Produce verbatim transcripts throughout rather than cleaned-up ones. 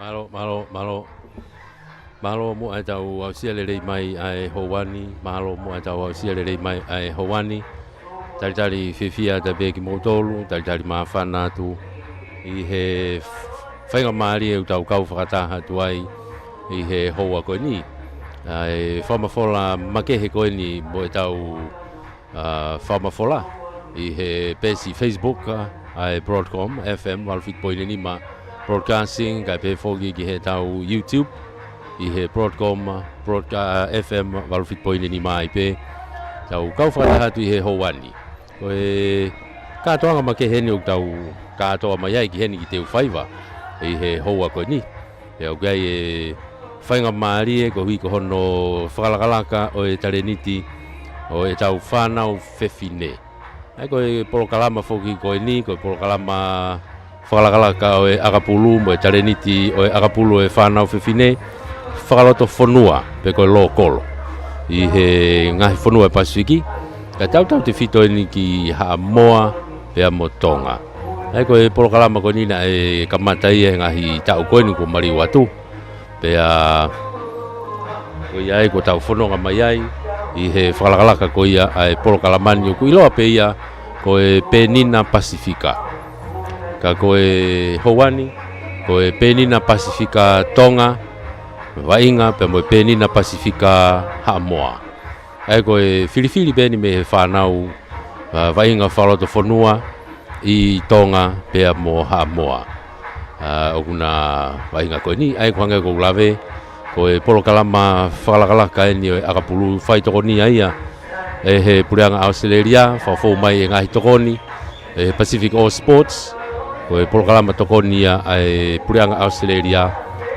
Mālō, mālō, mālō. Mālō muʻa ʻetau aʻusia lelei mai ʻa e houa ni. Mālō muʻa ʻetau aʻusia lelei mai ʻa e houa ni. Talitali fiefia atu pē kimoutolu, talitali māfana atu ʻi he f-, faingamālie ʻoku tau kau fakataha atu ai ʻi he houa ko eni. ʻA e fakamafola makehe ko eni mo ʻetau ʻa, fakamafola ʻi he peesi Facebook, ʻa, ʻa e Broadcom F M valu fitu poini nima Broadcasting, kae pehē foki ki heʻetau YouTube ʻi he Broadcom, Broad-, ʻa, F M valu fitu poini nima ai pē. Tau kau fakataha atu ʻi he houa ni. Ko e kātoanga makehe eni ʻoku tau kātoa mai ai ki heni ki Teufaiva ʻi he houa ko eni. Pea ʻoku ʻi ai e faingamālie koeʻuhi ko hono fakalakalaka ʻo e talēniti ʻo ʻetau fānau fefine. ʻA ia ko e polokalama foki ko eni, ko e polokalama fakalakalaka ʻo e ʻakapulu mo e talēniti ʻo e ʻakapulu ʻo e fānau fefine fakalotofonua, pe ko e lōkolo, ʻi he ngaahi fonua ʻo e Pasifiki, kae tautautefito eni ki Haʻamoa pea mo Tonga. ʻA ia ko e polokalama ko eni naʻe kamata ia he ngaahi taʻu ko eni kuo maliu atu. Pea ko ia ai kuo tau fononga mai ai ʻi he fakalakalaka ko ia ʻa e polokalama ni, ʻoku ʻiloa pē ia ko e Penina Pasifika. Ka ko e houa ni, ko e Penina Pasifika Tonga, vaʻinga pea mo e Penina Pasifika Haʻamoa. ʻA ia ko e filifili pē eni mei he fānau, ʻa, vaʻinga fakalotofonua ʻi Tonga pea mo Haʻamoa, ʻa, ʻoku na vaʻinga ko eni. ʻA ia ko e hangē ko ʻeku lave, ko e polokalama fakalakalaka eni ʻo e ʻakapulu, fai tokonia ia ʻe he Puleʻanga ʻAositelēlia, fakafou mai e ngaahi tokoni ʻe he Pacific All Sports, ko e polokalama tokoni ia ʻa e Puleʻanga ʻAositelēlia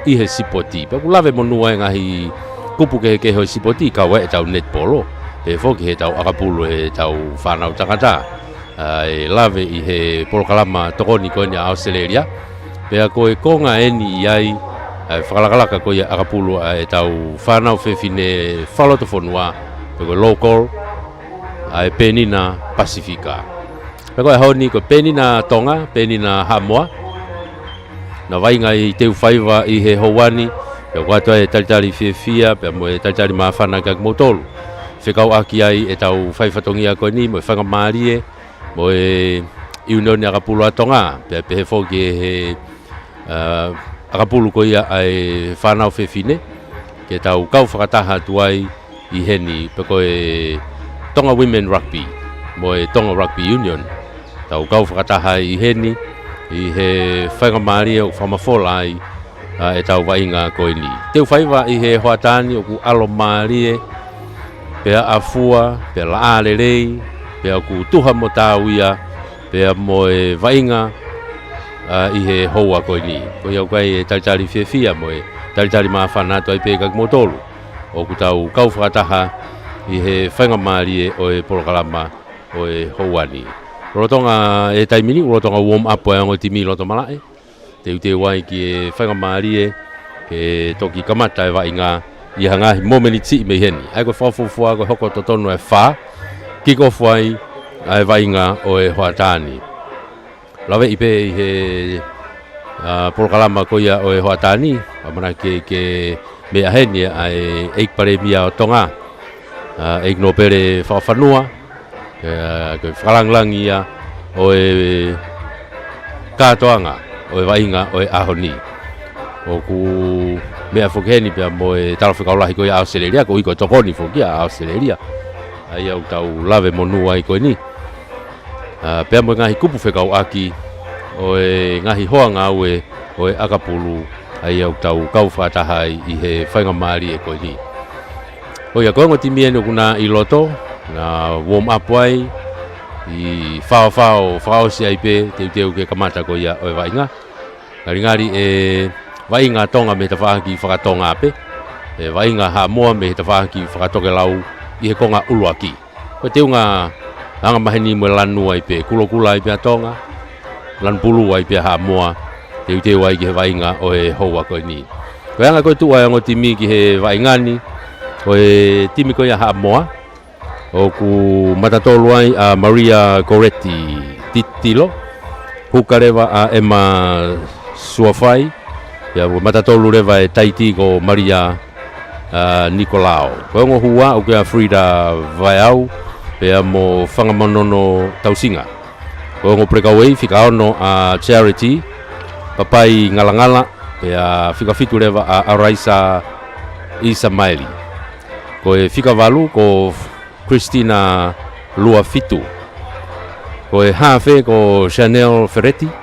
ʻi he sipoti. Pea ʻoku lave monū ai e ngaahi kupu kehekehe ʻo e sipoti, kau ai ʻetau netipolo, pehē foki heʻetau ʻakapulu ʻetau fānau takatā. ʻA e lave ʻi he polokalama tokoni ko eni ʻa ʻAositelēlia. Pea ko e konga eni ʻi ai ʻa e fakalakalaka ko ia ʻakapulu ʻa ʻetau fānau fefine fakalotofonua, pe ko e lōkolo, ʻa e Penina Pasifika. Pea ko e ʻaho ni ko e Penina Tonga, Penina Haʻamoa, na vaʻinga ʻi Teufaiva ʻi he houa ni. Pea ʻoku ʻoatu ai e talitali fiefia pea mo e talitali māfana kiate kimoutolu, fekauʻaki ai ʻetau fai fatongia ko eni mo e faingamālie mo e ʻIunioni ʻAkapulu ʻa Tonga, pea pehē foki ʻe he, ʻa, ʻakapulu ko ia ʻa e fānau fefine, ke tau kau fakataha atu ai ʻi heni, pe ko e Tonga Women Rugby mo e Tonga Rugby Union. Tau kau fakataha ai ʻi heni ʻi he faingamālie ʻoku fakamafola ai, ʻa, ʻetau vaʻinga ko eni. Teufaiva ʻi he hoʻatā ni ʻoku ʻalomālie, pea ʻafua, pea laʻā lelei, pea ʻoku tuha mo tau ia pea mo e vaʻinga, ʻa, ʻi he houa ko eni. Ko ia ʻoku ʻi ai e talitali fiefia mo e talitali māfana atu ai pē kiate kimoutolu, ʻoku tau kau fakataha ʻi he faingamālie ʻo e polokalama ʻo e houa ni. Lolotonga e taimi ni, lolotonga warm up ʻa e ongo timi loto malaʻe, teuteu ai ki he faingamālie ke toki kamata e vaʻinga ʻi ha ngaahi momeniti siʻi mei heni. ʻA ia ko e fakafuofua ko e hoko totonu e fā, kick off ai ʻa e vaʻinga ʻo e hoʻatā ni. Laveʻi pē ʻi he, ʻa, polokalama ko ia ʻo e hoʻatā ni, ʻamanaki ke, ke meʻa heni ʻa e ʻEiki Palēmia ʻo Tonga, ʻa, ʻEiki Nōpele Fakafanua, ʻa, ke fakalāngilangi ia ʻo e kātoanga ʻo e vaʻinga ʻo e ʻaho ni. ʻOku meʻa foki heni pea mo e Talafekau Lahi ko ia ʻAositelēlia, koeʻuhi ko e tokoni foki ʻa ʻAositelēlia. ʻA ia ʻoku tau lave monū ai ko eni, ʻa, pea mo e ngaahi kupu fekauʻaki ʻo e ngaahi hoa ngāue ʻo e ʻakapulu, ʻa ia ʻoku tau kau fakataha ai ʻi he faingamālie ko eni. Ko ia ko e ongo timi eni ʻoku na ʻi loto, na warm up ai, ʻi faofao fakaʻosi ai pē, teuteu ke kamata ko ia ʻo e vaʻinga. Ngalingali e vaʻinga Tonga mei he tafaʻaki fakatonga pē, e vaʻinga Haʻamoa mei he tafaʻaki fakatokelau ʻi he konga ʻuluaki. Ko e teunga angamaheni mo e lanu ai pē, kulokula ai pē ʻa Tonga, lanu pulu ai pē ʻa Haʻamoa, teuteu ai ki he vaʻinga ʻo e houa ko eni. Ko e anga ko ē tuʻu ʻa e ongo timi ki he vaʻinga ni, ko e timi ko ia ʻa Haʻamoa, ʻoku matatolu ai ʻa Maria Goretti Titilo, huka leva ʻa Emma Suafai, Pea ua mata tolu leva e taiti ko Malia, ā, Nikolao. Ko e ongo hua ʻoku ʻia Frida Vaeau, pea mo Fangamanono Tausinga. Ko e ongo pulekauei fika ono ʻa Charity Papai Ngalangala, pea fika fitu leva ʻa Araisa Isamaeli. Ko e fika valu ko Christina Luafitu. Ko e hafe ko Chanel Ferretti.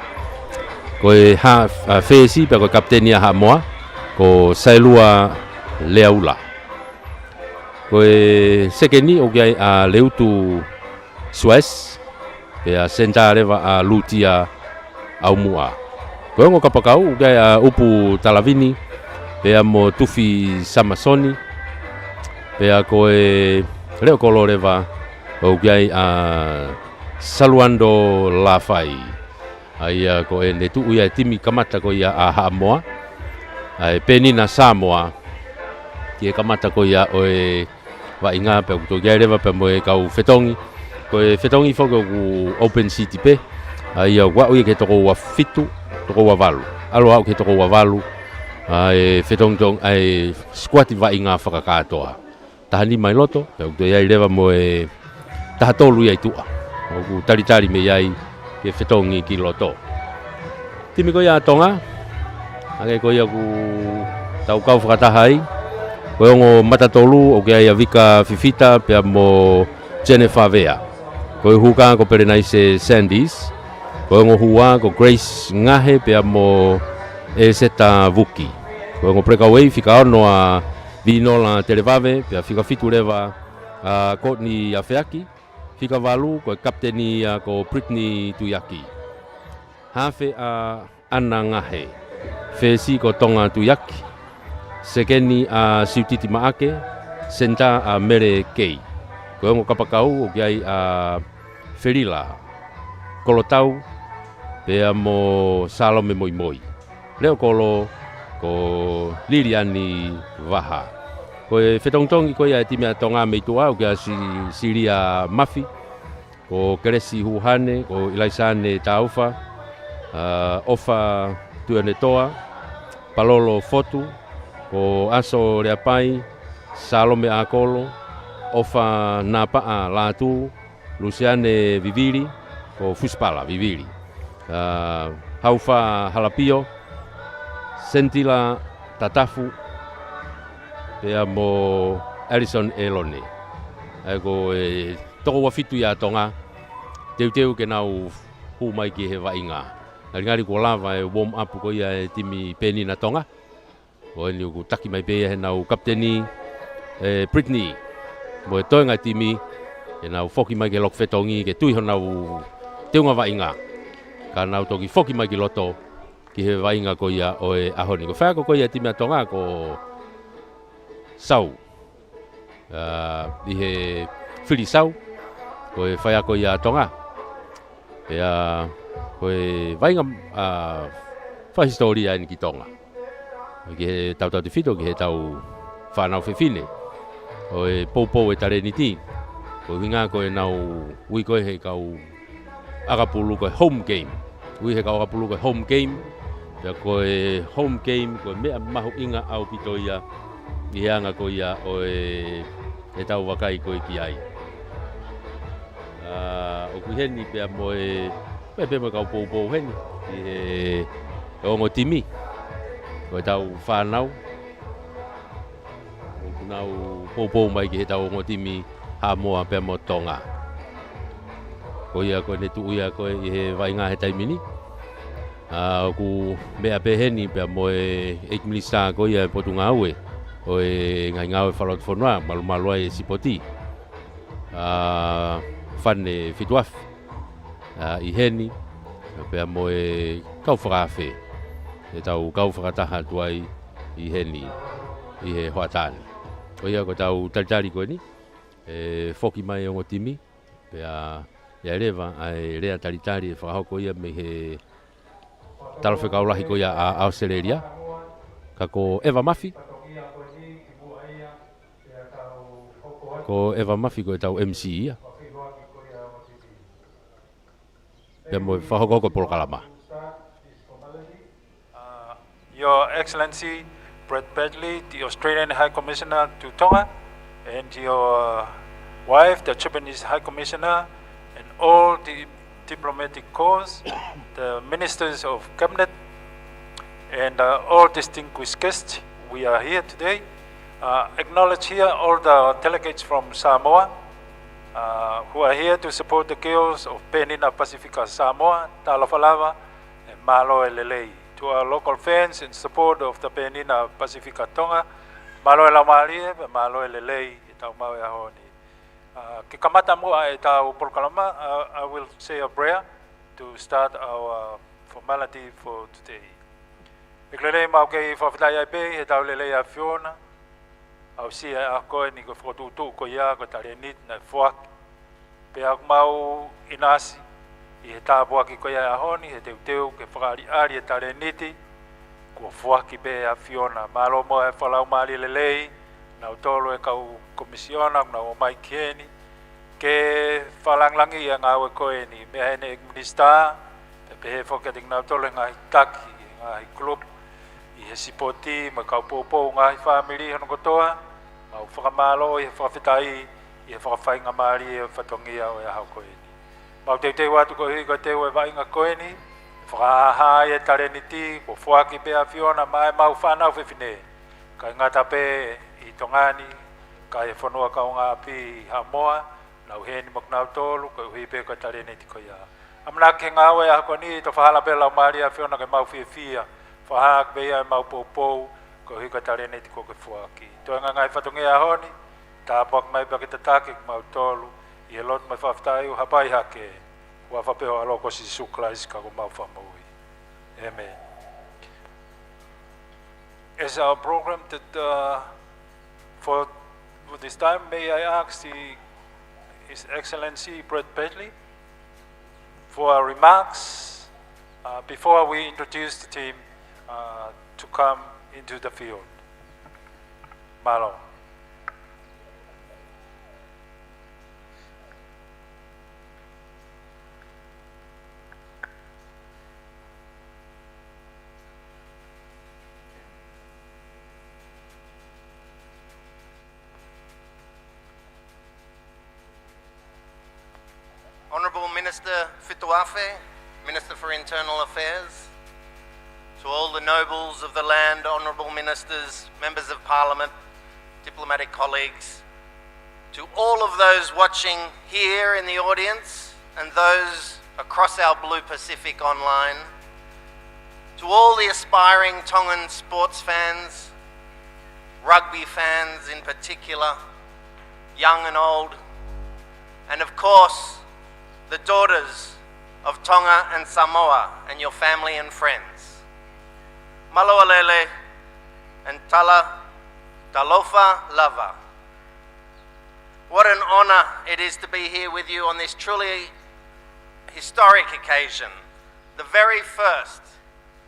Ko e ha-, ā, fesi pea ko e kapiteni ʻa Haʻamoa, ko Saelua Leaula. Ko e sekeni ʻoku ʻi ai ʻa Leutu Suez, pea senitā leva ʻa Lutia ʻAumuʻa. Ko e ongo kapakau, ʻoku ʻi ai ʻa Upu Talavini, pea mo Tufi Samasoni, pea ko e leʻo kolo leva, ʻoku ʻi ai ʻa Saluando Lafai. ʻA ia ko ʻene tuʻu ia e timi kamata ko ia ʻa Haʻamoa, ʻa e Penina Samoa, ki he kamata ko ia ʻo e vaʻinga pea ʻoku toki ʻi ai leva pea mo e kau fetongi. Ko e fetongi foki ʻoku open seat pē. ʻA ia ʻoku aʻu ia ki he toko ua fitu, toko ua valu. ʻAlu aʻu ki he toko ua valu. ʻA e fetongi tong-, ʻa e sikuati vaʻinga fakakātoa. Taha nima ʻi loto, pea ʻoku toe ʻi ai leva mo e taha tolu ia ʻi tuʻa. ʻOku talitali mei ai ke fetongi ki loto. Timi ko ia ʻa Tonga, hangē ko ia ʻoku tau kau fakataha ai. Ko e ongo mata tolu, ʻoku ʻi ai ʻa Vika Fifita, pea mo Jennifer Vea. Ko e huka ko Pelenaise Sandys. Ko e ongo hua ko Grace Ngahe, pea mo ʻEseta Vuki. Ko e ongo pulekauei fika ono ʻa Vinola Televave, pea fika fitu leva ʻa Courtney Afeaki, fika valu ko e kapiteni ia ko Brittany Tuiaki. Hafe ʻa ʻAna Ngahe, fesi ko Tonga Tuiaki, sekeni ʻa Siutiti Maʻake, senitā ʻa Mele Kei. Ko e ongo kapakau ʻoku ʻi ai ʻa Felila Kolotau, pea mo Salome Moimoi. Leʻo kolo ko Liliani Vaha. Ko e fetongitongi ko ia e timi ʻa Tonga mei tuʻa, ʻoku ʻi ai ʻa Si-, Silia Mafi, ko Kelesi Huhane, ko ʻIlaisane Taufa, ā, ʻOfa Tuianetoa, Palolo Fotu, ko ʻAso Leapai, Salome ʻAkolo, ʻOfa Napaʻa Lātū, Lusiane Vivili, ko Fusipala Vivili. Ā, Haufa Halapio, Sentila Tatafu, pea mo Alison Elone. ʻA ia ko e toko ua fitu ia ʻa Tonga, teuteu ke nau hū mai ki he vaʻinga. Ngalingali kuo lava e warm up ko ia e timi Penina Tonga. Ko eni ʻoku taki mai pē ia heʻenau kapiteni, ē, Brittany. Mo e toenga timi, ke nau foki mai ki he loki fetongi, ke tui honau teunga vaʻinga. Ka nau toki foki mai ki loto, ki he vaʻinga ko ia ʻo e ʻaho ni. Ko e faiako ko ia e timi ʻa Tonga ko Sau. Ā, ʻi he fili Sau, ko e faiako ia ʻa Tonga. Pea, ko e vaʻinga, ā, fakahisitōlia eni ki Tonga. Ki he tautautefito, ki heʻetau fānau fefine. ʻO e poupou e talēniti. Ko e ʻuhinga ko ʻenau ui ko ē he kau ʻakapulu ko e home game. Ui he kau ʻakapulu ko e home game. Pea ko e home game, ko e meʻa mahuʻinga ʻaupito ia. ʻI he anga ko ia ʻo e, ʻetau vakai ko ē ki ai. Ā, ʻoku ʻi heni pea mo e, pea, pea mo e kau poupou heni, ʻi he, he ongo timi. Ko ʻetau fānau. ʻOku nau poupou mai ki heʻetau ongo timi Haʻamoa pea mo Tonga. Ko ia ko ʻene tuʻu ia ko ē ʻi he vaʻinga he taimi ni. Ā, ʻoku meʻa pē heni pea mo e ʻEiki Minisitā ko ia e Potungāue ʻo e ngaahi ngāue fakalotofonua, malumalu ai e sipoti. Ā, Fane Fituafi, ā, ʻi heni, pea mo e kau fakaafe, ʻetau kau fakataha atu ai ʻi heni, ʻi he hoʻatā ni. Ko ia ko ʻetau talitali ko eni, ʻe foki mai ongo timi, pea ʻe ʻi ai leva ʻa e lea talitali ʻe fakahoko ia mei he talafekau lahi ko ia ʻa ʻAositelēlia. Ka ko ʻEva Mafi. Ko ʻEva Mafi ko ʻetau M C ia. Pea mo e fakahokohoko polokalama. Your Excellency Brett Bagley, the Australian High Commissioner to Tonga, and your, uh, wife, the Japanese High Commissioner, and all the diplomatic corps, the ministers of cabinet, and, uh, all distinguished guests. We are here today. Uh, acknowledge here all the delegates from Samoa, uh, who are here to support the girls of Penina Pasifika Samoa. Talofa lava, e mālō e lelei. To our local fans in support of the Penina Pasifika Tonga, mālō e laumālie, e mālō e lelei ʻetau maʻu e ʻaho ni. Uh, ke kamata muʻa ʻetau polokalama, uh, I will say a prayer to start our, uh, formality for today. ʻEiki lelei, mau kei fakafetaʻi ai pē he tau lelei ʻa e ʻAfiona, aʻusia ʻa e ʻaho ko eni ko e fokotuʻutuʻu ko ia ko e talēniti naʻe foaki. Pea ʻoku mau ʻinasi ʻi he tāpuaki ko ia ʻo e ʻaho ni, he teuteu ke fakaʻaliʻali e talēniti kuo foaki pē ʻe he ʻAfiona. Mālō muʻa e fakalaumālie lelei, nautolu e kau komisiona, naʻa nau ō mai ki heni, ke fakalāngilangiʻi e ngāue ko eni, meʻa ʻa e ʻEiki Minisitā, pea pehē foki kiate kinautolu e ngaahi taki, e ngaahi kulupu, ʻi he sipoti, mo e kau poupou, ngaahi fāmili hono kotoa, mau fakamālō ʻi he fakafetaʻi, ʻi he fakafaingamālie ʻo e fatongia ʻo e ʻaho ko eni. Mau teuteu atu koeʻuhi ko e teu e vaʻinga ko eni, fakahāhā e talēniti kuo foaki pē ʻe he ʻAfiona maʻa ʻemau fānau fefine, ʻikai ngata pē ʻi Tonga ni, ka ʻi he fonua kaungāʻapi ʻi Haʻamoa, nau ʻi heni mo kinautolu, koeʻuhi pē ko e talēniti ko ia. ʻAmanaki he ngāue ʻo e ʻaho ko eni, ʻe tofa hala pē e Laumālie ʻo e ʻAfiona ke mau fiefia, fakahā ʻaki pē ia ʻemau poupou, koeʻuhi ko e talēniti kuo ke foaki. Toe ngaahi fatongia ʻo e ʻaho ni, tāpuaki mai pea ke tataki kimautolu, ʻi he lotu mo e fakafetaʻi ʻoku hapai hake, ʻi he huafa pē ho ʻAlo ko Sīsū Kalaisi ko homau Fakamoʻui. ʻĒmeni. As our program that, uh, for, for this time, may I ask the, His Excellency Brett Bagley for our remarks, uh, before we introduce the team, uh, to come into the field. Mālō. Honourable Minister Fitoʻafe, Minister for Internal Affairs, to all the nobles of the land, honourable ministers, members of parliament, diplomatic colleagues, to all of those watching here in the audience and those across our Blue Pacific online, to all the aspiring Tongan sports fans, rugby fans in particular, young and old, and of course, the daughters of Tonga and Samoa and your family and friends. Mālō e lelei and tala, talofa lava. What an honour it is to be here with you on this truly historic occasion, the very first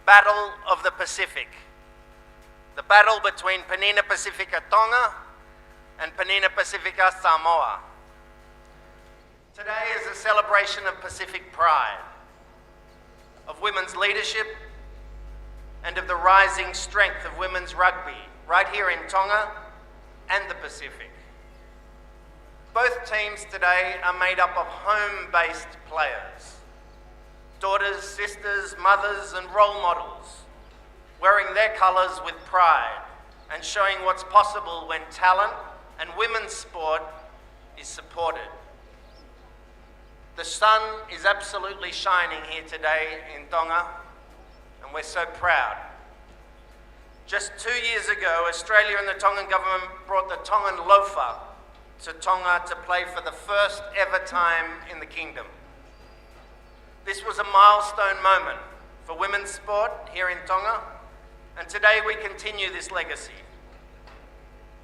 Battle of the Pacific, the battle between Penina Pasifika Tonga and Penina Pasifika Samoa. Today is a celebration of Pacific pride, of women's leadership, and of the rising strength of women's rugby right here in Tonga and the Pacific. Both teams today are made up of home-based players, daughters, sisters, mothers, and role models, wearing their colours with pride and showing what's possible when talent and women's sport is supported. The sun is absolutely shining here today in Tonga, and we're so proud. Just two years ago, Australia and the Tongan government brought the Tongan loafer to Tonga to play for the first ever time in the kingdom. This was a milestone moment for women's sport here in Tonga, and today we continue this legacy.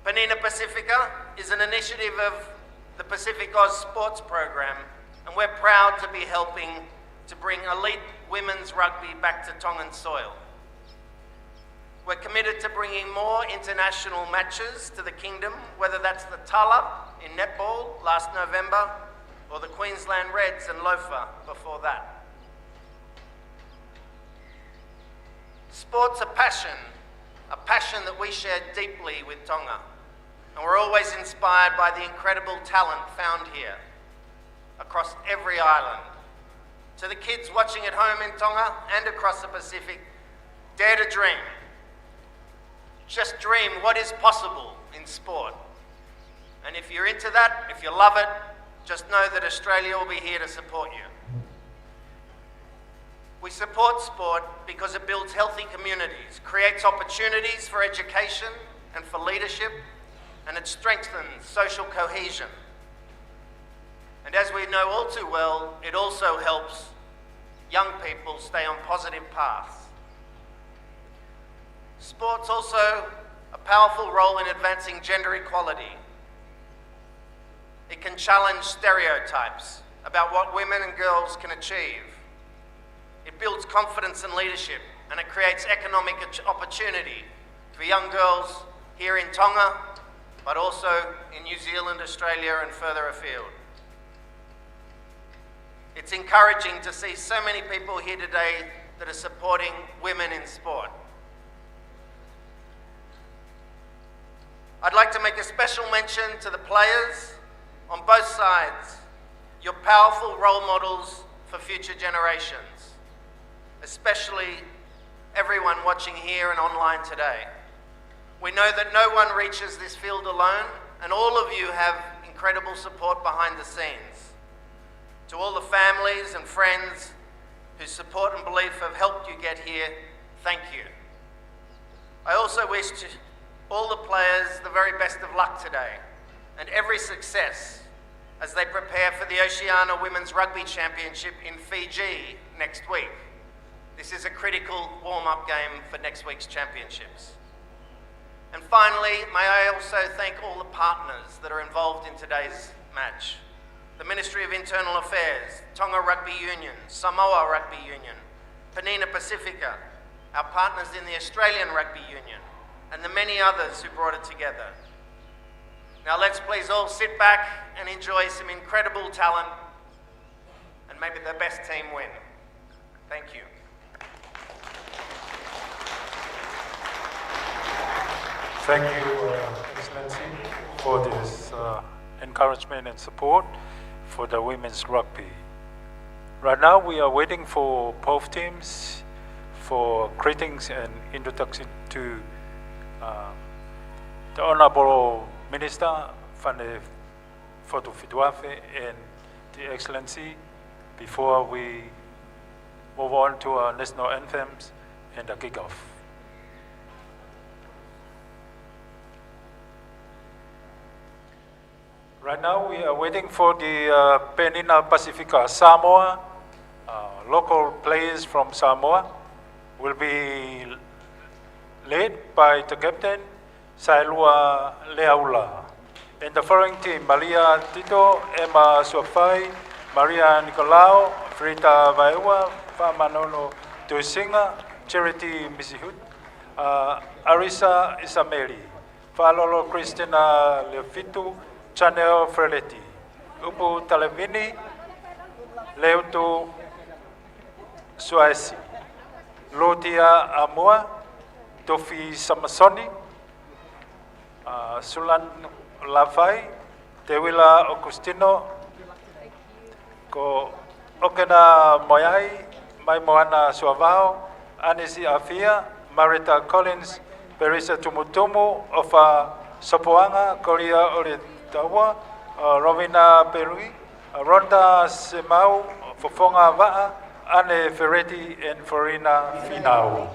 Penina Pasifika is an initiative of the Pacific Oz Sports Program, and we're proud to be helping to bring elite women's rugby back to Tongan soil. We're committed to bringing more international matches to the kingdom, whether that's the Tala in netball last November or the Queensland Reds and loafer before that. Sport's a passion, a passion that we share deeply with Tonga, and we're always inspired by the incredible talent found here across every island. To the kids watching at home in Tonga and across the Pacific, dare to dream. Just dream what is possible in sport. And if you're into that, if you love it, just know that Australia will be here to support you. We support sport because it builds healthy communities, creates opportunities for education and for leadership, and it strengthens social cohesion. And as we know all too well, it also helps young people stay on positive paths. Sports also a powerful role in advancing gender equality. It can challenge stereotypes about what women and girls can achieve. It builds confidence and leadership, and it creates economic op-, opportunity for young girls here in Tonga, but also in New Zealand, Australia, and further afield. It's encouraging to see so many people here today that are supporting women in sport. I'd like to make a special mention to the players on both sides, your powerful role models for future generations, especially everyone watching here and online today. We know that no one reaches this field alone, and all of you have incredible support behind the scenes. To all the families and friends whose support and belief have helped you get here, thank you. I also wish to all the players the very best of luck today and every success as they prepare for the Oceania Women's Rugby Championship in Fiji next week. This is a critical warm-up game for next week's championships. And finally, may I also thank all the partners that are involved in today's match. The Ministry of Internal Affairs, Tonga Rugby Union, Samoa Rugby Union, Penina Pacifica, our partners in the Australian Rugby Union, and the many others who brought it together. Now let's please all sit back and enjoy some incredible talent, and maybe the best team win. Thank you. Thank you, uh, Excellency, for this, uh, encouragement and support for the women's rugby. Right now, we are waiting for both teams for greetings and introduction to, uh, the Honourable Minister Fane Fotu Fituafe and the Excellency before we move on to our national anthems and the kick-off. Right now, we are waiting for the, uh, Penina Pacifica Samoa, uh, local players from Samoa will be led by the captain, Sailua Leaula. And the following team, Malia Tito, Emma Suafai, Maria Nicolau, Frida Vaeua, Faamanono Tuisinga, Charity Misihut, uh, Arisa Isameli, Faalolo Christina Lefitu, Chanel Ferleti, Upu Talevini, Leutu Suaesi, Lutia Amua, Tofi Samasoni, uh, Sulan Lafai, Teuila Okustino, ko Okena Moeai, Maimoana Suavao, Anisi Afia, Marita Collins, Perisa Tumutumu, Ofa Sopoanga, Kolia Oletaua, uh, Rovina Pelui, uh, Ronda Semau, Fofonga Vaa, Ane Fereti, and Florina Finau.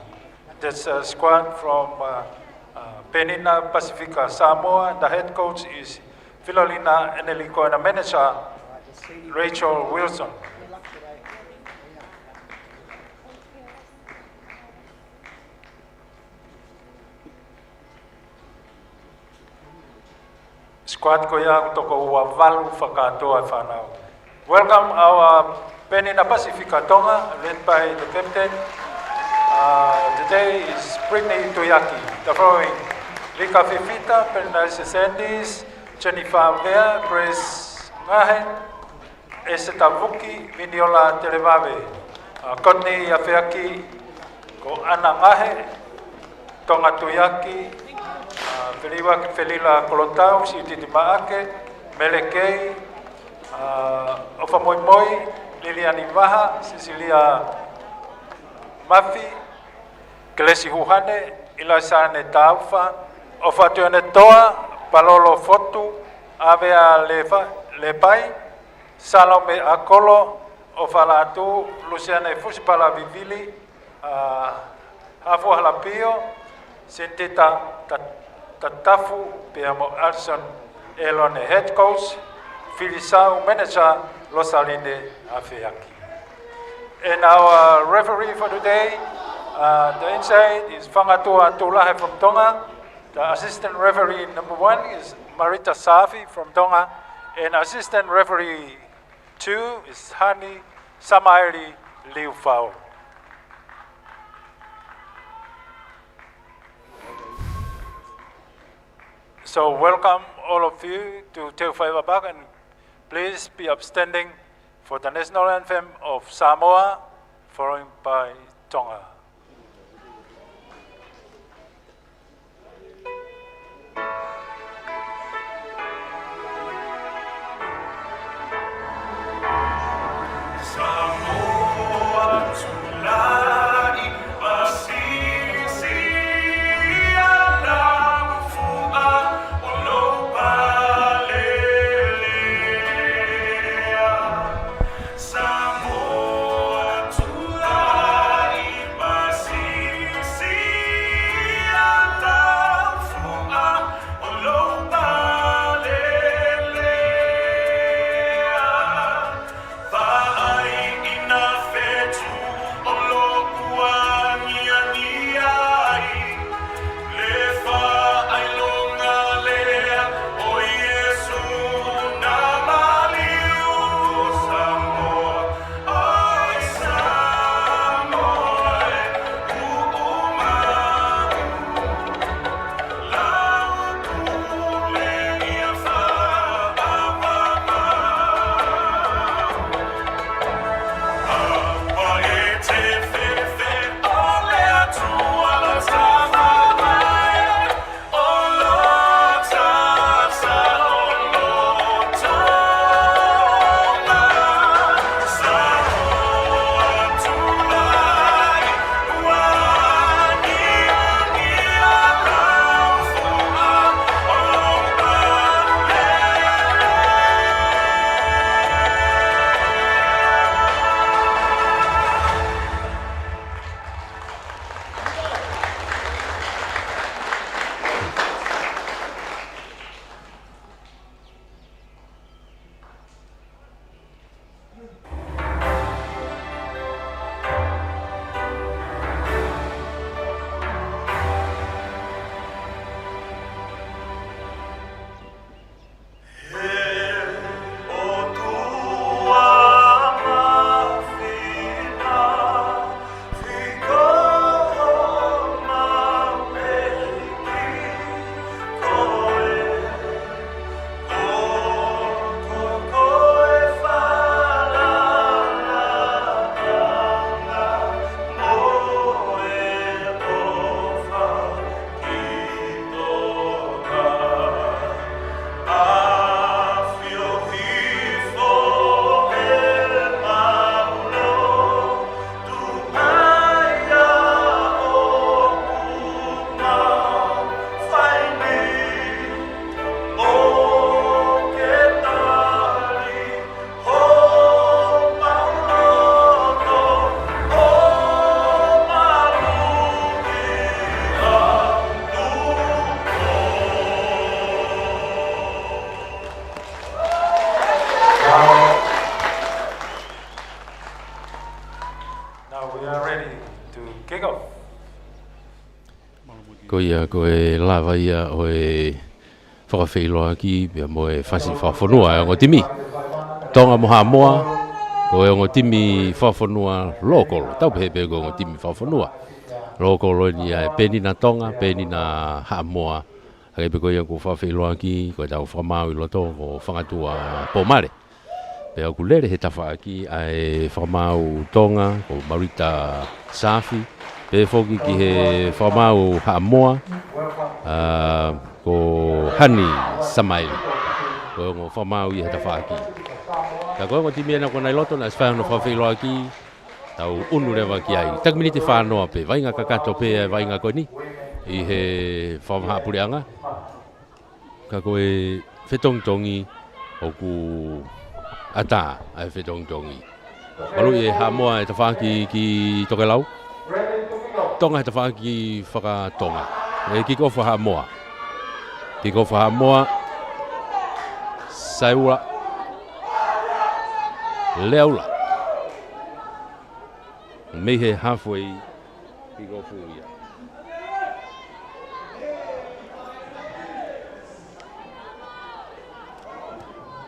That's a squad from, uh, uh, Penina Pacifica Samoa. The head coach is Filolina Enelico and the manager, Rachel Wilson. Squad ko ia ʻoku toko ua valu fakakātoa e fānau. Welcome our Penina Pacifica Tonga, led by the captain. Uh, today is Brittany Tuiaki. The following, Vika Fifita, Penina Sandys, Jennifer Vea, Grace Ngahe, Eseta Vuki, Viniola Televave, uh, Courtney Afeaki, Ko ʻAna Ngahe, Tonga Tuiaki, ʻa, Feliuaki Felila Kolotau, Siutiti Maʻake, Melekei, ʻa, ʻOfa Moimoi, Liliani Vaha, Sisilia Mafi, Kelesi Huhane, ʻIlaisane Taufa, ʻOfa Tuianetoa, Palolo Fotu, ʻAvea Lefa-, Lepai, Salome ʻAkolo, ʻOfa Lātū, Lusiane Fusipala Vivili, ʻa, Hafu Halapio, Sintita Ta-, Tatafu, pea mo Alison ʻElone, head coach, Filisau, manager, Losaline Afeaki. And our referee for today, uh, the inside is Fangatua Tulahe from Tonga. The assistant referee number one is Marita Safi from Tonga. And assistant referee two is Hani Samaeli Liufau. So welcome all of you to Te Faiva Park, and please be upstanding for the national anthem of Samoa, following by Tonga. Now we are ready to kick off. Ko ia, ko e lava ia ʻo e fakafeʻiloaki pea mo e fasi fakafonua ʻa e ongo timi Tonga mo Haʻamoa. Ko e ongo timi fakafonua lōkolo, tau pehē pē ko e ongo timi fakafonua lōkolo eni ʻa e Penina Tonga, Penina Haʻamoa. Hangē pē ko ia kuo fakafeʻiloaki, ko ʻetau fakamaau ʻi loto ko Fangatua Pomale. Pea ʻoku lele he tafaʻaki ʻa e fakamaau Tonga, ko Marita Safi, Pehē foki ki he fakamaau Haʻamoa, ā, ko Hani Samaili. Ko e ongo fakamaau ia he tafaʻaki. Ka ko e ongo timi ena ko ena ʻi loto naʻe ʻosi fai hono fakafeʻiloaki, tau ʻunu leva ki ai. Taki miniti fā noa pē, vaʻinga kakato pē ʻa e vaʻinga ko eni ʻi he fakamahaʻapuleʻanga. Ka ko e fetongitongi ʻoku ʻatā ʻa e fetongitongi. Maluʻi ʻe Haʻamoa e tafaʻaki ki tokelau. Tonga he tafaʻaki fakatonga. ʻE kick off ʻa Haʻamoa. Kick off ʻa Haʻamoa. Saiula. Leaula. Mei he halfway. Kick off ia.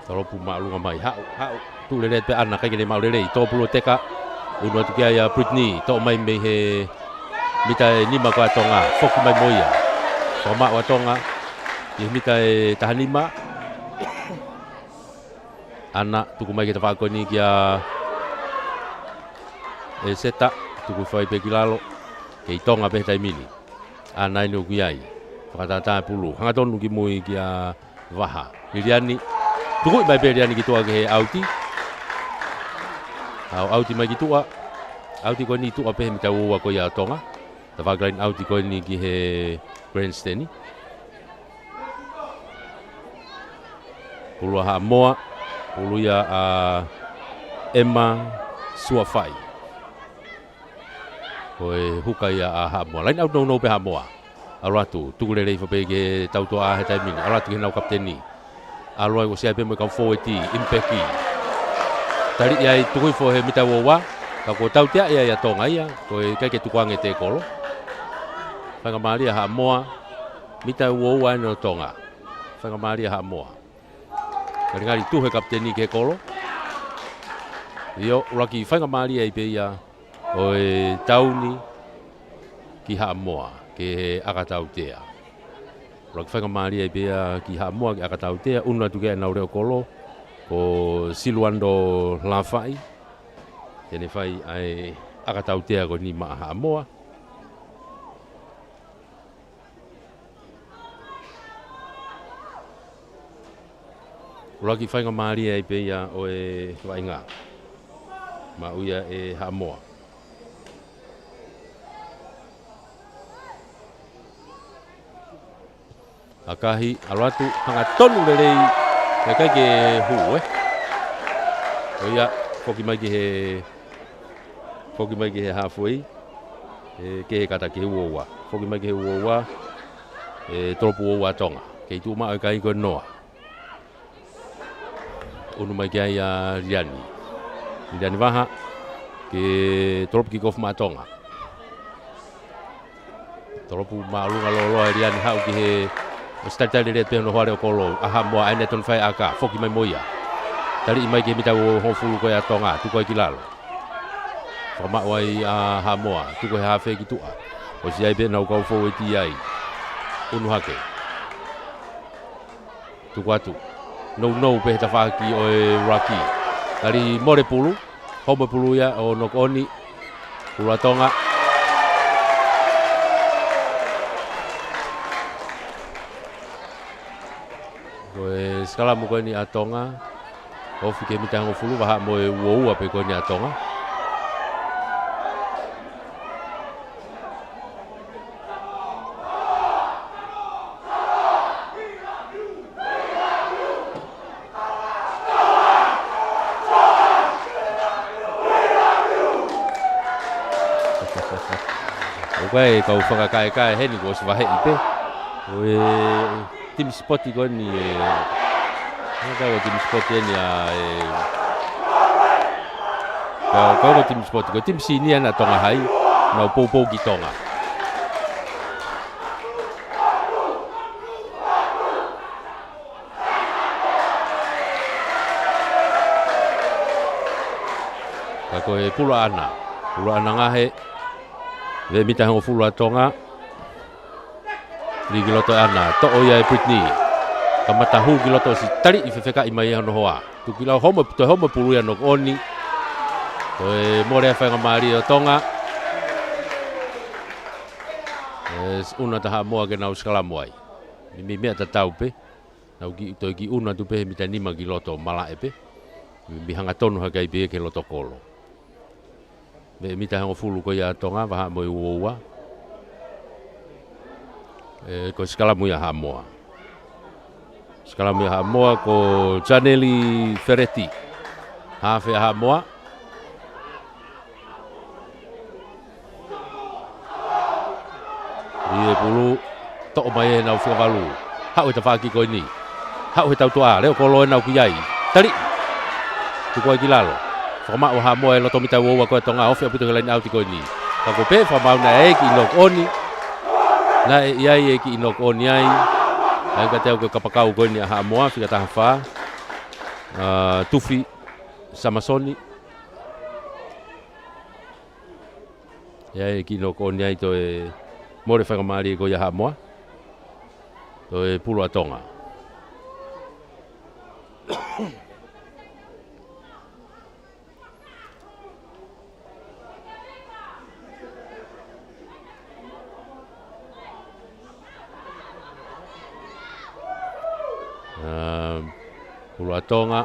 Tolopu māʻolunga mai. Haʻu, haʻu. Tuʻu lelei pē ʻAna, ʻikai ke ne maʻu lelei. Tōpulu ʻo teka. ʻUnu atu ki ai ʻa Brittany. Toʻo mai mei he mita ʻe nima ko ē ʻa Tonga. Foki mai mo ia. Fakamaʻu ʻa Tonga ʻi he mita ʻe taha nima. ʻAna, tuku mai ki he tafaʻaki ko eni kia ʻEseta, tuku hifo ai pē ki lalo, kei Tonga pē he taimi ni. ʻAna eni ʻoku ʻi ai, fakatātā e pulu, hangatonu ki mui kia Vaha. Liliani, tukuʻi mai pē Liliani ki tuʻa ki he ʻauti. ʻAu, ʻauti mai ki tuʻa, ʻauti ko eni tuʻa pē he mita ua ua ko ia ʻa Tonga. Tafaʻaki line ʻauti ko eni ki he grandstand. Pulu ʻa Haʻamoa, pulu ia ʻa Emma Suafaʻi. Ko e huka ia ʻa Haʻamoa. Line out nounou pē Haʻamoa. ʻAlu atu, tuku lelei hifo pē ki he tautoʻa he taimi ni. ʻAlu atu ki heʻenau kapiteni. ʻAlu ai ʻo ʻosi ʻi ai pē mo e kau fōueti, ʻimi peki. Taliʻi ai tuku hifo he mita ua ua, ka kuo tauteaʻi ai ʻa Tonga ia, ko e ʻikai ke tukuange e tēkolo. Faingamālie ʻa Haʻamoa, mita ua ua eni ʻo Tonga. Faingamālie ʻa Haʻamoa. Ngalingali tuʻu he kapiteni ki he kolo. ʻIo, ʻuluaki faingamālie ai pē ia ʻo e tauni ki Haʻamoa, ki he ʻakatautea. ʻUluaki faingamālie ai pē ia ki Haʻamoa ki he ʻakatautea, ʻunu atu ki ai ʻenau leʻo kolo, ko Siluando Lafaʻi. Te ne fai ʻa e ʻakatautea ko eni maʻa Haʻamoa. ʻUluaki faingamālie ai pē ia ʻo e vaʻinga. Maʻu ia ʻe Haʻamoa. ʻAkahi, ʻalu atu, hangatonu lelei, ʻikai ke hū, ē. ʻO ia, foki mai ki he, foki mai ki he halfway. ʻE, ki he kata ki he ua ua. Foki mai ki he ua ua. ʻE, tolopu ua ua Tonga. Kei tuʻu maʻu e kai ko Noa. ʻUnu mai ki ai ʻa Liliani. Liliani Vaha. Ke tolopu kick off maʻa Tonga. Tolopu māʻolunga lōloa ʻe Liliani haʻu ki he ʻosi talitali lelei pē hono hoa leʻo kolo. ʻA Haʻamoa ʻa ʻene tonu fai ʻaka. Foki mai mo ia. Taliʻi mai ki he mita ua hongofulu ko ia ʻa Tonga. Tuku ai ki lalo. Fakamaʻu ai ʻa Haʻamoa, tuku he hafe ki tuʻa. ʻOsi ai pē ʻenau kau fōueti ai. ʻUnu hake. Tuku atu. Nounou pē he tafaʻaki ʻo e ʻuluaki. Tali mole pulu. Homo pulu ia ʻo knock on. Pulu ʻa Tonga. Ko e sikalamu ko eni ʻa Tonga. Ofi ki he mita hongofulu, vahaʻa mo e ua ua pē ko eni ʻa Tonga. ʻOku ʻi ai e kau fakakaekae heni kuo ʻosi vaheʻi pē. ʻO e timi sipoti ko eni ē. Ko e timi sipoti eni ʻa e. Ko e, ko e timi sipoti, ko e timi sīnia ʻa Tonga Hai, nau poupou ki Tonga. Ka ko e pulu ʻa ʻAna. Pulu ʻa ʻAna ngaohi. Veʻe mita hongofulu ʻa Tonga. Lī ki loto ʻe ʻAna, toʻo ia ʻe Brittany. Kamata hū ki loto ʻosi taliʻi fefekaʻi mai ʻe hono hoa. Tuku ki lalo homo, toe homo pulu ia knock on. Toe mole ʻa e faingamālie ʻo Tonga. ʻUnu atu ʻa Haʻamoa ke nau sikalamu ai. Mei, mei meʻa tatau pē. Nau kiʻi, toe kiʻi ʻunu atu pē he mita nima ki loto malaʻe pē. Mei, mei hangatonu hake ai pē ki he loto kolo. Mei he mita hongofulu ko ia ʻa Tonga, vahaʻa mo e uoua. ʻE, ko e sikalamu ia ʻa Haʻamoa. Sikalamu ia ʻa Haʻamoa ko Janeli Fereti. Hafe ʻa Haʻamoa. ʻI he pulu, toʻo mai ʻe he nau fika valu. Haʻu he tafaʻaki ko eni. Haʻu he tautuʻa, leʻo kolo ʻenau ki ai. Taliʻi. Tuku ai ki lalo. Fakamaʻu ʻa Haʻamoa e loto mita uoua ko ia ʻa Tonga, ofi ʻaupito ki he laine ʻauti ko eni. Ka ko e pē fakamaʻu naʻe ʻi ai e kiʻi knock on. Naʻe ʻi ai e kiʻi knock on ai. ʻA ia kiate au ko e kapakau ko eni ʻa Haʻamoa, fika taha fā. ʻA, Tufi Samasoni. ʻI ai e kiʻi knock on ai, toe mole faingamālie ko ia ʻa Haʻamoa. Toe pulu ʻa Tonga. ʻA, pulu ʻa Tonga.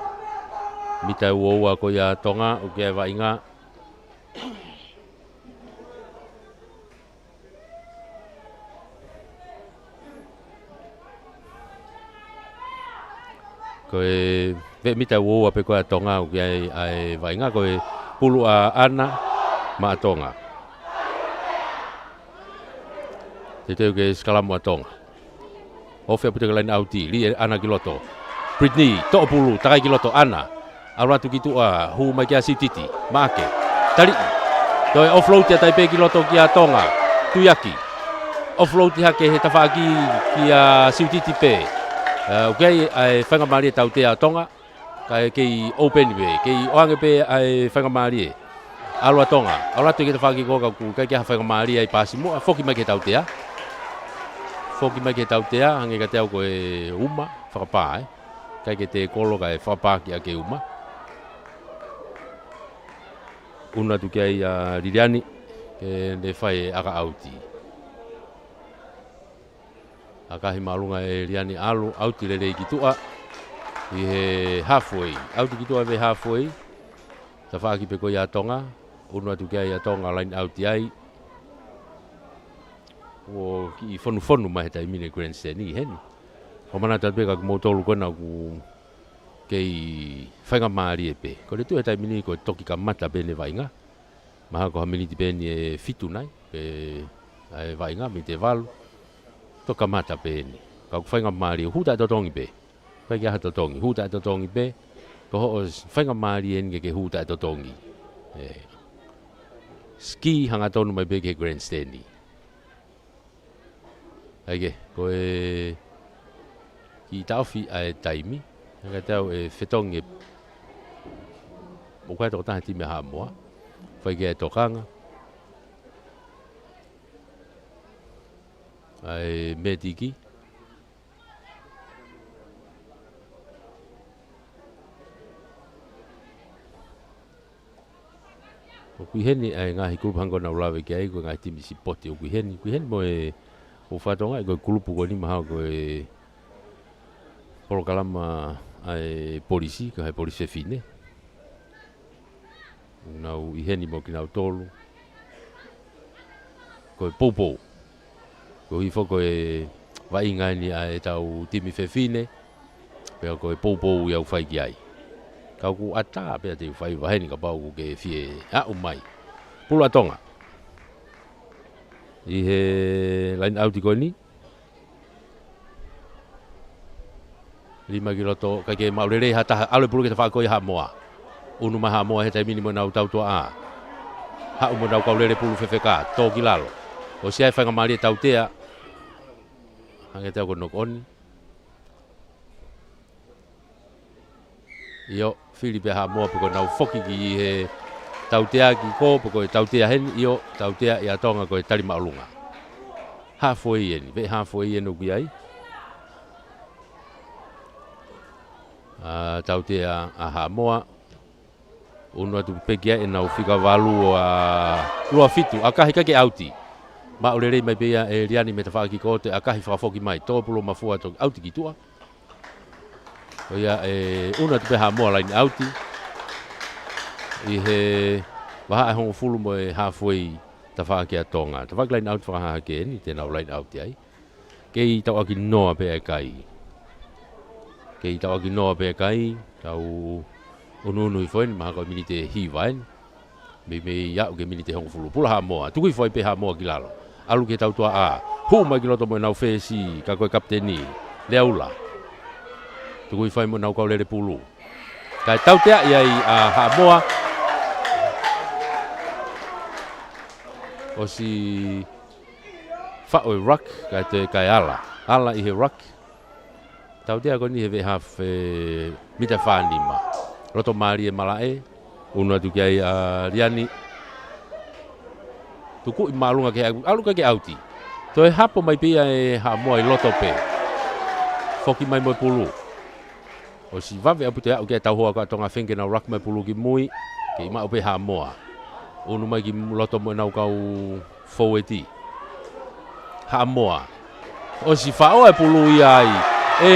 Mita uoua ko ia ʻa Tonga, ʻoku ʻi ai e vaʻinga. Ko e veʻe mita uoua pē ko ia ʻa Tonga ʻoku ʻi ai ʻa e vaʻinga, ko e pulu ʻa ʻAna maʻa Tonga. Teuteu ke sikalamu ʻa Tonga. Ofi ʻaupito ki he laine ʻauti, liʻe ʻAna ki loto. Brittany, toʻo pulu, takai ki loto, ʻAna. ʻAlu atu ki tuʻa, hū mai kia Siutiti, Maʻake. Taliʻi. Toe offload ʻa Taipe ki loto kia Tonga. Tuiaki. Offload hake he tafaʻaki kia Siutiti pē. ʻA, ʻoku ʻi ai ʻa e faingamālie tautea ʻa Tonga. Kae kei open pē, kei ʻoange pē ʻa e faingamālie. ʻAlu ʻa Tonga, ʻalu atu ki he tafaʻaki ko ē ka ʻoku ʻikai ke ʻi ai ha faingamālie ʻi he paasi muʻa, foki mai ki he tautea. Foki mai ki he tautea, hangē kiate au ko e uma, fakapā, ē. ʻIkai ke tēkolo kae fakapā ki ʻa e uma. ʻUnu atu ki ai ʻa Liliani, ke ne fai e ʻaka ʻauti. ʻAkahi māʻolunga ʻe Liani ʻalu, ʻauti lelei ki tuʻa. ʻI he halfway. ʻAuti ki tuʻa mei he halfway. Tafaʻaki pē ko ia ʻa Tonga. ʻUnu atu ki ai ʻa Tonga, laine ʻauti ai. ʻOku kiʻi fonufonu mai he taimi ni e grandstand ʻi heni. Ko e manatu atu pē kia kimoutolu ko ena ʻoku kei faingamālie pē. Ko e tuʻu he taimi ni ko e toki kamata pē ʻene vaʻinga. Mahalo ko ha miniti pē eni ʻe fitu nai, pe ʻa e vaʻinga, miniti ʻe valu. Toki kamata pē eni. Ka ʻoku faingamālie, hū taʻetotongi pē. ʻIkai ke ʻi ai ha totongi, hū taʻetotongi pē. Ko hoʻo faingamālie eni ke ke hū taʻetotongi. ʻE. Ski hangatonu mai pē ki he grandstand. ʻAi ke, ko e kiʻi taʻofi ʻa e taimi. Hangē kiate au ʻe fetongi ʻe, ʻoku ʻi ai e tokotaha he timi ʻa Haʻamoa. Fai ki ai e tokanga. ʻA e mētiki. ʻOku ʻi heni ʻa e ngaahi kulupu hangē ko ʻenau lave ki ai, ko e ngaahi timi sipoti ʻoku ʻi heni. ʻOku ʻi heni mo e, ʻoku fakatokangaʻi ko e kulupu ko eni mahalo ko e polokalama ʻa e polisi, ko e polisi fefine. Nau ʻi heni mo kinautolu. Ko e poupou. Ko e hifo ko e vaʻinga eni ʻa e tau timi fefine. Pea ko e poupou ia ʻoku fai ki ai. Ka ʻoku ʻatā pea te u fai vaheni kapau ʻoku ke fie aʻu mai. Pulu ʻa Tonga. ʻI he laine ʻauti ko eni. Lima ki loto, ʻikai ke maʻu lelei ha taha, ʻalu e pulu ki he tafaʻaki ko ia ʻa Haʻamoa. ʻUnu mai Haʻamoa he taimi ni mo ʻenau tautuʻa. Haʻu mo ʻenau kau lele pulu fefeka, tō ki lalo. ʻOsi ʻa e faingamālie tautea. Hangē kiate au ko e knock on. ʻIo, fili pē ʻa Haʻamoa pe ko ʻenau foki ki he tautea ki ko, pe ko e tautea heni, ʻio, tautea ʻia Tonga ko e tali māʻolunga. Halfway eni, veʻe halfway eni ʻoku ʻi ai. ʻA, tautea ʻa Haʻamoa. ʻUnu atu pē ki ai ʻenau fika valu ʻa lua fitu, ʻakahi ʻikai ke ʻauti. Maʻu lelei mai pē ia ʻe Liani mei he tafaʻaki ko ē, toe ʻakahi fakafoki mai, tō pulu mafua, toki ʻauti ki tuʻa. Ko ia ʻe ʻunu atu pē Haʻamoa, laine ʻauti ʻi he vahaʻa ʻe hongofulu mo e halfway tafaʻaki ʻa Tonga. Tafaʻaki laine ʻauti fakahahake eni te nau laine ʻauti ai. Kei tauʻaki noa pē ʻa e kai. Kei tauʻaki noa pē ʻa e kai, tau ʻunuʻunu hifo eni, mahalo ko e miniti ʻe hiva eni. Meimei aʻu ki he miniti ʻe hongofulu. Pulu ʻa Haʻamoa, tuku hifo ai pē Haʻamoa ki lalo. ʻAlu ki he tautuaʻa. Hū mai ki loto mo ʻenau fesi, ka ko e kapiteni, Leaula. Tuku hifo ai mo ʻenau kau lele pulu. Kae tauteaʻi ai ʻa Haʻamoa. ʻOsi faʻo e ruck, kae toe, kae ala. Ala ʻi he ruck. Tautea ko eni he veʻe half, ē, mita fā nima. Loto mālie ʻa Malaʻe, ʻunu atu ki ai ʻa Liani. Tukuʻi māʻolunga ki he, ʻalu ki he ʻauti. Toe hapo mai pē ia ʻe Haʻamoa ʻi loto pē. Foki mai mo e pulu. ʻOsi vave ʻaupito e aʻu ki ai e tauhoa ko ia ʻa Tonga, feinga ke nau ruck mai e pulu ki mui, kei maʻu pē Haʻamoa. ʻUnu mai ki loto mo ʻenau kau foueti. Haʻamoa. ʻOsi faʻo e pulu ia ai ʻe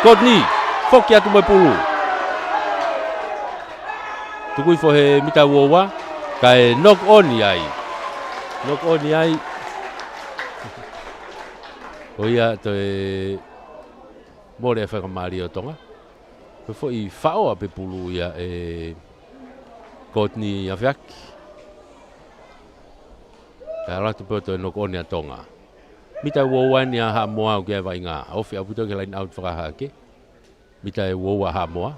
Courtney. Foki atu mo e pulu. Tuku hifo he mita ua ua, kae knock on ai. Knock on ai. Ko ia toe mole e faingamālie ʻo Tonga. Ko e foʻi faʻo ʻa e pulu ia ʻe Courtney Afeaki. Kae ʻalu atu pē ʻo toe knock on ʻa Tonga. Mita ua ua eni ʻa Haʻamoa, ʻoku ʻi ai e vaʻinga. Ofi ʻaupito ki he laine ʻauti fakahahake. Mita ʻe ua ua ʻa Haʻamoa.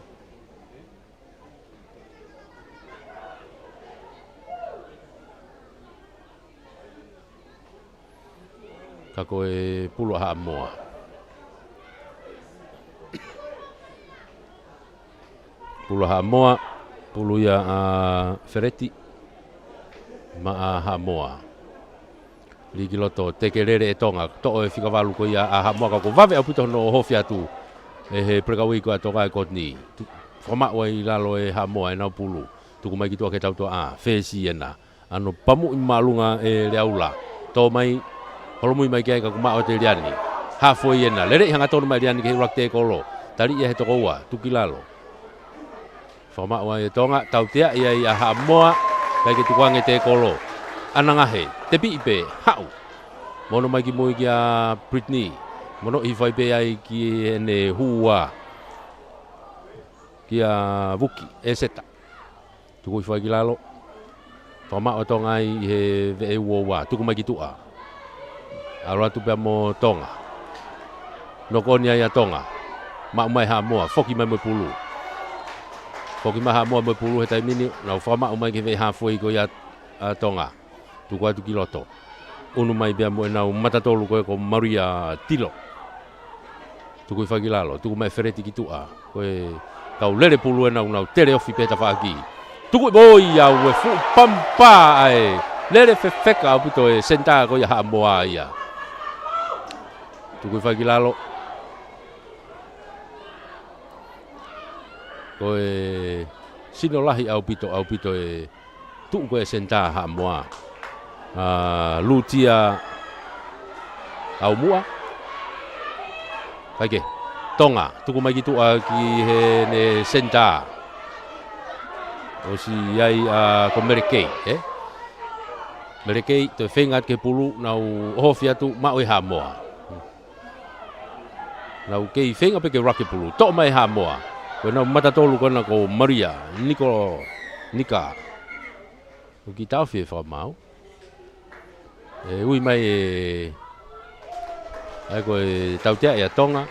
Ka ko e pulu ʻa Haʻamoa. Pulu ʻa Haʻamoa, pulu ia ʻa Fereti maʻa Haʻamoa. Lī ki loto, teke lele ʻe Tonga, toʻo e fika valu ko ia ʻa Haʻamoa, ka ʻoku vave ʻaupito hono ʻohofi atu ʻe he pulekaueiki ko ia ʻa Tonga, ʻe Courtney. Tu-, fakamaʻu ai ʻi lalo ʻe Haʻamoa ʻenau pulu. Tuku mai ki tuʻa ki he tautuaʻa, fesi ena. ʻAno pamuʻi māʻolunga ʻe Leaula. Tō mai, holomui mai ki ai ka kuo maʻu ʻe Liani. Halfway ena, leleʻi hangatonu mai ʻe Liani ki he ʻuluaki tēkolo. Taliʻi ia ʻe he tokoua, tuku ki lalo. Fakamaʻu ai ʻe Tonga, tauteaʻi ai ʻa Haʻamoa, ʻikai ke tukuange e tēkolo. ʻAnangahe, tepiʻi pē, haʻu. Mono mai ki mui kia Brittany. Mono hifo ai pē ai ki heʻene hua. Kia Vuki, ʻEseta. Tuku hifo ai ki lalo. Fakamaʻu ʻe Tonga ai ʻi he veʻe ua ua. Tuku mai ki tuʻa. ʻAlu atu pea mo Tonga. Knock on ai ʻa Tonga. Maʻu mai Haʻamoa. Foki mai mo e pulu. Foki mai Haʻamoa mo e pulu he taimi ni. Nau fakamaʻu mai ki he veʻe halfway ko ia ʻa Tonga. Tuku atu ki loto. ʻUnu mai pea mo ʻenau matatolu ko ē ko Maria Tilo. Tuku hifo ai ki lalo, tuku mai Fereti ki tuʻa. Ko e kau lele pulu ena ʻoku nau tele ofi pē he tafaʻaki. Tuku ʻi mui ia, ʻoku fuʻu pampa ai. Lele fefeka ʻaupito e senitā ko ia ʻa Haʻamoa ia. Tuku hifo ai ki lalo. Ko e sino lahi ʻaupito, ʻaupito e tuʻu ko ē senitā Haʻamoa. ʻA, Lutia ʻAumuʻa. Kae kehe. Tonga, tuku mai ki tuʻa ki heʻene senitā. ʻOsi ʻi ai ʻa ko Melekei, ē? Melekei, toe feinga atu ki he pulu, nau ʻohofi atu maʻu ʻe Haʻamoa. Nau kei feinga pē ke ruck e pulu. Toʻo mai Haʻamoa. Ko ʻenau matatolu ko ena ko Maria, Niko, Nika. ʻOku kiʻi taʻofi e fakamaau. ʻE ui mai e, ʻa ia ko e tauteaʻi ʻa Tonga,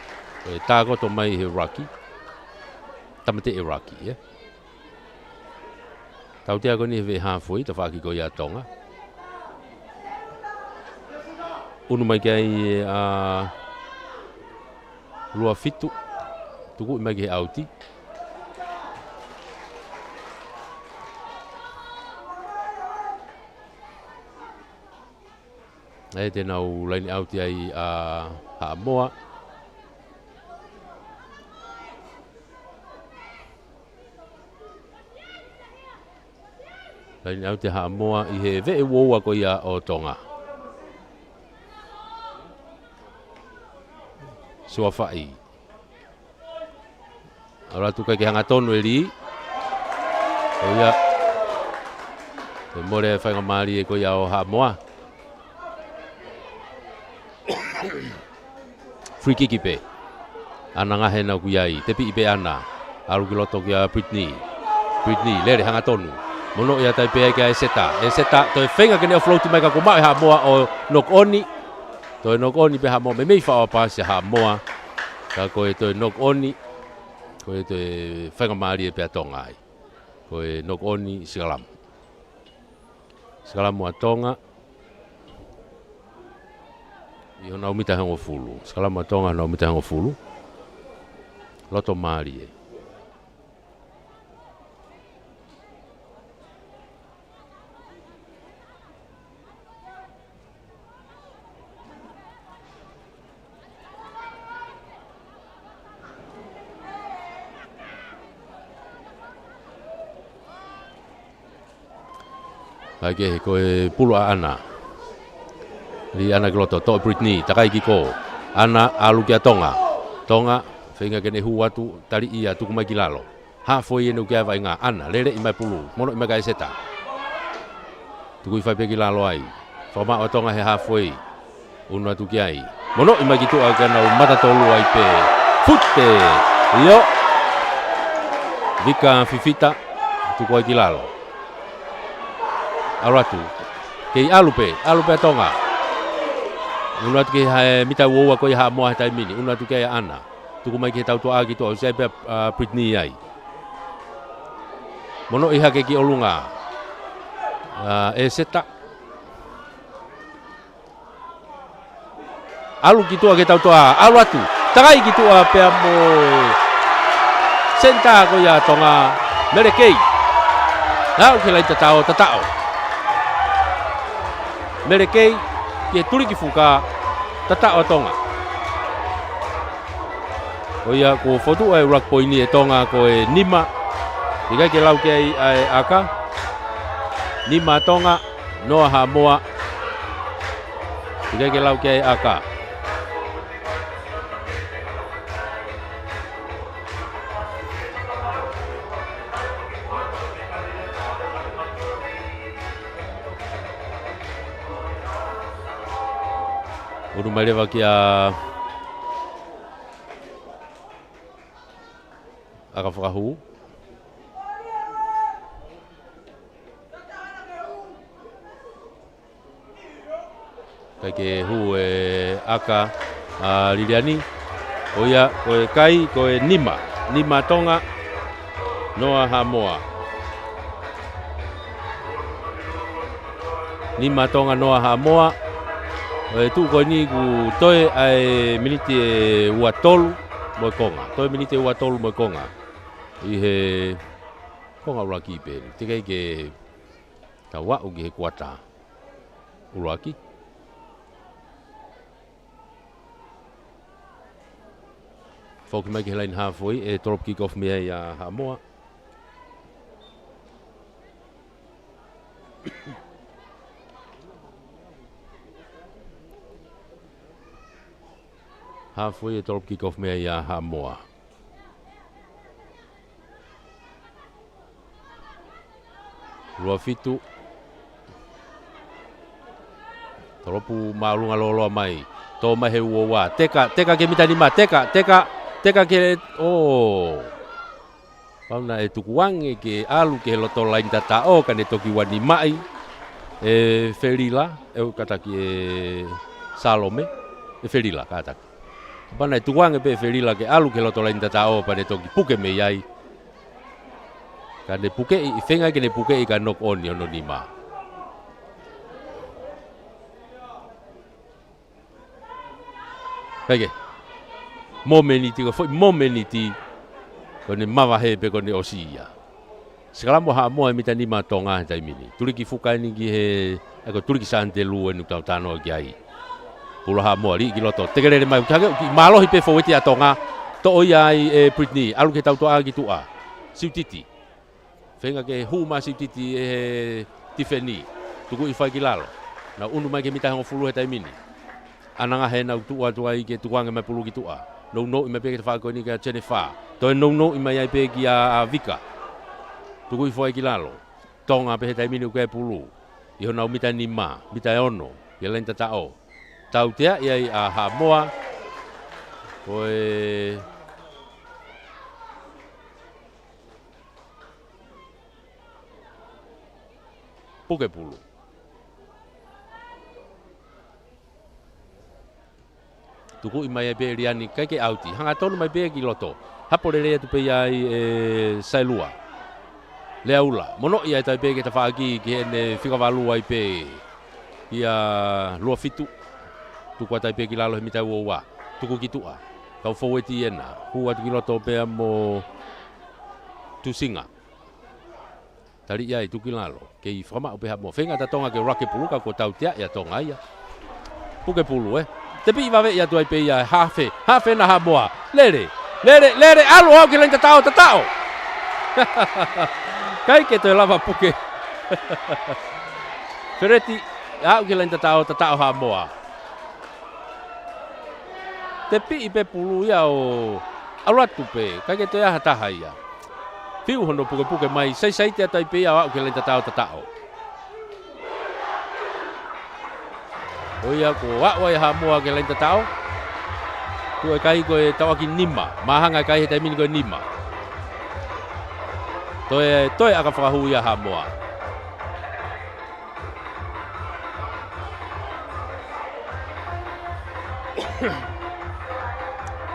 ko e tākoto mai he ruck. Tāmateʻi e ruck, ē? Tautea ko eni he veʻe halfway, tafaʻaki ko ia ʻa Tonga. ʻUnu mai ki ai ʻa Luafitu, tukuʻi mai ki he ʻauti. ʻE te nau laine ʻauti ai ʻa Haʻamoa. Laine ʻauti ʻa Haʻamoa ʻi he veʻe ua ua ko ia ʻo Tonga. Suafaʻi. ʻAlu atu, ʻikai ke hangatonu e lī. ʻO ia, toe mole e faingamālie ko ia ʻo Haʻamoa. Free kick pē. ʻAna Ngahe ʻoku ʻi ai. Tepiʻi pē ʻe ʻAna. ʻAlu ki loto kia Brittany. Brittany, lele hangatonu. Monoʻi atu ai pē ai kia ʻEseta. ʻEseta, toe feinga ke ne offload mai ka kuo maʻu ʻe Haʻamoa ʻo knock on. Toe knock on pē Haʻamoa. Meimei faʻo paasi ʻa Haʻamoa. Ka ko e toe knock on. Ko e toe faingamālie pē ʻa Tonga ai. Ko e knock on, sikalamu. Sikalamu ʻa Tonga. ʻI honau mita ʻe hongofulu. Sikalamu ʻa Tonga honau mita ʻe hongofulu. Loto mālie. Kae kehe, ko e pulu ʻa ʻAna. Lī ʻAna ki loto, toʻo Brittany, takai ki kō. ʻAna, ʻalu kia Tonga. Tonga, feinga ke ne hū atu, tali ia, tuku mai ki lalo. Halfway eni ʻoku ʻi ai e vaʻinga, ʻAna, leleʻi mai pulu, monoʻi mai kia ʻEseta. Tukuʻi fai pē ki lalo ai. Fakamaʻu ʻa Tonga he halfway. Unu atu ki ai. Monoʻi mai ki tuʻa ki honau mata tolu ai pē. Fute! ʻIo. Vika Fifita. Tuku ai ki lalo. ʻAlu atu. Kei ʻalu pē, ʻalu pē ʻa Tonga. Unu atu ki he mita ua ua ko ia ʻa Haʻamoa he taimi ni. Unu atu ki ai ʻa ʻAna. Tuku mai ki he tautuʻa ki tuʻa, ʻosi ʻi ai pē ʻa, ʻa, Brittany ai. Monoʻi hake ki ʻolunga. ʻA, ʻEseta. ʻAlu ki tuʻa ki he tautuʻa, ʻalu atu. Takai ki tuʻa pea mo e senitā ko ia ʻa Tonga, Melekei. Aʻu ki he laini tataʻo, tataʻo. Melekei, ki he tuliki fuka, tataʻo ʻa Tonga. Ko ia kuo fotu ai ʻuluaki poini ʻe Tonga ko e nima. ʻIkai ke lau ki ai ʻa e ʻaka. Nima ʻa Tonga, noa Haʻamoa. ʻIkai ke lau ki ai ʻaka. Unu mai leva kia ʻAka Fakahū. ʻIkai ke hū e ʻaka ʻa Liliani. Ko ia, ko e kai, ko e nima. Nima Tonga, noa Haʻamoa. Nima Tonga, noa Haʻamoa. ʻE tuʻu ko eni kuo toe ʻa e miniti ʻe ua tolu mo e konga. Toe miniti ʻe ua tolu mo e konga. ʻI he konga ʻuluaki pē eni. Teʻeki ai ke tau aʻu ki he kuata ʻuluaki. Foki mai ki he laini halfway, ʻe drop kick off mei ai ʻa Haʻamoa. Halfway, ʻe drop kick off mei ai ʻa Haʻamoa. Ua fitu. Tolopu māʻolunga lōloa mai. Tō mai he ua ua. Teka, teka ki he mita nima. Teka, teka, teka ki he, ʻō. Pau naʻe tukuange ke ʻalu ki he loto laini tataʻo, ka ne toki wanimaʻi ʻe Felila, ʻe kātaki ʻe Salome, ʻe Felila, kātaki. Pau naʻe tukuange pē ʻe Felila ke ʻalu ki he loto laini tataʻo, pea ne toki puke mei ai. Ka ne pukeʻi, ʻi feinga ke ne pukeʻi ka knock on ʻi hono nima. Peke. Momeniti, ko e foʻi momeniti, ko ʻene mavahe pē ko ʻene ʻosi ia. Sikalamu ʻa Haʻamoa he mita nima ʻa Tonga he taimi ni. Tuliki fuka eni ki he, ʻa ia ko e tuliki Sante Lū eni ʻoku tau talanoa ki ai. Pulu ʻa Haʻamoa, liʻi ki loto. Tekelele mai, ʻoku hangē ʻoku mālohi pē fōueti ʻa Tonga. Toʻo ia ai ʻe Brittany, ʻalu ki he tautuʻa ki tuʻa. Siutiti. Feinga ke hū mai Siutiti ʻe he tifeni. Tukuʻi fai ki lalo. Nau unu mai ki he mita ʻe hongofulu he taimi ni. ʻAna Ngahe naʻa nau tuʻu atu ai ke tukuange mai pulu ki tuʻa. Nounou mai pē ki he tafaʻaki ko eni kia Jennifer. Toe nounou mai ai pē kia Vika. Tuku hifo ai ki lalo. Tonga pē he taimi ni ʻoku ʻi ai e pulu. ʻI honau mita nima, mita ʻe ono. ʻI he laini tataʻo. Tauteaʻi ai ʻa Haʻamoa. Ko e puke pulu. Tukuʻi mai ai pē ʻe Liani, ʻikai ke ʻauti. Hangatonu mai pē ki loto. Hapo lelei atu pē ia ʻe Sailua. Leaula. Monoʻi ai tai pē ki he tafaʻaki ki heʻene fika valu ai pē ia Luafitu. Tuku atu ai pē ki lalo he mita ua ua. Tuku ki tuʻa. Kau foueti ena. Hū atu ki loto pea mo Tusinga. Taliʻi ai, tuku ki lalo. Kei fakamaʻu pē Haʻamoa. Feinga ʻa Tonga ke ʻuluaki pulu ka kuo tauteaʻi ʻa Tonga ia. Puke pulu, ē. Tepiʻi vaveʻi atu ai pē ia, hafe. Hafe ena Haʻamoa. Lele. Lele, lele, ʻalu ʻo aʻu ki he laini tataʻo, tataʻo. ʻIkai ke toe lava puke. Fereti, aʻu ki he laini tataʻo, tataʻo Haʻamoa. Tepiʻi pē pulu ia ʻo ʻalu atu pē, ʻikai ke toe ʻi ai ha taha ia. Fiu hono pukepuke mai, saisaiti atu ai pē ia ʻo aʻu ki he laini tataʻo, tataʻo. ʻO ia kuo aʻu ai Haʻamoa ki he laini tataʻo. Tuʻu e kai ko e tauʻaki nima, māhanga e kai he taimi ni ko e nima. Toe, toe ʻaka fakahū ia Haʻamoa.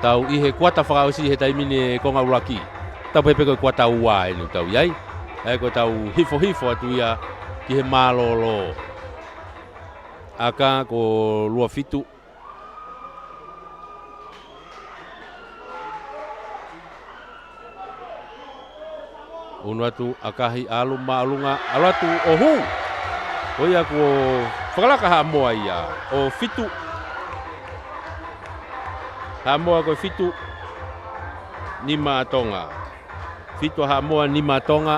Tau ʻi he kuata fakaʻosi he taimi ni e konga ʻuluaki. Tau pehē pē ko e kuata ua eni ʻoku tau ʻi ai. ʻA ia ko ʻetau hifohifo atu ia ki he mālōlō. ʻAka ko Luafitu. ʻUnu atu, ʻakahi, ʻalu māʻolunga, ʻalu atu ʻo hū. Ko ia kuo fakalaka Haʻamoa ia, ʻo fitu. Haʻamoa ko e fitu, nima ʻa Tonga. Fitu ʻa Haʻamoa, nima ʻa Tonga.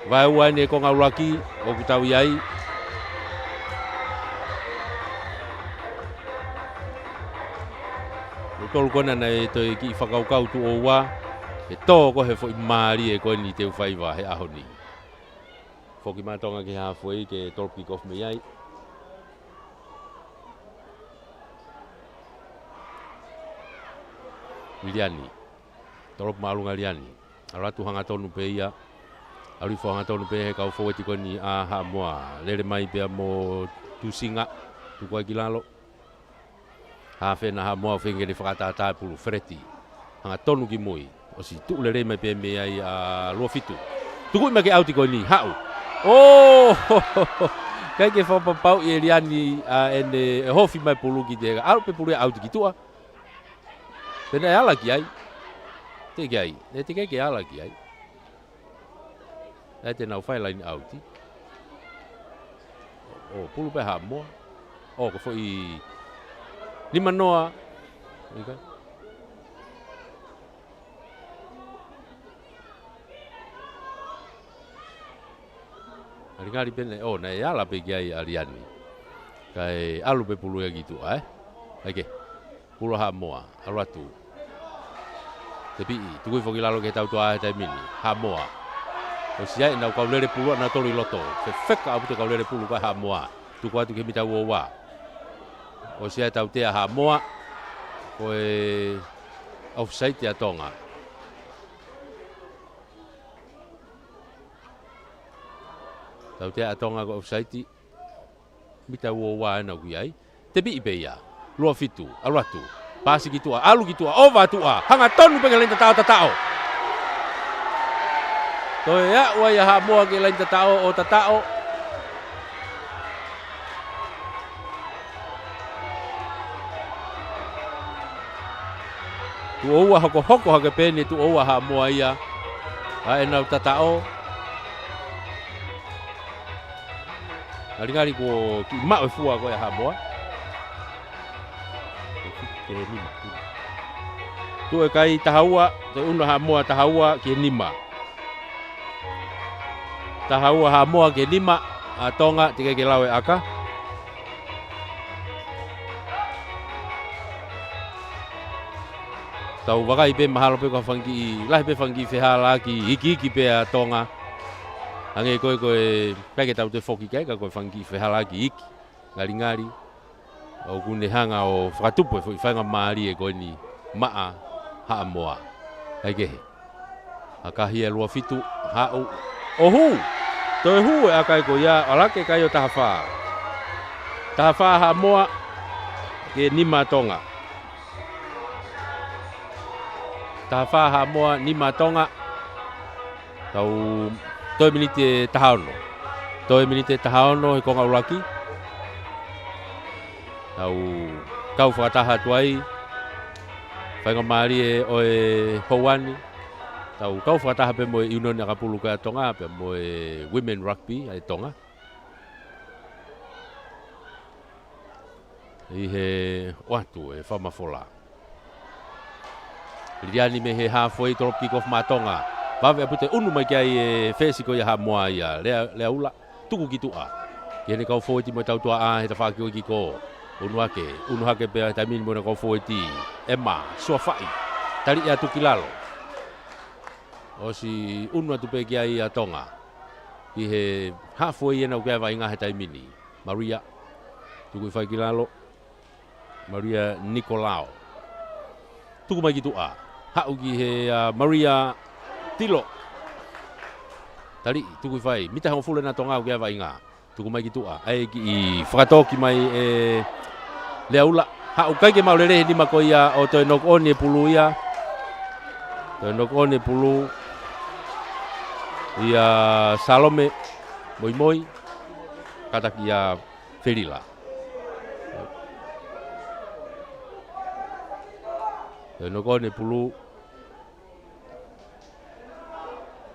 Vaeua eni e konga ʻuluaki ʻoku tau ʻi ai. ʻOku tolu ko ena naʻe toe kiʻi fakakaukau Tuʻoua. Ke tō ko e foʻi mālie ko eni te u faiva he ʻaho ni. Foki mai ʻa Tonga ki he halfway ke tolo kick off mei ai. Liani. Tolo māʻolunga Liani. ʻAlu atu hangatonu pē ia. ʻAlu hifo hangatonu pē he kau foueti ko eni ʻa Haʻamoa. Lele mai pea mo Tusinga. Tuku ai ki lalo. Hafe ena Haʻamoa, feinga ke ne fakatātā e pulu, Fereti. Hangatonu ki mui. ʻOsi tuʻu lelei mai pē mei ai ʻa Luafitu. Tukuʻi mai ke ʻauti ko eni, haʻu. ʻŌ! ʻIkai ke fakapapauʻi ʻe Liani ʻa ʻene, ʻe hofi mai pulu ki te heka. ʻAlu pē pulu ia ʻauti ki tuʻa. Pea naʻe ala ki ai. Teʻeki ai. Naʻe teʻeki ai ke ala ki ai. Naʻe te nau fai laini ʻauti. ʻO, pulu pē Haʻamoa. ʻO, ko e foʻi nima noa. ʻIkai. Ngalingali pē naʻe, ʻo, naʻe ala pē ki ai ʻa Liani. Kae ʻalu pē pulu ia ki tuʻa, ē? ʻAi ke. Pulu ʻa Haʻamoa, ʻalu atu. Tepiʻi, tuku hifo ki lalo ke tau toa he taimi ni. Haʻamoa. ʻOsi ʻi ai ʻenau kau lele pulu ʻanautolu ʻi loto. Fefeka ʻaupito e kau lele pulu ko ē ʻa Haʻamoa. Tuku atu ki he mita ua ua. ʻOsi ʻi ai e tautea ʻa Haʻamoa. Ko e offside ʻa Tonga. Tautea ʻa Tonga ko e offside. Mita ua ua ena ʻoku ʻi ai. Tepiʻi pē ia. Luafitu. ʻAlu atu. Paasi ki tuʻa. ʻAlu ki tuʻa. ʻOva tuʻa. Hangatonu pē ki he laini tataʻo, tataʻo. Toe aʻu ai ʻa Haʻamoa ki he laini tataʻo ʻo tataʻo. Tuʻoua hokohoko hake pē eni Tuʻoua Haʻamoa ia. ʻA ʻenau tataʻo. Ngalingali kuo kiʻi maʻu e fua ko ē ʻa Haʻamoa. Ke nima. Tuʻu e kai taha ua, toe ʻunu ʻa Haʻamoa taha ua ki he nima. Taha ua Haʻamoa ki he nima, ʻa Tonga, teʻeki ke lau e ʻaka. Tau vakai pē mahalo pē ko e fanga kiʻi, lahi pē fanga kiʻi fehālaaki ikiiki pē ʻa Tonga. Hangē ko e, ko e, ʻikai ke tau toe foki ki ai ka ko e fanga kiʻi fehālaaki iiki. Ngalingali. ʻOku ne hanga ʻo fakatupu e foʻi faingamālie ko eni maʻa Haʻamoa. ʻAi kehe. ʻAkahi e lua fitu, haʻu. ʻO hū. Toe hū e ʻakahi ko ia, ʻalake kai ʻo taha fā. Taha fā Haʻamoa, ke nima Tonga. Taha fā Haʻamoa, nima Tonga. Tau toe miniti ʻe taha ono. Toe miniti ʻe taha ono he konga ʻuluaki. Tau kau fakataha atu ai. Faingamālie ʻo e houa ni. Tau kau fakataha pē mo e ʻIunioni ʻAkapulu ko ia ʻa Tonga, pea mo e Women Rugby ʻa e Tonga. ʻI he ʻoatu e fakamafola. Liliani mei he halfway, tolopu kick off maʻa Tonga. Vave ʻa Pute, ʻunu mai ki ai e fesi ko ia Haʻamoa ia. Lea, Leaula, tuku ki tuʻa. Ki heʻene kau fōueti mo e tautuaʻa, he tafaʻaki ko e kick off. ʻUnu hake, ʻunu hake pē ʻa e taimi ni mo ʻene kau fōueti. ʻEma, Suafaʻi. Taliʻi atu ki lalo. ʻOsi ʻunu atu pē ki ai ʻa Tonga. ʻI he halfway ʻena ʻoku ʻi ai e vaʻinga he taimi ni. Maria. Tuku ʻi fai ki lalo. Maria Nikolao. Tuku mai ki tuʻa. Haʻu ki he, ʻa, Maria Tilo. Taliʻi, tuku ʻi fai. Mita hongofulu ʻena ʻa Tonga ʻoku ʻi ai e vaʻinga. Tuku mai ki tuʻa. ʻAi kiʻi fakatoki mai ʻe Leaula. Haʻu kai ke maʻu lelei he nima ko ia ʻo toe knock on e pulu ia. Toe knock on e pulu. ʻIa Salome Moimoi. Kātaki ʻia Felila. Toe knock on e pulu.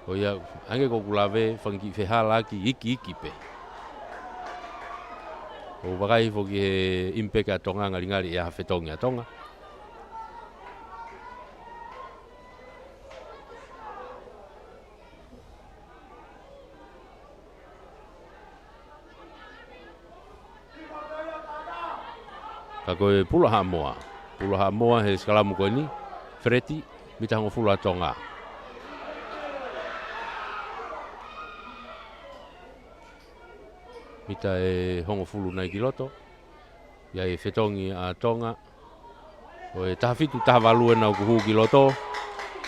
Ko ia, hangē ko ʻeku lave, fanga kiʻi fehālaaki ikiiki pē. ʻOku vakai foki he impact ʻa Tonga, ngalingali ʻe ʻi ai ha fetongi ʻa Tonga. Ka ko e pulu ʻa Haʻamoa. Pulu ʻa Haʻamoa he sikalamu ko eni. Feleti, mita hongofulu ʻa Tonga. Mita ʻe hongofulu nai ki loto. ʻI ai e fetongi ʻa Tonga. Ko e taha fitu taha valu ʻena ʻoku hū ki loto.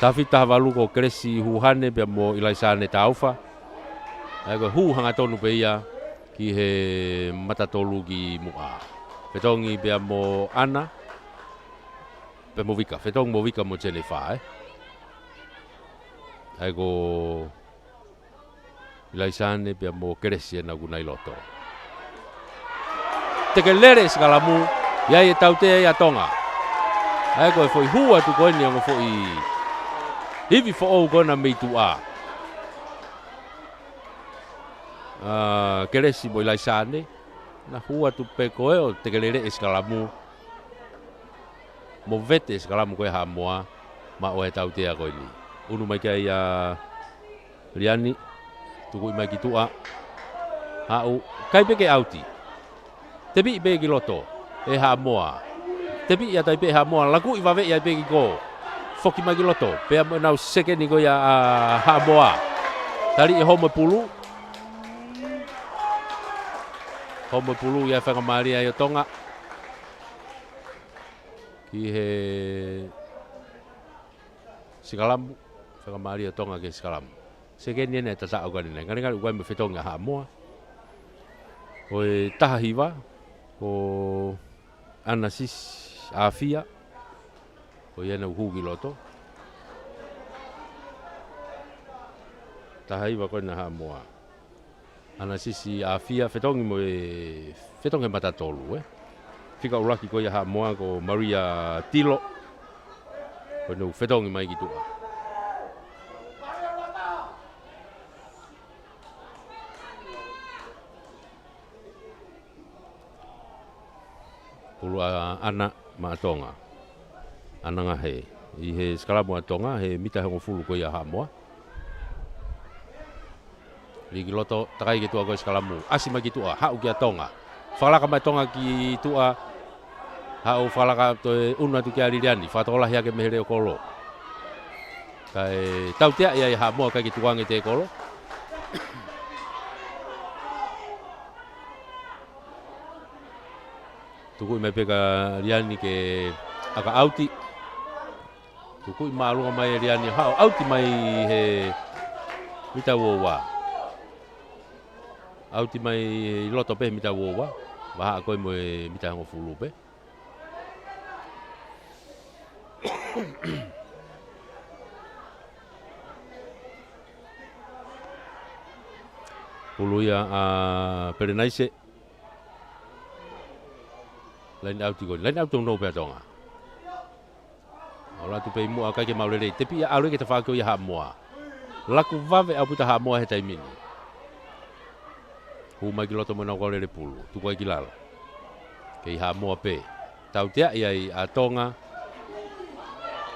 Taha fitu taha valu ko Kelesi Huhane pea mo ʻIlaisane Taufa. ʻAi ko e hū hangatonu pē ia ki he mata tolu ki muʻa. Fetongi pea mo ʻAna. Pea mo Vika. Fetongi mo Vika mo Jennifer, ē. ʻAi ko ʻIlaisane pea mo Kelesi ʻena ʻoku nai loto. Teke lele e sikalamu, ʻi ai e tautea ia ʻa Tonga. ʻAi ko e foʻi hū atu ko eni ʻa e ongo foʻi ivi foʻou ko ena mei tuʻa. ʻA, Kelesi mo ʻIlaisane. Na hū atu pē ko ē ʻo teke lele e sikalamu. Mo vete e sikalamu ko ē ʻa Haʻamoa, maʻu e tautea ko eni. ʻUnu mai ki ai ʻa Liani, tukuʻi mai ki tuʻa. Haʻu, kai pē ke ʻauti. Tepiʻi pē ki loto, ʻe Haʻamoa. Tepiʻi atu ai pē ʻe Haʻamoa, lakuʻi vaveʻi ai pē ki kō. Foki mai ki loto, pea mo ʻenau sekeni ko ia ʻa Haʻamoa. Taliʻi e homo pulu. Homo pulu ia e faingamālie ai ʻo Tonga. Ki he sikalamu, faingamālie ʻo Tonga ki he sikalamu. Sekeni ʻena ʻe tataʻo ka ʻi ai, ngalingali ʻoku ʻi ai mo e fetongi ʻa Haʻamoa. Ko e taha hiva, ko ʻAnasisi ʻAfia, ko ia ʻena ʻoku hū ki loto. Taha hiva ko ena ʻa Haʻamoa. ʻAnasisi ʻAfia, fetongi mo e, fetongi he mata tolu, ē. Fika ʻuluaki ko ia ʻa Haʻamoa ko Maria Tilo. Ko ʻena ʻoku fetongi mai ki tuʻa. Pulu ʻa ʻAna maʻa Tonga. ʻAna Ngahē. ʻI he sikalamu ʻa Tonga, he mita ʻe hongofulu ko ia ʻa Haʻamoa. Lī ki loto, takai ki tuʻa ko e sikalamu. ʻAsi mai ki tuʻa, haʻu kia Tonga. Fakalaka mai Tonga ki tuʻa. Haʻu fakalaka toe unu atu kia Liliani, fakatokolahi hake mei he leʻo kolo. Kae tauteaʻi ai Haʻamoa kae ʻikai ke tukuange e tēkolo. Tukuʻi mai pē kia Liani ke ʻaka ʻauti. Tukuʻi māʻolunga mai ʻe Liani, haʻu ʻauti mai he mita uaua. ʻAuti mai ʻi loto pē he mita uaua. Vahaʻa ko ē mo e mita hongofulu pē. Pulu ia ʻa Pelenaise. Laine ʻauti ko eni. Laine ʻauti nounou pē ʻa Tonga. ʻOla atu pē ʻi muʻa kae ʻikai ke maʻu lelei. Tepiʻi ia ʻalu ia ke tafaʻaki ʻo ia Haʻamoa. Laku vave ʻaupito Haʻamoa he taimi ni. Hū mai ki loto mo ʻenau kau lele pulu. Tuku ai ki lalo. Kei Haʻamoa pē. Tauteaʻi ai ʻa Tonga.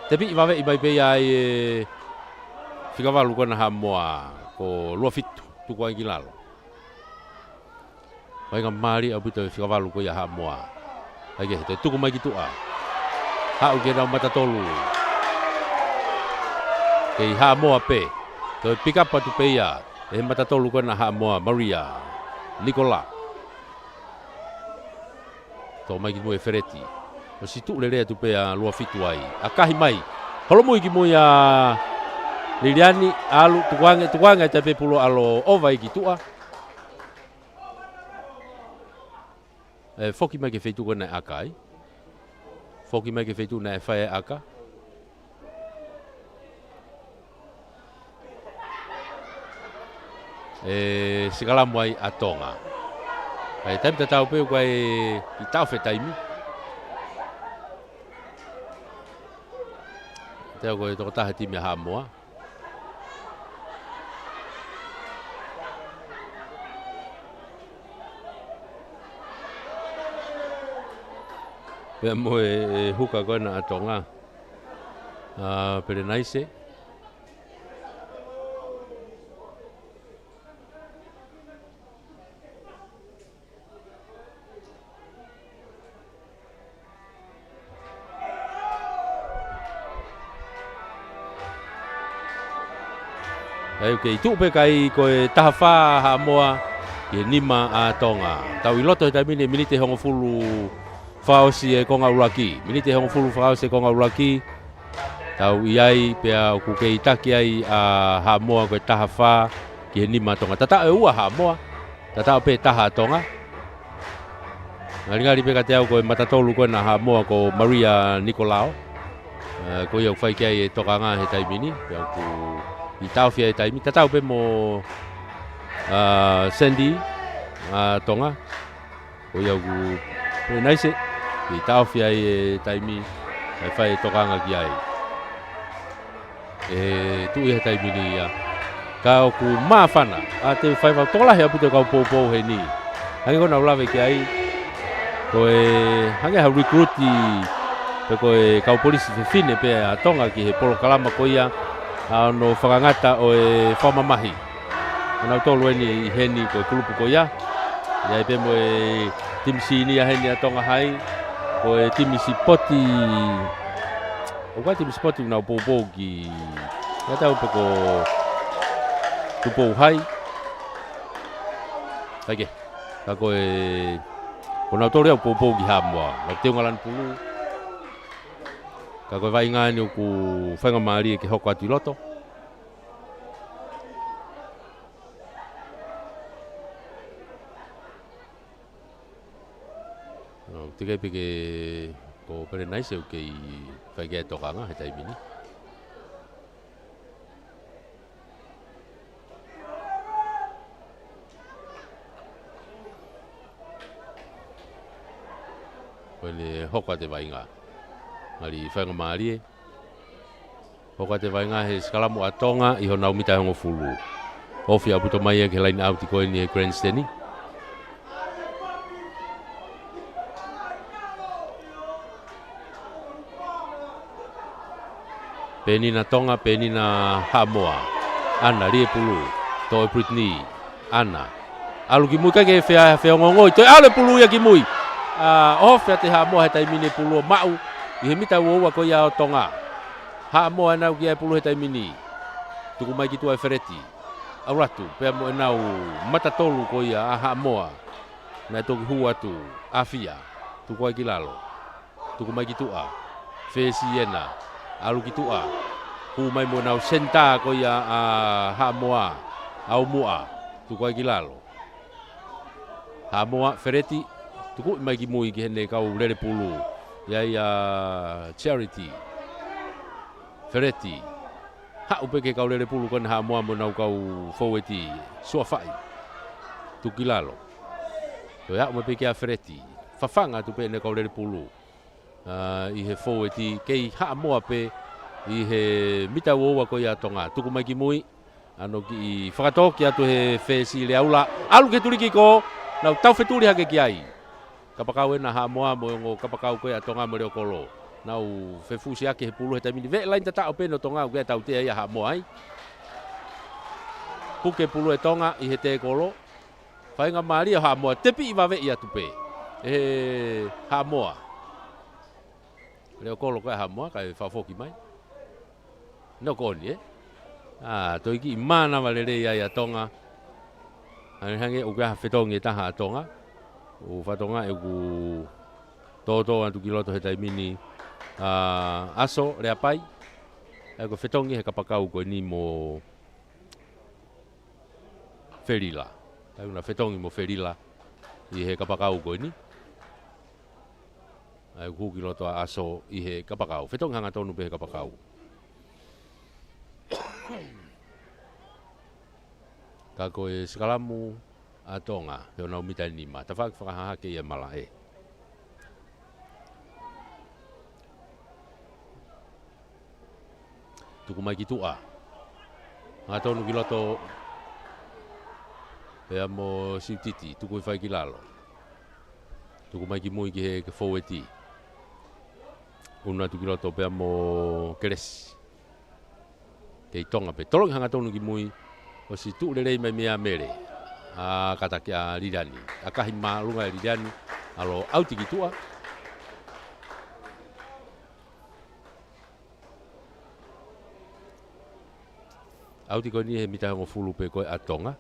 Tepiʻi vaveʻi mai pē ia ʻa e fika valu ko ena Haʻamoa. Ko Luafitu. Tuku ai ki lalo. Vaʻinga mālie ʻaupito e fika valu ko ia Haʻamoa. ʻAi ke he toe tuku mai ki tuʻa. Haʻu ki heʻenau mata tolu. Kei Haʻamoa pē. Toe pick up atu pē ia. ʻE he mata tolu ko ena Haʻamoa, Maria Nikola. Toʻo mai ki mui ʻe Feleti. ʻOsi tuʻu lelei atu pē ʻa Luafitu ai. ʻAkahi mai. Holomui ki mui ʻa Liliani, ʻalu tukuange, tukuange ʻe taʻe pē pulu ʻalu ʻova ai ki tuʻa. ʻE, foki mai ki he feituʻu ko ē naʻe ʻaka ai. Foki mai ki he feituʻu naʻe fai ai e ʻaka. ʻE, sikalamu ai ʻa Tonga. ʻAi, taimi tatau pē ʻoku ʻikai ke taʻofi e taimi. Te u ko e tokotaha timi ʻa Haʻamoa. Pea mo e, e huka ko ena ʻa Tonga. ʻA Pelenaise. ʻAi, ʻoku kei tuʻu pē kai ko e taha fā Haʻamoa ki he nima ʻa Tonga. Tau ʻi loto he taimi ni miniti hongofulu fakaʻosi e konga ʻuluaki. Miniti hongofulu fakaʻosi e konga ʻuluaki. Tau ʻi ai pea ʻoku kei taki ai ʻa Haʻamoa ko e taha fā ki he nima Tonga. Tataʻo e ua Haʻamoa. Tataʻo pē taha Tonga. Ngalingali pē kiate au ko e mata tolu ko ena Haʻamoa ko Maria Nikolao. ʻE, ko ia ʻoku fai ki ai e tokanga he taimi ni. Pea ʻoku ʻi taʻofi ai e taimi. Tataʻo pē mo, ʻa, Sandy, ʻa, Tonga. Ko ia ʻoku Pelenaise, ʻi taʻofi ai e taimi, ʻe fai e tokanga ki ai. ʻE tuʻu ia he taimi ni ia. Ka ʻoku māfana, ʻa te fai fau tokolahi ʻaupito e kau poupou heni. Hangē ko ʻenau lave ki ai, ko e hangē ha recruit, pe ko e kau polisi fefine pē ʻa Tonga ki he polokalama ko ia, ʻa hono fakangata ʻo e fakamamahi. Ko nautolu eni ʻi heni ko e kulupu ko ia. ʻI ai pē mo e timi sīnia heni ʻa Tonga Hai. Ko e timi sipoti. ʻOku ʻi ai timi sipoti ʻoku nau poupou ki. Ka tau pē ko Tupou Hai. ʻAi ke. Ka ko e. Ko nautolu ia ʻoku poupou ki Haʻamoa. Nau teunga lanu pulu. Ka ko e vaʻinga eni ʻoku faingamālie ke hoko atu ʻi loto. ʻO, teʻeki ai pē ke ko Pelenaise ʻoku kei fai ki ai e tokanga he taimi ni. Ko eni hoko atu e vaʻinga. Ngali faingamālie. Hoko atu e vaʻinga he sikalamu ʻa Tonga ʻi honau mita hongofulu. Ofi ʻaupito mai ia ki he laine ʻauti ko eni he grandstand. Penina Tonga, penina Haʻamoa. ʻAna, lie pulu. Toe Brittany. ʻAna. ʻAlu ki mui kae ʻikai ke fea, feongoongoi. Toe ʻalu e pulu ia ki mui. ʻA, ʻohofi atu ʻe Haʻamoa he taimi ni e pulu ʻo maʻu ʻi he mita ua ua ko ia ʻo Tonga. Haʻamoa ʻenau kiʻi pulu he taimi ni. Tuku mai ki tuʻa ʻe Feleti. ʻAlu atu pea mo ʻenau mata tolu ko ia ʻa Haʻamoa. Naʻe toki hū atu ʻa Fia. Tuku ai ki lalo. Tuku mai ki tuʻa. Fesi ena. ʻAlu ki tuʻa. Hū mai mo ʻenau senitā ko ia ʻa Haʻamoa. ʻAumuʻa. Tuku ai ki lalo. Haʻamoa, Feleti, tukuʻi mai ki mui ki heʻene kau lele pulu. ʻI ai ʻa Charity. Feleti. Haʻu pē ki he kau lele pulu ko ena Haʻamoa mo ʻenau kau foueti. Suafaʻi. Tuku ki lalo. Toe haʻu mai pē ki ai ʻa Feleti. Fafanga atu pē ʻene kau lele pulu. ʻA, ʻi he foueti kei Haʻamoa pē ʻi he mita ua ua ko ia ʻa Tonga. Tuku mai ki mui. ʻAno kiʻi fakatoki atu he fesi Leaula. ʻAlu ki he tuli kiko. Nau tau fetuli hake ki ai. Kapakau ena Haʻamoa mo e ongo kapakau ko ia ʻa Tonga mo Leokolo. Nau fefusiaki he pulu he taimi ni. Veʻe laini tataʻo pē ʻo Tonga, ʻoku ʻikai tautea ia Haʻamoa ai. Puke pulu ʻe Tonga ʻi he tēkolo. Faingamālie ʻo Haʻamoa. Tepiʻi vaveʻi atu pē ʻe Haʻamoa. Leokolo ko ia ʻa Haʻamoa, kae fakafoki mai. Nō ko eni, ē? ʻA, toe kiʻi mānava lelei ai ʻa Tonga. Hangehangē ʻoku ʻi ai ha fetongi ʻe taha ʻa Tonga. ʻOku fakatokangaʻi ʻoku tōtō atu ki loto he taimi ni ʻa Aso Leapai. ʻA ia ko e fetongi he kapakau ko eni mo Felila. ʻA ia ʻoku na fetongi mo Felila ʻi he kapakau ko eni. ʻA ia ʻoku hū ki loto ʻa Aso ʻi he kapakau. Fetongi hangatonu pē he kapakau. Ka ko e sikalamu ʻa Tonga, he ʻenau mita ʻe nima. Tafaʻaki fakahahake ia ʻe Malaʻe. Tuku mai ki tuʻa. Hangatonu ki loto. Pea mo Siutiti, tuku hifo ai ki lalo. Tuku mai ki mui ki he, ki he foueti. ʻUnu atu ki loto pea mo Kelesi. Kei Tonga pē. Tolongi hangatonu ki mui. ʻOsi tuʻu lelei mai mei ai ʻa Mele. ʻA, kātaki ʻa Liliani. ʻAkahi māʻolunga ʻe Liliani. ʻAlu ʻauti ki tuʻa. ʻAuti ko eni he mita hongofulu pē ko ia ʻa Tonga.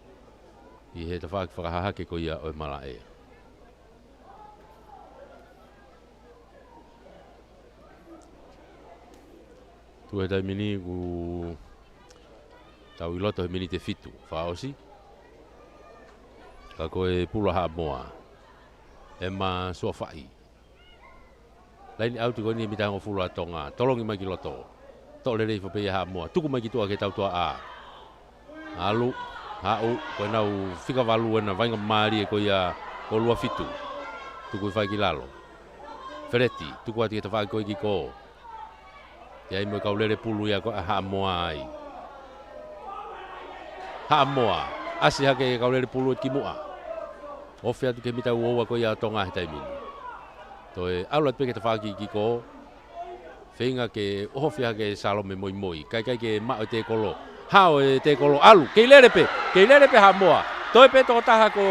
ʻI he tafaʻaki fakahahake ko ia ʻo e Malaʻe. Tuʻu he taimi ni ʻoku tau ʻi loto he miniti ʻe fitu. Fakaʻosi. Ka ko e pulu ʻa Haʻamoa. ʻEma Suafaʻi. Laini ʻauti ko eni he mita hongofulu ʻa Tonga. Tolongi mai ki loto. Toʻo lelei hifo pē ia ʻe Haʻamoa. Tuku mai ki tuʻa ki he tautuaʻa. ʻAlu, haʻu, ko ʻenau fika valu ena, faingamālie ko ia ko Luafitu. Tuku hifo ai ki lalo. Feleti, tuku atu ki he tafaʻaki ko ia ki kō. ʻI ai mo e kau lele pulu ia ko ia ʻa Haʻamoa ai. Haʻamoa, ʻasi hake e kau lele pulu ʻe ki muʻa. ʻOfi atu ki he mita ua ua ko ia ʻa Tonga he taimi ni. Toe ʻalu atu pē ki he tafaʻaki ki kō. Feinga ke ʻohofi hake ʻe Salome Moimoi. Kae ʻikai ke maʻu e tēkolo. Hao e tēkolo ʻalu. Kei lele pē. Kei lele pē Haʻamoa. Toe pē tokotaha ko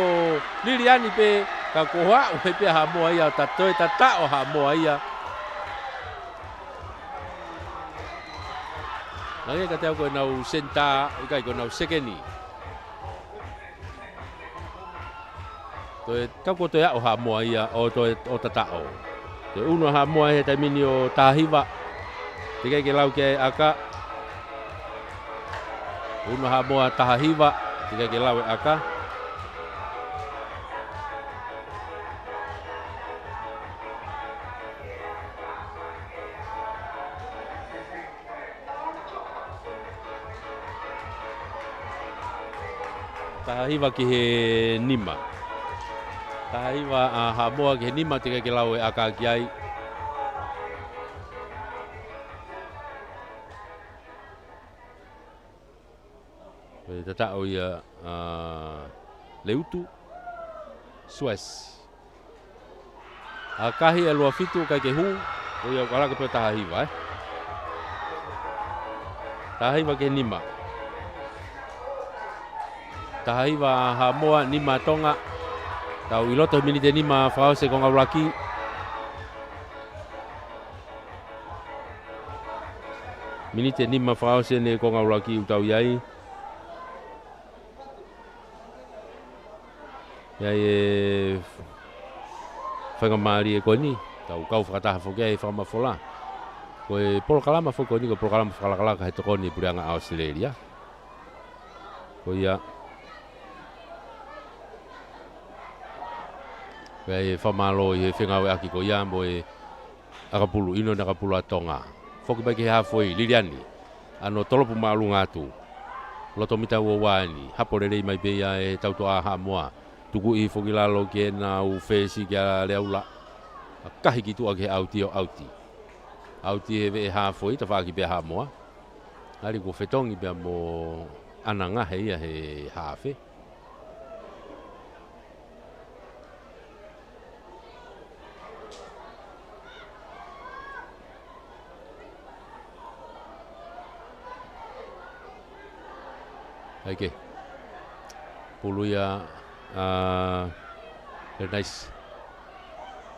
Liliani pē. Ka ko e haʻu pē ʻa Haʻamoa ia. Ta toe tataʻo Haʻamoa ia. Hangē kiate au ko ʻenau senitā, ʻikai ko ʻenau sekeni. Toe, ka ko e toe aʻu Haʻamoa ia, ʻo toe, ʻo tataʻo. Toe ʻunu ʻa Haʻamoa he taimi ni ʻo taha hiva. Teʻeki ai ke lau ki ai ʻa e ʻaka. ʻUnu ʻa Haʻamoa taha hiva. Teʻeki ai ke lau e ʻaka. Taha hiva ki he nima. Taha hiva ʻa Haʻamoa ki he nima, teʻeki ai ke lau e ʻaka ki ai. Ko e tataʻo ia ʻa Leutu Suesi. ʻAkahi ʻe Luafitu, ʻikai ke hū, ko ia ʻoku ʻalu hake pē taha hiva, ē. Taha hiva ki he nima. Taha hiva ʻa Haʻamoa, nima ʻa Tonga. Tau ʻi loto he miniti ʻe nima fakaʻosi e konga ʻuluaki. Miniti ʻe nima fakaʻosi eni e konga ʻuluaki ʻoku tau ʻi ai. ʻI ai e faingamālie ko eni, tau kau fakataha foki ai e fakamafola. Ko e polokalama foki ko eni, ko e polokalama fakalakalaka he tokoni e Puleʻanga ʻAositelēlia. Ko ia. Ko ia e fakamālō ʻi he fengāueʻaki ko ia mo e ʻakapulu, ʻiunioni ʻakapulu ʻa Tonga. Foki mai ki he haafe, Liliani. ʻAno tolopu māʻolunga atu. Loto mita ua ua eni. Hapo lelei mai pē ia e tautoʻa Haʻamoa. Tukuʻi foki lalo ki heʻenau fesi kia Leaula. ʻAkahi ki tuʻa ki he ʻauti ʻo ʻauti. ʻAuti he veʻe haafe, tafaʻaki pē Haʻamoa. ʻAli kuo fetongi pea mo ʻAna Ngahe ia he haafe. ʻAi ke. Pulu ia, ʻa, Lelinaise.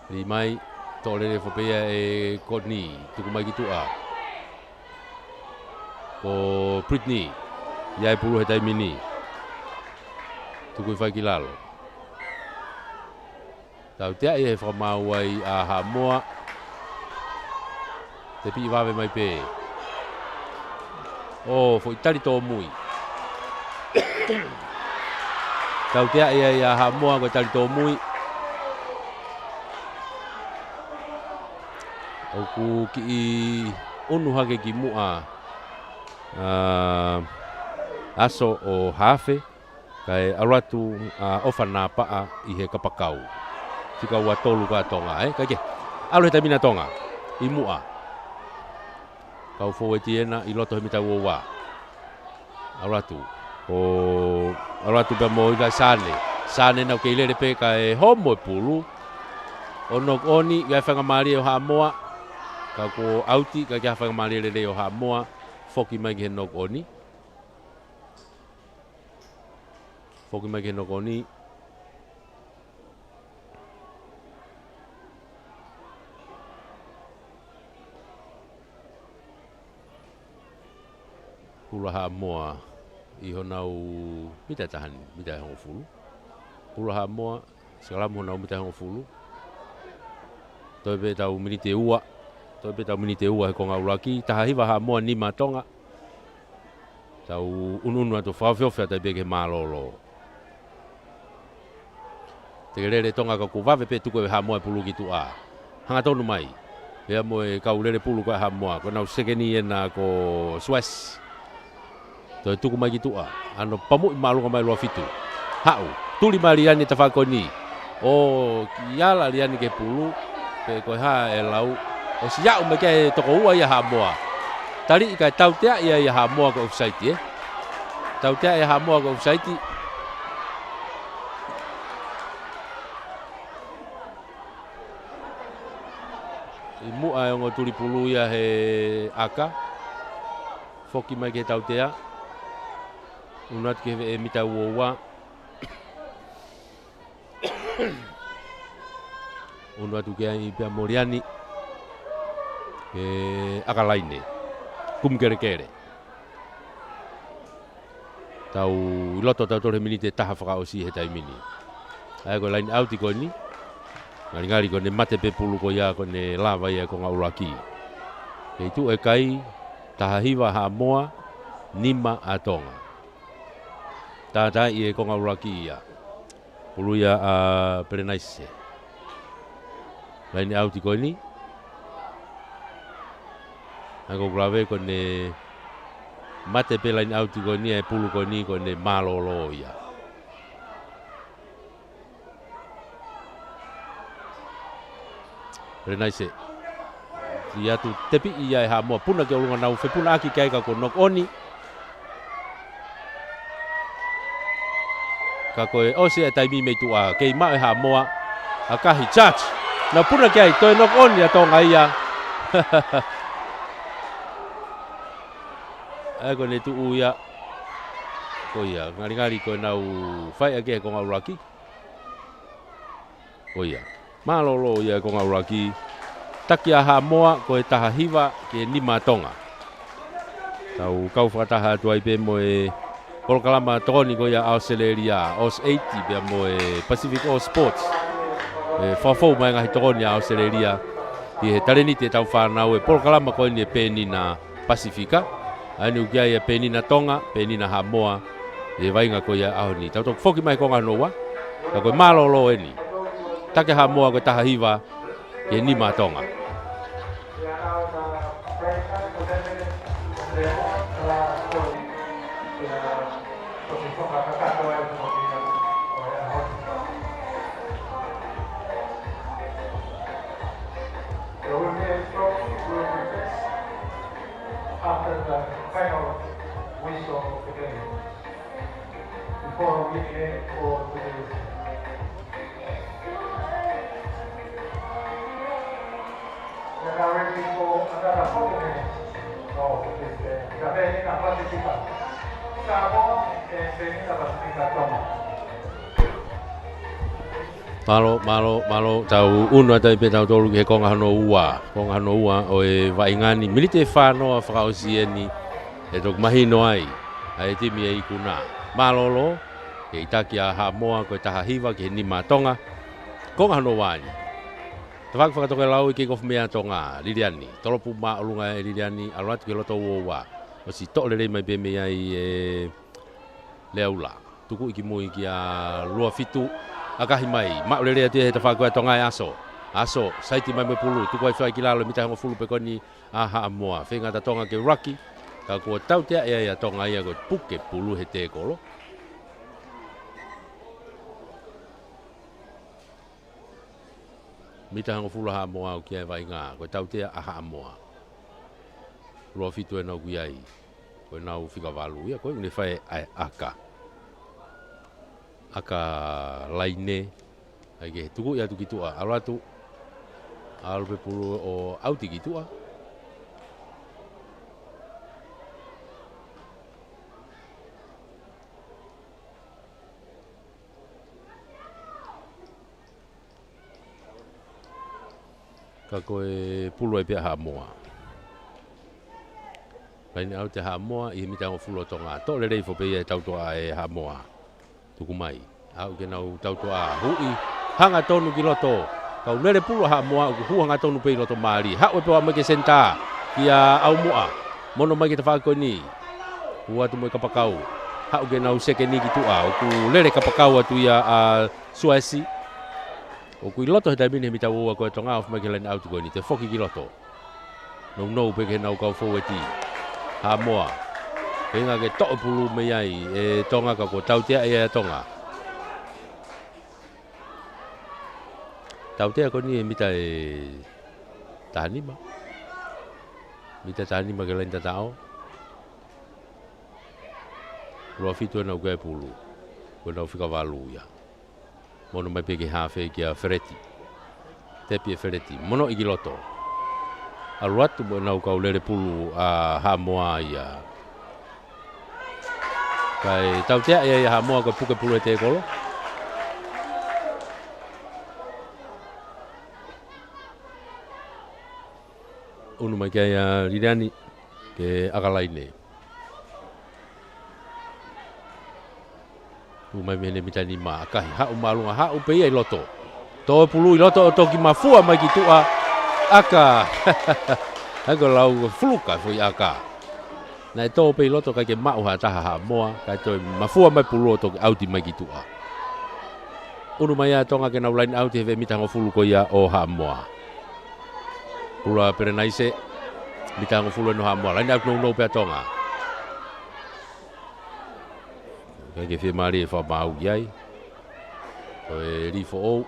Lī mai, toʻo lelei foki pē ia ʻe Courtney, tuku mai ki tuʻa. Ko Brittany, ʻi ai e pulu he taimi ni. Tuku hifo ai ki lalo. Tautea ia he fakamaau ai ʻa Haʻamoa. Tepiʻi vave mai pē. ʻO, foʻi tali tōmui. Tautea ia ʻa Haʻamoa ko e tali tōmui. ʻOku kiʻi ʻunu hake ki muʻa, ʻa, aso ʻo haafe. Kae ʻalu atu ʻa ʻOfa Napaʻa ʻi he kapakau. Fika ua tolu ka Tonga, ē? Kae kehe. ʻAlu he taimi ni ʻa Tonga. ʻI muʻa. Kau fōueti ena ʻi loto he mita ua ua. ʻAlu atu. ʻO ʻalu atu pea mo ʻIva Sane. Sane naʻe kei lele pē kae homo e pulu. ʻO knock on, ʻi ai e faingamālie ʻo Haʻamoa. Ka kuo ʻauti, kae ʻikai ha faingamālie lelei ʻo Haʻamoa. Foki mai ki he knock on. Foki mai ki he knock on. Pulu ʻa Haʻamoa ʻi honau mita ʻe taha ni, mita ʻe hongofulu. Pulu ʻa Haʻamoa, sikalamu honau mita ʻe hongofulu. Toe pē ʻetau miniti ʻe ua. Toe pē ʻetau miniti ʻe ua he konga ʻuluaki. Taha hiva Haʻamoa, nima Tonga. Tau ʻunuʻunu atu, fakaofiofi atu ai pē ki he mālōlō. Te ke lele Tonga ka kuo vave pē tuku ʻe Haʻamoa e pulu ki tuʻa. Hangatonu mai. Pea mo e kau lele pulu ko ē ʻa Haʻamoa. Ko ʻenau sekeni ena ko Suesi. Toe tuku mai ki tuʻa. ʻAno pamuʻi māʻolunga mai lua fitu. Haʻu. Tuli mai Liliani tafaʻaki ko eni. ʻO kiʻi ala Liliani ki he pulu. Pe ko e hā e lau. ʻOsi aʻu mai ki ai e toko ua ia ʻa Haʻamoa. Taliʻi kae tautea ia ʻa Haʻamoa ko e ʻofisaiti, ē. Tautea ʻa Haʻamoa ko e ʻofisaiti. ʻI muʻa e ongo tuli pulu ia he ʻaka. Foki mai ki he tautea. ʻUnu atu ki he veʻe mita ua ua. ʻUnu atu ki ai pea mo Liliani. Ke ʻaka laine. Kumi kelekele. Tau ʻi loto tautolu he miniti ʻe taha fakaʻosi he taimi ni. ʻA ia ko e line out ko eni. Ngalingali ko ʻene mate pē pulu ko ia ko ʻene lava ia e konga ʻuluaki. Kei tuʻu e kai, taha hiva Haʻamoa, nima ʻa Tonga. Tātaaʻi e konga ʻuluaki ia. Pulu ia ʻa Pelenaise. Line out ko eni. ʻA ia ko ʻeku lave ko ʻene mate pē line out ko eni e pulu ko eni ko ʻene mālōlō ia. Pelenaise. Tuli atu tepiʻi ia ʻe Haʻamoa, puna ki ʻolunga, nau fepunaʻaki ki ai ka kuo knock on. Ka ko e ʻosi e taimi mei tuʻa, kei maʻu ʻe Haʻamoa, ʻakahi, touch. Nau puna ki ai, toe knock on ia Tonga ia. ʻA ia ko ʻene tuʻu ia. Ko ia, ngalingali ko ʻenau fai ʻaki he konga ʻuluaki. Ko ia. Mālōlō ia e konga ʻuluaki. Taki ʻa Haʻamoa ko e taha hiva ki he nima ʻa Tonga. Tau kau fakataha atu ai pē mo e polokalama tokoni ko ia ʻa ʻAositelēlia, ʻAos ʻEiti pea mo e Pacific All Sports. ʻE fakafou mai e ngaahi tokoni ʻa ʻAositelēlia ki he talēniti ʻetau fānau, e polokalama ko eni e Pēnina Pasifika. ʻA eni ʻoku ʻi ai e Pēnina Tonga, Pēnina Haʻamoa, ʻi he vaʻinga ko ia ʻaho ni. Tau toki foki mai konga hono ua, ka ko e mālōlō eni. Taki ʻa Haʻamoa ko e taha hiva ki he nima ʻa Tonga. After the final whistle of the game. Before we begin for the We are now ready for another forty minutes of this, uh, Pēnina Pasifika. Samoa and Pēnina Pasifika Tonga. Mālō, mālō, mālō, tau ʻunu atu ai pē tautolu ki he konga hono ua. Konga hono ua ʻo e vaʻinga ni, miniti ʻe fānoa fakaʻosi eni, ʻe toki mahino ai ʻa e timi ʻe ikuna. Mālōlō, kei taki ʻa Haʻamoa ko e taha hiva ki he nima ʻa Tonga. Konga hono ua eni. Tafaʻaki fakatokelau ʻi he kick off mei ʻa Tonga, Liliani. Tolopu māʻolunga ʻe Liliani, ʻalu atu ki loto uo ua. ʻOsi toʻo lelei mai pē mei ai ʻe Leaula. Tukuʻi ki mui kia Luafitu. ʻAkahi mai. Maʻu lelei atu ia he tafaʻaki ʻa Tonga ʻe Aso. Aso, saiti mai mo e pulu. Tuku ai fai ki lalo, mita hongofulu pē ko eni ʻa Haʻamoa. Feinga ʻa Tonga ke ruck. Ka kuo tautea ia ʻa Tonga ia ko e puke pulu he tēkolo. Mita hongofulu ʻa Haʻamoa ʻoku ʻi ai e vaʻinga, ko e tautea ʻa Haʻamoa. Luafitu ʻenau ʻoku ʻi ai, ko ʻenau fika valu ia, ko ʻene fai ʻa e ʻaka. ʻAka laine, ʻai ke tukuʻi atu ki tuʻa, ʻalu atu, ʻalu pē pulu ʻo ʻauti ki tuʻa. Ka ko e pulu ai pē ʻa Haʻamoa. Laine ʻauti ʻa Haʻamoa ʻi he mita hongofulu ʻa Tonga. Toʻo lelei foki pē ia e tautea ʻe Haʻamoa. Tuku mai. Aʻu ke nau tautea. Huʻi. Hangatonu ki loto. Kau lele pulu ʻa Haʻamoa ʻoku hū hangatonu pē ʻi loto mālie. Haʻu e pea mai ki he senitā. Kia ʻAumuʻa. Mono mai ki he tafaʻaki ko eni. Hū atu mo e kapakau. Haʻu ke nau sekeni ki tuʻa. ʻOku lele kapakau atu ia ʻa Suaesi. ʻOku ʻi loto he taimi ni he mita uo ua ko ē ʻa Tonga, ofi mai ki he laine ʻauti ko eni, toe foki ki loto. Nounou pē ki heʻenau kau fōueti. Haʻamoa. Feinga ke toʻo pulu mei ai ʻe Tonga ka kuo tautea ia ʻa Tonga. Tautea ko eni ʻe mita ʻe taha nima. Mita taha nima ki he laine tataʻo. Luafitu ʻenau ʻoku ʻi ai e pulu. Ko ʻenau fika valu ia. Mono mai pē ki he haafe kia Feleti. Tepi ʻe Feleti. Mono ʻi ki loto. ʻAlu atu mo ʻenau kau lele pulu ʻa Haʻamoa ia. Kae tautea ia ʻa Haʻamoa ko e puke pulu he tēkolo. ʻUnu mai ki ai ʻa Liliani. Ke ʻaka laine. Tuʻu mai mei heʻene mita nima, ʻakahi, haʻu māʻolunga, haʻu pē ia ʻi loto. Tō pulu ʻi loto ʻo toki mafua mai ki tuʻa, ʻaka. ʻAi ko e lau fuluka foʻi ʻaka. Naʻe tō pē ʻi loto kae ʻikai ke maʻu ha taha Haʻamoa, kae toe mafua mai pulu ʻo toki ʻauti mai ki tuʻa. ʻUnu mai ʻa Tonga ke nau laine ʻauti he veʻe mita hongofulu ko ia ʻo Haʻamoa. Pulu ʻa Pelenaise, mita hongofulu ʻeni ʻo Haʻamoa. Laine ʻauti nounou pē ʻa Tonga. ʻIkai ke fiemālie e fakamaau ki ai. Ko e lī foʻou.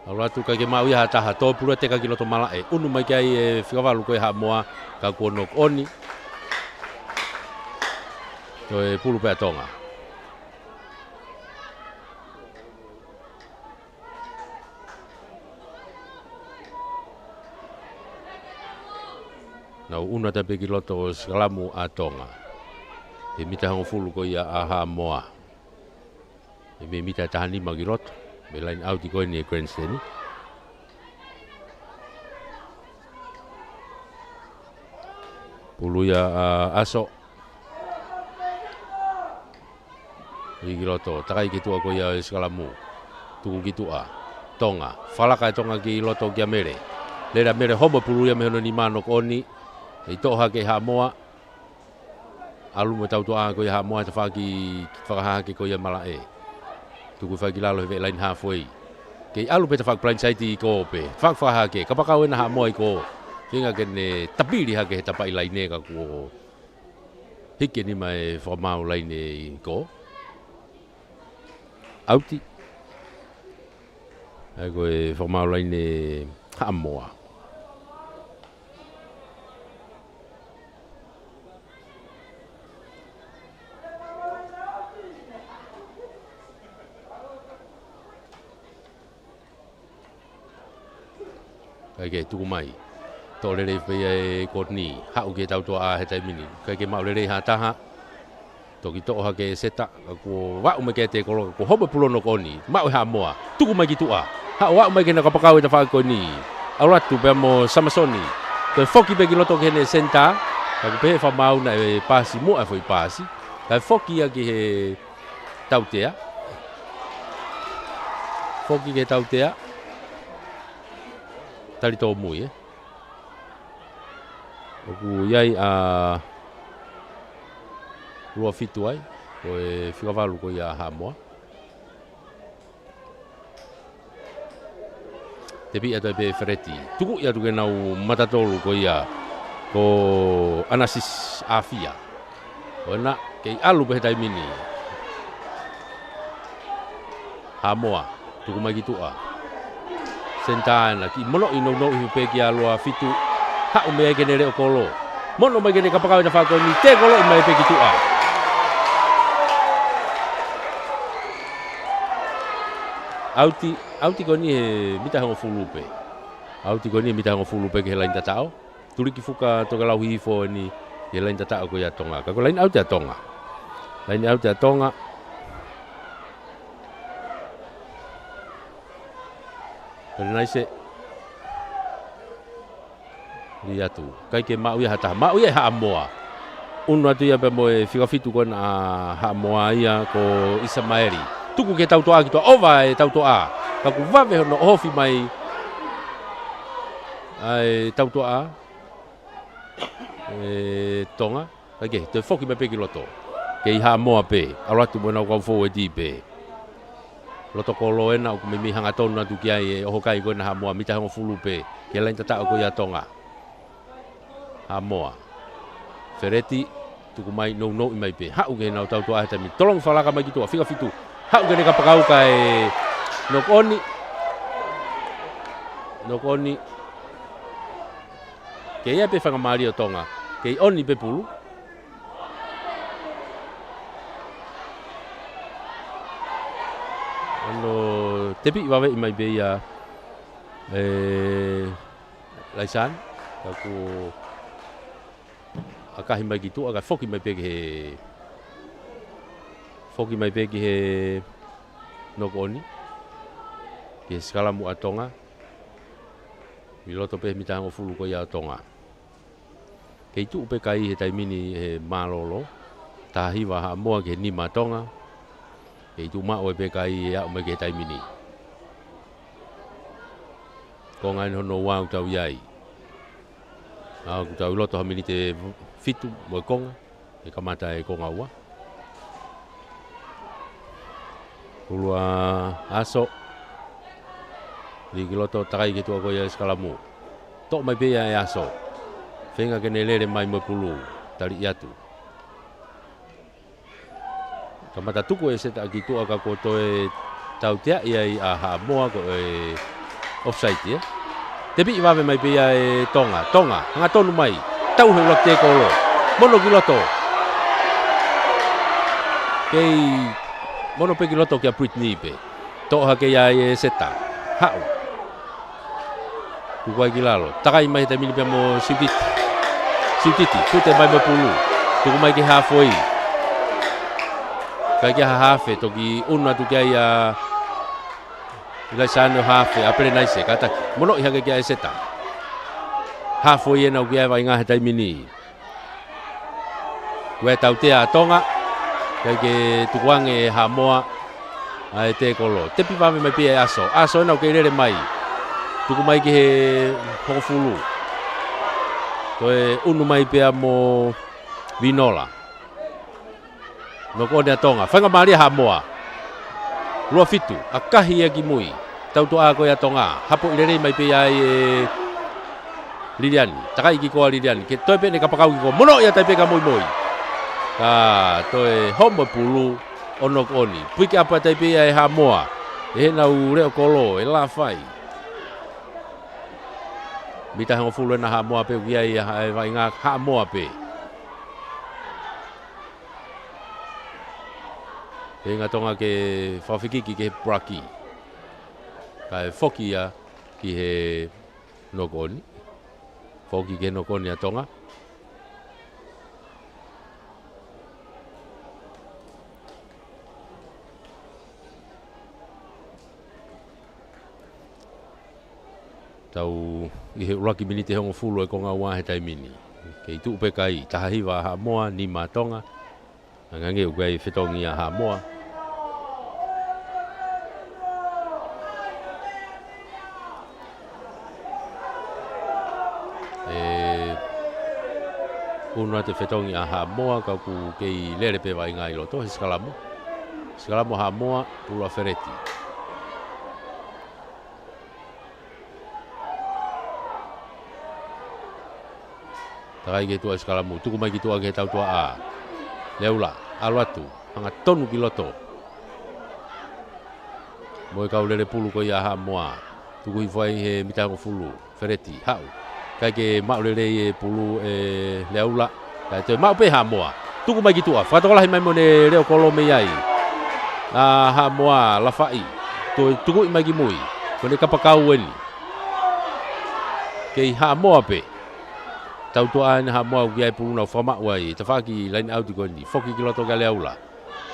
ʻAlu atu kae ʻikai ke maʻu ia ha taha, tō pulu ʻa Teka ki loto malaʻe. ʻUnu mai ki ai e fika valu ko ē ʻa Haʻamoa, ka kuo knock on. Toe pulu pē ʻa Tonga. Nau ʻunu atu pē ki loto ʻo e sikalamu ʻa Tonga. He mita hongofulu ko ia ʻa Haʻamoa. He mita ʻe taha nima ki loto. Mei he laine ʻauti ko eni ʻa e Grandstand. Pulu ia ʻa Aso. ʻI ki loto, takai ki tuʻa ko ia ʻo e sikalamu. Tuku ki tuʻa. Tonga. Fakalaka ʻe Tonga ki loto kia Mele. Lele ʻa Mele, homo e pulu ia mei hono nima, knock on. ʻI toʻo hake ʻe Haʻamoa. ʻAlu mo e tautuʻa ko ia ʻa Haʻamoa he tafaʻaki fakahahake ko ia malaʻe. Tuku fai ki lalo he veʻe laine halfway. Kei ʻalu pē tafaʻaki blindside ʻi ko pē. Tafaʻaki fakahahake. Kapakau ena ʻa Haʻamoa ʻi ko. Feinga ke ne tapili hake he tapaʻi laine ka kuo hiki ʻe nima e fakamaau laine ʻi ko. ʻAuti. ʻA ia ko e fakamaau laine ʻa Haʻamoa. Kae kehe, tuku mai. Toʻo lelei pē ia ʻe Courtney. Haʻu ki he tautuʻa he taimi ni. Kae kehe, maʻu lelei ha taha. Toki toʻo hake ʻe Seta. Ka kuo vaʻu mai ki ai e tekolo. Kuo homo e pulu, knock on. Maʻu ʻe Haʻamoa. Tuku mai ki tuʻa. Haʻu, aʻu mai ki he, naʻe kapakau e tafaʻaki ko eni. ʻAlu atu pea mo Samasoni. Toe foki pē ki loto ki heʻene senitā. Ka kuo pehē ʻe he fakamaau naʻe paasi muʻa e foʻi paasi. Kae foki ia ki he tautea. Foki ki he tautea. Tali tōmui, ē. ʻOku ʻi ai ʻa Luafitu ai, ko e fika valu ko ia ʻa Haʻamoa. Tepiʻi atu ai pē ʻe Feleti. Tuku ia atu ki heʻenau mata tolu ko ia ko ʻAnasisi ʻAfia. ʻO ena, kei ʻalu pē he taimi ni. Haʻamoa, tuku mai ki tuʻa. Senitā ena, kiʻi monoʻi nounou pē kia Luafitu. Haʻu mei ai ke ne leʻo kolo. Mono mai ke ne kapakau e tafaʻaki ko eni, tekoloʻi mai pē ki tuʻa. ʻAuti, ʻauti ko eni he mita hongofulu pē. ʻAuti ko eni he mita hongofulu pē ki he laine tataʻo. Tuliki Fuka Tokelau Hihifo eni ʻi he laine tataʻo ko ia ʻa Tonga. Ka ko e laine ʻauti ʻa Tonga. Laine ʻauti ʻa Tonga. Pele naise. Lī atu. ʻIkai ke maʻu ia ha taha. Maʻu ia ʻe Haʻamoa. ʻUnu atu ia pea mo e fika fitu ko ena ʻa Haʻamoa ia ko ʻIsamaeli. Tuku ki he tautuʻa ki tuʻa, ʻova e tautuʻa. Ka kuo vave hono ʻohofi mai ʻa e tautuʻa ʻe Tonga. Kae kehe, toe foki mai pē ki loto. Kei Haʻamoa pē, ʻalu atu mo ʻenau kau fōueti pē. Loto kolo ena ʻoku meimei hangatonu atu ki ai e ʻohokai ko ena ʻa Haʻamoa, mita hongofulu pē, ki he laine tataʻo ko ia ʻa Tonga. Haʻamoa. Feleti, tuku mai, nounou mai pē. Haʻu ki heʻenau tautuʻa he taimi ni. Tolongi fakalaka mai ki tuʻa, fika fitu. Haʻu ke ne kapakau kae knock on. Knock on. Kei ʻi ai pē faingamālie ʻo Tonga. Kei ʻoni pē pulu. Hono tepiʻi vaveʻi mai pē ia ʻe Laisani. Ka kuo ʻakahi mai ki tuʻa, kae foki mai pē ki he, foki mai pē ki he knock on. Ki he sikalamu ʻa Tonga. ʻI loto pē he mita hongofulu ko ia ʻa Tonga. Kei tuʻu pē kai he taimi ni he mālōlō. Taha hiva Haʻamoa ki he nima Tonga. Kei tuʻu maʻu ai pē kai he aʻu mai ki he taimi ni. Konga eni hono ua ʻoku tau ʻi ai. ʻA, ʻoku tau ʻi loto ha miniti ʻe fitu mo e konga. ʻE kamata e konga ua. Pulu ʻa Aso. Lī ki loto, takai ki tuʻa ko ia ʻo e sikalamu. Toʻo mai pē ia ʻe Aso. Feinga ke ne lele mai mo e pulu. Taliʻi atu. Kamata tuku ʻe Seta ki tuʻa ka kuo toe tauteaʻi ai ʻa Haʻamoa ko e offside ia. Tepiʻi vave mai pē ia ʻe Tonga. Tonga, hangatonu mai. Tauhi ʻuluaki tekolo. Mono ki loto. Kei mono pē ki loto kia Brittany pē. Toʻo hake ia ʻe Seta. Haʻu. Tuku ai ki lalo. Takai mai he taimi ni pea mo Siukiti. Tititi, pute mai mo e pulu. Tuku mai ki he hāfoi. ʻIkai ke ʻi ai ha hafe, toki ʻunu atu ki ai ʻa ʻIlaisane ʻo hafe, ʻa Pelenaise, kātaki. Monoʻi hake ki ai ʻa ʻEseta. Hāfoi ʻena ʻoku ʻi ai e vaʻinga he taimi ni. Ko e tautea ʻa Tonga, ʻikai ke tukuange ʻe Haʻamoa ʻa e tēkolo. Tepi vave mai pē ʻa ʻAso. ʻAso ʻena ʻoku kei lele mai. Tuku mai ki he hongofulu. Toe ʻunu mai pē ia mo Vinola. Knock on ʻa Tonga. Faingamālie ʻa Haʻamoa. Lua fitu. ʻAkahi ia ki mui. Tautea ko ia ʻa Tonga. Hapoʻi lelei mai pē ia ʻe Liliani. Takai kiʻi kolo ʻa Liliani. Ke toe pē ʻene kapakau kiʻi kolo. Monoʻi ʻa Taipeka Moimoi. Ka toe homo e pulu ʻo knock on. Puike ʻapi ʻa Taipei ʻe Haʻamoa. ʻE heʻenau leʻo kolo, ʻe Lafai. Mita hongofulu ʻena Haʻamoa pē ʻoku ʻi ai ʻa e vaʻinga Haʻamoa pē. Feinga Tonga ke fakafikiki ki he pulaki. Kae foki ia ki he knock on. Foki ki he knock on ʻa Tonga. Tau ʻi he ʻuluaki miniti ʻe hongofulu ʻo e konga ua he taimi ni. Kei tuʻu pē kai, taha hiva ʻa Haʻamoa, nima ʻa Tonga. Hangē ʻoku ʻi ai e fetongi ʻa Haʻamoa. ʻE, ʻunu atu e fetongi ʻa Haʻamoa, ka ʻoku kei lele pē vaʻinga ʻi loto, he sikalamu. Sikalamu ʻa Haʻamoa, pulu ʻa Feleti. Takai ki tuʻa e sikalamu, tuku mai ki tuʻa ki he tautea ʻa Leaula, ʻalu atu, hangatonu ki loto. Mo e kau lele pulu ko ia ʻa Haʻamoa, tuku hifo ai he mita hongofulu, Feleti, haʻu. ʻIkai ke maʻu lelei e pulu ʻe Leaula, kae toe maʻu pē ʻe Haʻamoa. Tuku mai ki tuʻa, fakatokolahi mai mo ʻene leʻo kolo mei ai ʻa Haʻamoa, Lafaʻi. Toe tukuʻi mai ki mui, ko ʻene kapakau ʻeni. Kei Haʻamoa pē. Tautea ʻena Haʻamoa ʻoku ʻi ai e pulu naʻa nau fakamaʻu ai. Tafaʻaki line out ko ʻeni. Foki ki loto kia Leaula.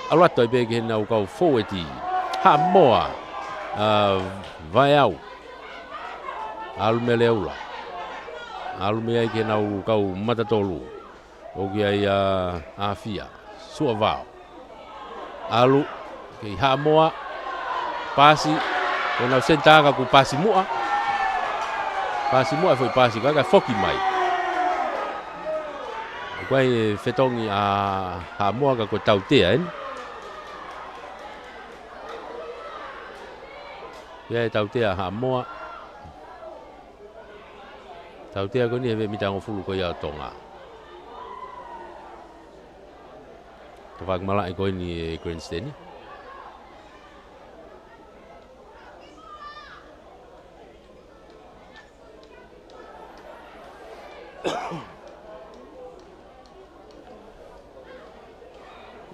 ʻAlu atu ai pē ki heʻenau kau fōueti. Haʻamoa. ʻA, Vaeau. ʻAlu meia Leaula. ʻAlu mei ai ki heʻenau kau mata tolu. ʻOku ʻi ai ʻa ʻAfia. Suʻavao. ʻAlu, kei Haʻamoa, paasi, ko ʻenau senitā ka kuo paasi muʻa. Paasi muʻa e foʻi paasi, ka ka foki mai. Ko e fetongi ʻa Haʻamoa ka ko e tautea ʻeni. Ia e tautea ʻa Haʻamoa. Tautea ko ʻeni he veʻe mita hongofulu ko ia ʻa Tonga. Tafaʻaki malaʻe ko ʻeni e grandstand.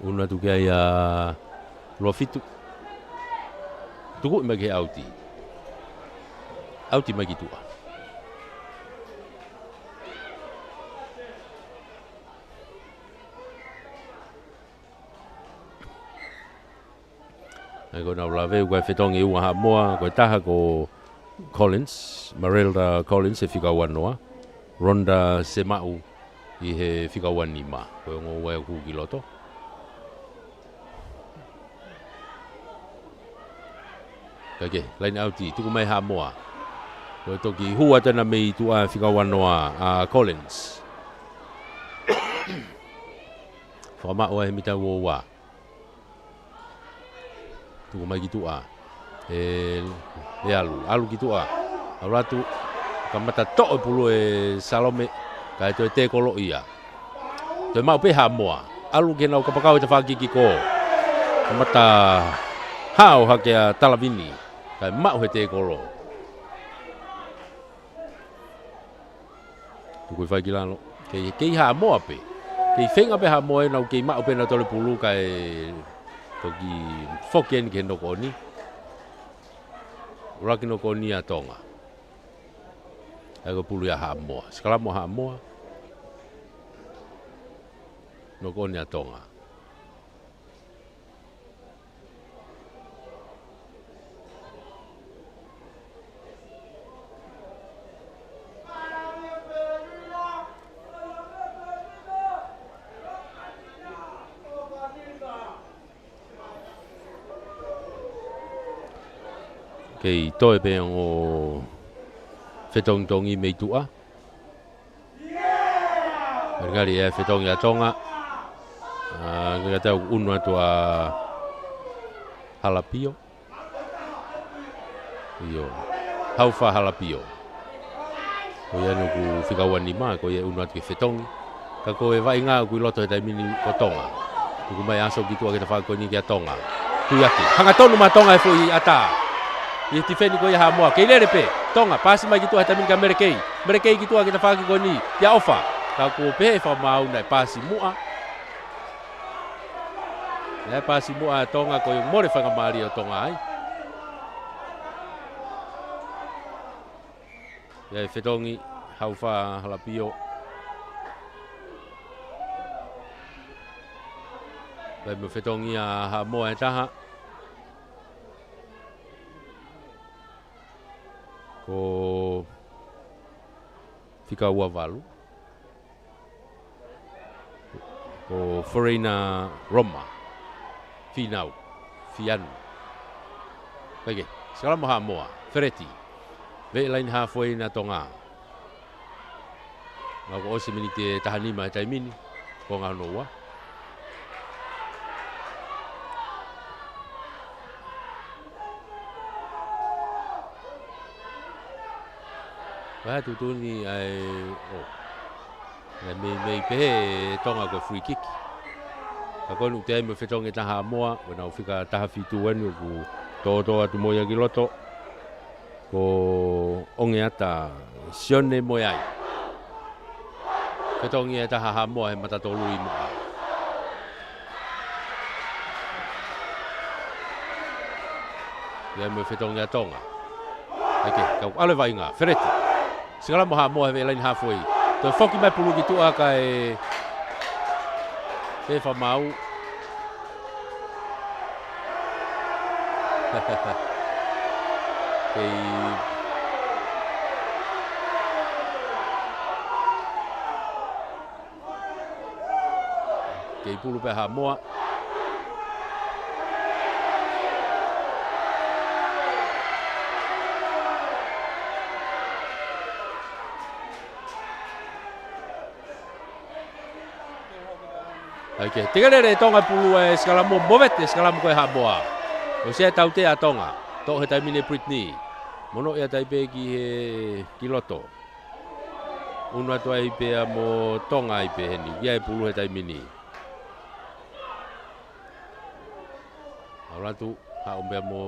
ʻUnu atu ki ai ʻa Lua Fitu. Tukuʻi mai ki he ʻauti. ʻAuti mai ki tuʻa. ʻA ia ko ʻenau lave, ʻoku ʻi ai e fetongi ʻe ua ʻa Haʻamoa, ko e taha ko Collins, Marelda Collins he fika ua noa, Ronda Semaʻu ʻi he fika ua nima, ko e ongo ua ʻoku ki loto. Kae kehe, line out, tuku mai Haʻamoa. Ko e toki hū atu ʻena mei tuʻa fika ua noa ʻa Collins. Fakamaʻu ai he mita ua ua. Tuku mai ki tuʻa. ʻE, ʻe ʻalu, ʻalu ki tuʻa. ʻAlu atu, kamata toʻo e pulu ʻe Salome, kae toe tēkolo ia. Toe maʻu pē Haʻamoa. ʻAlu ki heʻenau kapakau he tafaʻaki kiʻi kolo. Kamata hao hake ʻa Talavini, kae maʻu he tēkolo. Tuku hifo ai ki lalo. Kei, kei Haʻamoa pē. Kei feinga pē Haʻamoa ʻenau kei maʻu pē ʻenau toe pulu kae toki foki ʻeni ki he knock on. ʻUluaki knock on ʻa Tonga. ʻA ia ko e pulu ia ʻa Haʻamoa. Sikalamu ʻa Haʻamoa. Knock on ʻa Tonga. Kei toe pē ongo fetongitongi mei tuʻa. Ngali ʻe fetongi ʻa Tonga. ʻA, ngali ʻe tau unu atu ʻa Halapio. ʻIo. Haufa Halapio. Ko ia ʻoku fika ua nima, ko ia ʻe unu atu ke fetongi. Ka ko e vaʻinga ʻoku ʻi loto he taimi ni ko Tonga. Tuku mai ʻa Aso ki tuʻa ki he tafaʻaki ko eni kia Tonga. Tuiaki. Hangatonu maʻa Tonga e foʻi ʻata. ʻI he tifeni ko ia ʻa Haʻamoa. Kei lele pē. Tonga, paasi mai ki tuʻa he taimi ni kia Melekei. Melekei ki tuʻa ki he tafaʻaki ko eni kia ʻOfa. Ka kuo pehē ʻe he fakamaau naʻe paasi muʻa. Naʻe paasi muʻa ʻa Tonga, ko e mole faingamālie ʻo Tonga ai. ʻA e fetongi, Haufa Halapio. Pea mo e fetongi ʻa Haʻamoa ʻe taha. Ko fika ua valu. Ko Foreina Roma. Finau. Fianu. Kae kehe, sikalamo Haʻamoa. Fereti. Veʻe laine haafe ʻa Tonga. Naʻa kuo ʻosi miniti ʻe taha nima he taimi ni. Ko e ngaahi noa. Pea tuʻutuʻuni ai, ʻo. Naʻe meimei pehē ʻe Tonga ko e free kick. Ka ko eni ʻoku teʻeki ai mo e fetongi ʻe taha ʻa Haʻamoa, ko ʻenau fika taha fitu eni ʻoku tōtō atu mo ia ki loto. Ko Ongeata Sione mo e ai. Fetongi ʻe taha ʻa Haʻamoa he mata tolu ʻi muʻa. ʻIo mo e fetongi ʻa Tonga. ʻAi ke, kau ʻalu e vaʻinga, Fereti. Sikalamo Haʻamoa he veʻe laine haafe. Toe foki mai pulu ki tuʻa kae pehē ʻe he fakamaau. Kei, kei pulu pē ʻa Haʻamoa. ʻAi ke, tekelele ʻe Tonga pulu e sikalamo, movete sikalamo ko ē ʻa Haʻamoa. ʻOsi ʻa e tautea ʻa Tonga. Toʻo he taimi ni ʻe Brittany. Mono ia tai pē ki he, ki loto. Unu atu ai pē ʻa mo Tonga ai pē heni. Ia e pulu he taimi ni. ʻAlu atu, haʻu pē ʻa mo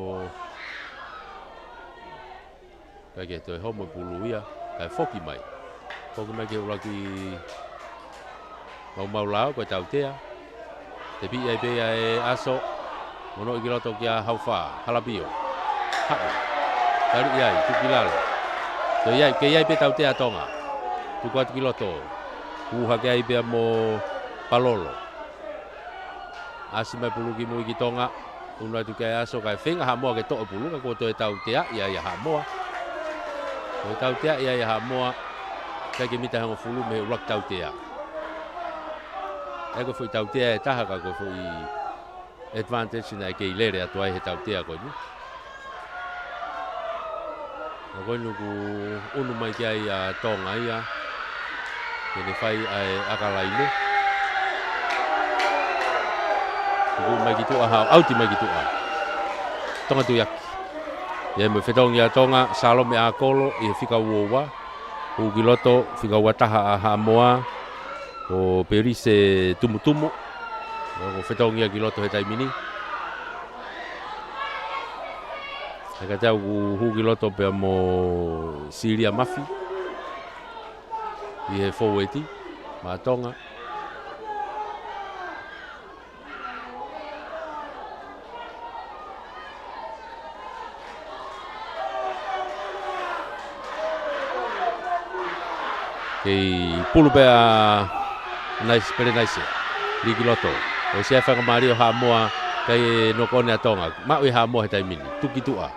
Kae kehe toe homo e pulu ia, kae foki mai. Foki mai ki he ʻuluaki maumau lao ko e tautea. Tepiʻi ai pē ia ʻe Aso. Mono ki loto kia Haufa, Halapio. Haʻu. Tali ʻi ai, tuki lalo. Toe ʻi ai, kei ʻi ai pē tautea ʻa Tonga. Tuku atu ki loto. Hū hake ai pē ʻa mo Palolo. ʻAsi mai pulu ki mui ki Tonga. Unu atu ki ai Aso kae feinga Haʻamoa ke toʻo pulu ka kuo toe tauteaʻi ai ʻa Haʻamoa. Kuo tauteaʻi ai ʻa Haʻamoa. Kae ke mita hongofulu mei he ʻuluaki tautea. ʻE ko e foʻi tautea ʻe taha ka ko e foʻi advantage naʻe kei lele atu ai he tautea ko eni. Ka ko eni ʻoku unu mai ki ai ʻa Tonga ia. Ke ne fai ʻa e ʻakalaine. Tuku mai ki tuʻa hao, ʻauti mai ki tuʻa. Tonga Tuiaki. ʻI ai mo e fetongi ʻa Tonga, Salome ʻAkolo, ʻi he fika ua ua. Hū ki loto, fika ua taha ʻa Haʻamoa. Ko Pelise Tumutumu. Ko e fetongi ia ki loto he taimi ni. He ka tau hū ki loto pea mo Silia Mafi. ʻI he fōueti, maʻa Tonga. Kei pulu pē ʻa Naise, Pele Naise. Liki loto. ʻOsi ʻa e faingamālie ʻo Haʻamoa, ʻikai ke nokoni ʻa Tonga. Maʻu ʻe Haʻamoa he taimi ni. Tuki tuʻa.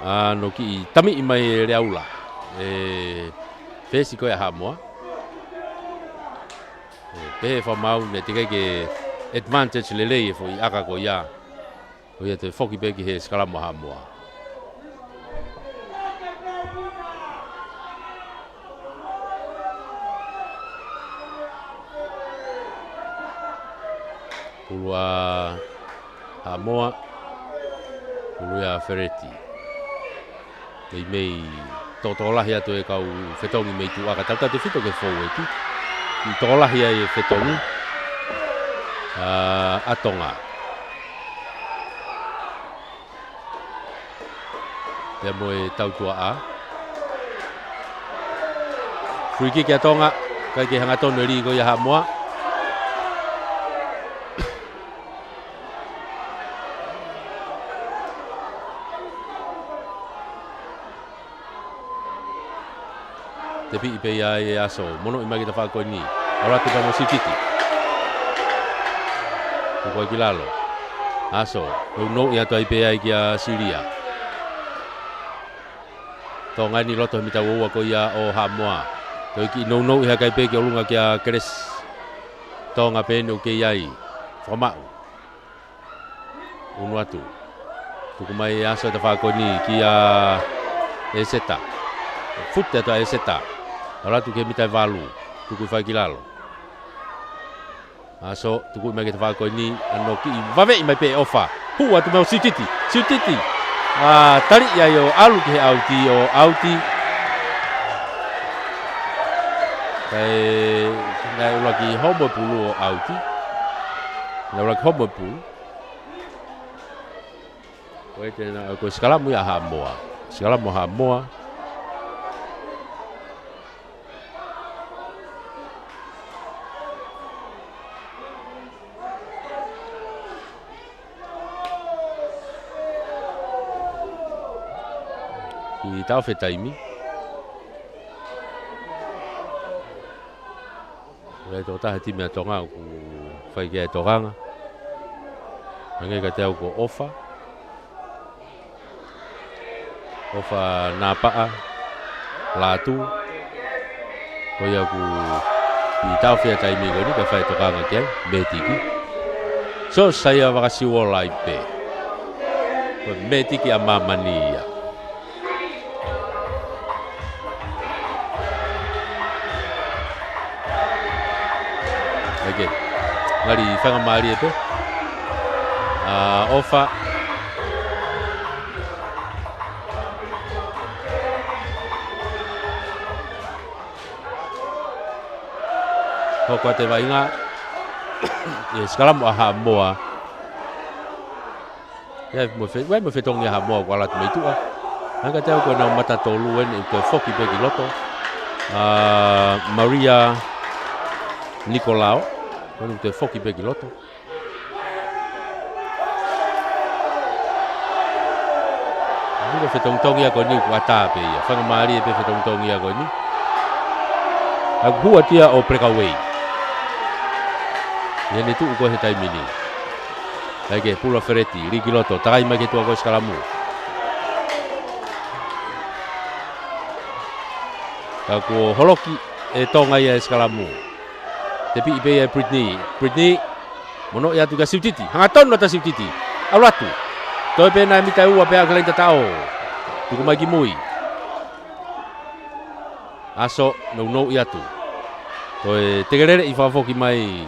ʻA, ʻo kiʻi tamiʻi mai e Leaula. E fesi ko ia ʻa Haʻamoa. ʻE, pehē ʻe he fakamaau naʻe teʻeki ke advantage lelei e foʻi ʻaka ko ia. Ko ia toe foki pē ki he sikalamu ʻa Haʻamoa. Pulu ʻa Haʻamoa. Pulu ia ʻa Fereti. Meimei tōtōlahi atu e kau fetongi mei tuʻa ka tautautefito ki he foueti. Kiʻi tōlahi ai e fetongi ʻa, ʻa Tonga. Pea mo e tautuaʻa. Free kick ʻa Tonga, ʻikai ke hangatonu e lī ko ia ʻa Haʻamoa. Tepiʻi pē ia ʻe Aso, monoʻi mai ki he tafaʻaki ko eni. ʻAlu atu pea mo Siutiti. Tuku ai ki lalo. Aso, nounou ʻi atu ai pē ai kia Silia. Tonga eni loto he mita ua ua ko ia ʻo Haʻamoa. Toe kiʻi nounou ʻi he ʻikai pē ki ʻolunga kia Kelesi. Tonga pē eni ʻoku kei ai. Fakamaʻu. Unu atu. Tuku mai ʻe Aso e tafaʻaki ko eni kia ʻEseta. Fute atu ʻa ʻEseta. ʻAlu atu ki he mita ʻe valu. Tuku ʻi fai ki lalo. Aso, tuku mai ki he tafaʻaki ko eni. ʻAno kiʻi vaveʻi mai pē ʻe ʻOfa. Hū atu mai ʻo Siutiti. Siutiti. ʻA, taliʻi ai ʻo ʻalu ki he ʻauti ʻo ʻauti. Kae, naʻe ʻuluaki homo e pulu ʻo ʻauti. Naʻe ʻuluaki homo e pulu. Ko e tena, ko e sikalamu ia ʻa Haʻamoa. Sikalamu ʻa Haʻamoa. Kiʻi taʻofi e taimi. ʻOku ʻi ai e tokotaha he timi ʻa Tonga ʻoku fai ki ai e tokanga. Hangē kiate au ko ʻOfa. ʻOfa Napaʻa Lātū. Ko ia ʻoku kiʻi taʻofi e taimi ko eni kae fai e tokanga ki ai, mētiki. Siosaia Vakasiuola ai pē. Ko e mētiki ʻa māmani ia. ʻAi ke. Ngali faingamālie pē ʻa ʻOfa. Hoko atu e vaʻinga. ʻE sikalamu ʻa Haʻamoa. ʻI ai mo e fe-, ʻi ai mo e fetongi ʻa Haʻamoa ʻoku ʻalu atu mei tuʻa. Hangē kiate au ko ʻenau mata tolu eni ʻoku toe foki pē ki loto. ʻA, Maria Nikolao. Ko ʻenau toe foki pē ki loto. Ko e fetongitongi ia ko eni ʻoku ʻatā pē ia. Faingamālie pē fetongitongi ia ko eni. ʻA, hū atu ia ʻo breakaway. ʻI heʻene tuʻu ko ē he taimi ni. ʻAi ke pulu ʻa Fereti, lī ki loto, takai mai ki he tuʻa ko e sikalamu. Ka kuo holoki ʻe Tonga ia e sikalamu. Tepiʻi pē ia ʻe Brittany. Brittany, monoʻi atu kia Siutiti. Hangatonu atu ʻa Siutiti. ʻAlu atu. Toe pē ʻe mita ʻe ua pē ʻa e laine tataʻo. Tuku mai ki mui. Aso, nounou ʻi atu. Toe tekelele ʻi fakafoki mai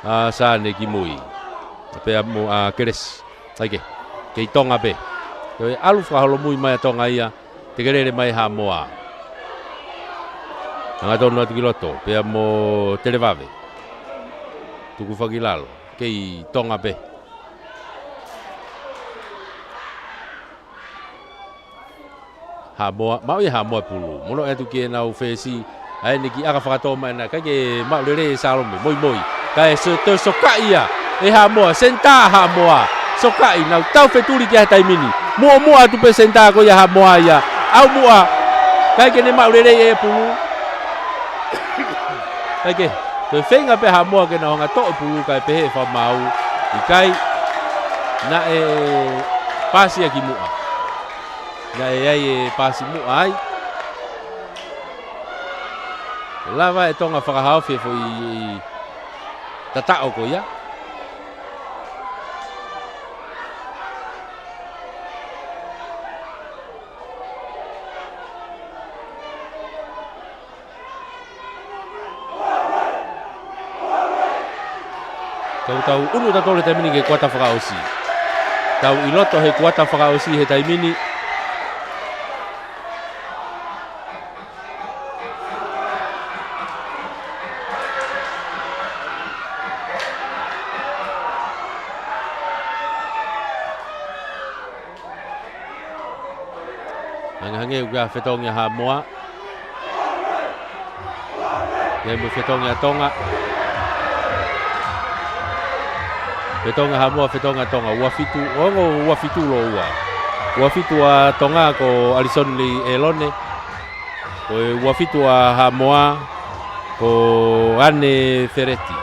ʻa Sane ki mui. Pea mo ʻa Kelesi. ʻAi ke. Kei Tonga pē. Toe ʻalu fakaholomui mai ʻa Tonga ia. Tekelele mai Haʻamoa. Hangatonu atu ki loto. Pea mo Televave. Tuku fai ki lalo. Kei Tonga pē. Haʻamoa, maʻu ʻe Haʻamoa e pulu. Monoʻi atu ki heʻenau fesi, ʻa eni kiʻi ʻaka fakatōmaʻa ʻikai ke maʻu lelei ʻe Salome, moimoi. Kae so-, toe sokaʻi ia, ʻe Haʻamoa, senitā Haʻamoa. Sokaʻi, nau tau fetuli ki ai he taimi ni. Muʻomuʻa atu pē senitā ko ia Haʻamoa ia. ʻAu muʻa, ʻikai ke ne maʻu lelei e pulu. ʻAi ke. Ko e feinga pē Haʻamoa ke nau hanga toʻo e pulu kae pehē ʻe Fakamaau, ʻikai, naʻe paasi ia ki muʻa. Naʻe ʻi ai e paasi muʻa ai. Lava ʻe Tonga fakahaofi e foʻi tataʻo ko ia. Tau tau ʻunu tatole taimi ni ki he kuata fakaʻosi. Tau ʻi loto he kuata fakaʻosi he taimi ni. Hangehangē ʻoku ʻi ai e fetongi ʻa Haʻamoa. ʻI ai mo e fetongi ʻa Tonga. Fetongi ʻa Haʻamoa, fetongi ʻa Tonga. Ua fitu, ongo ua fitu lōua. Ua fitu ʻa Tonga ko ʻAlisoni ʻElone. Ko e ua fitu ʻa Haʻamoa ko ʻAne Feleti.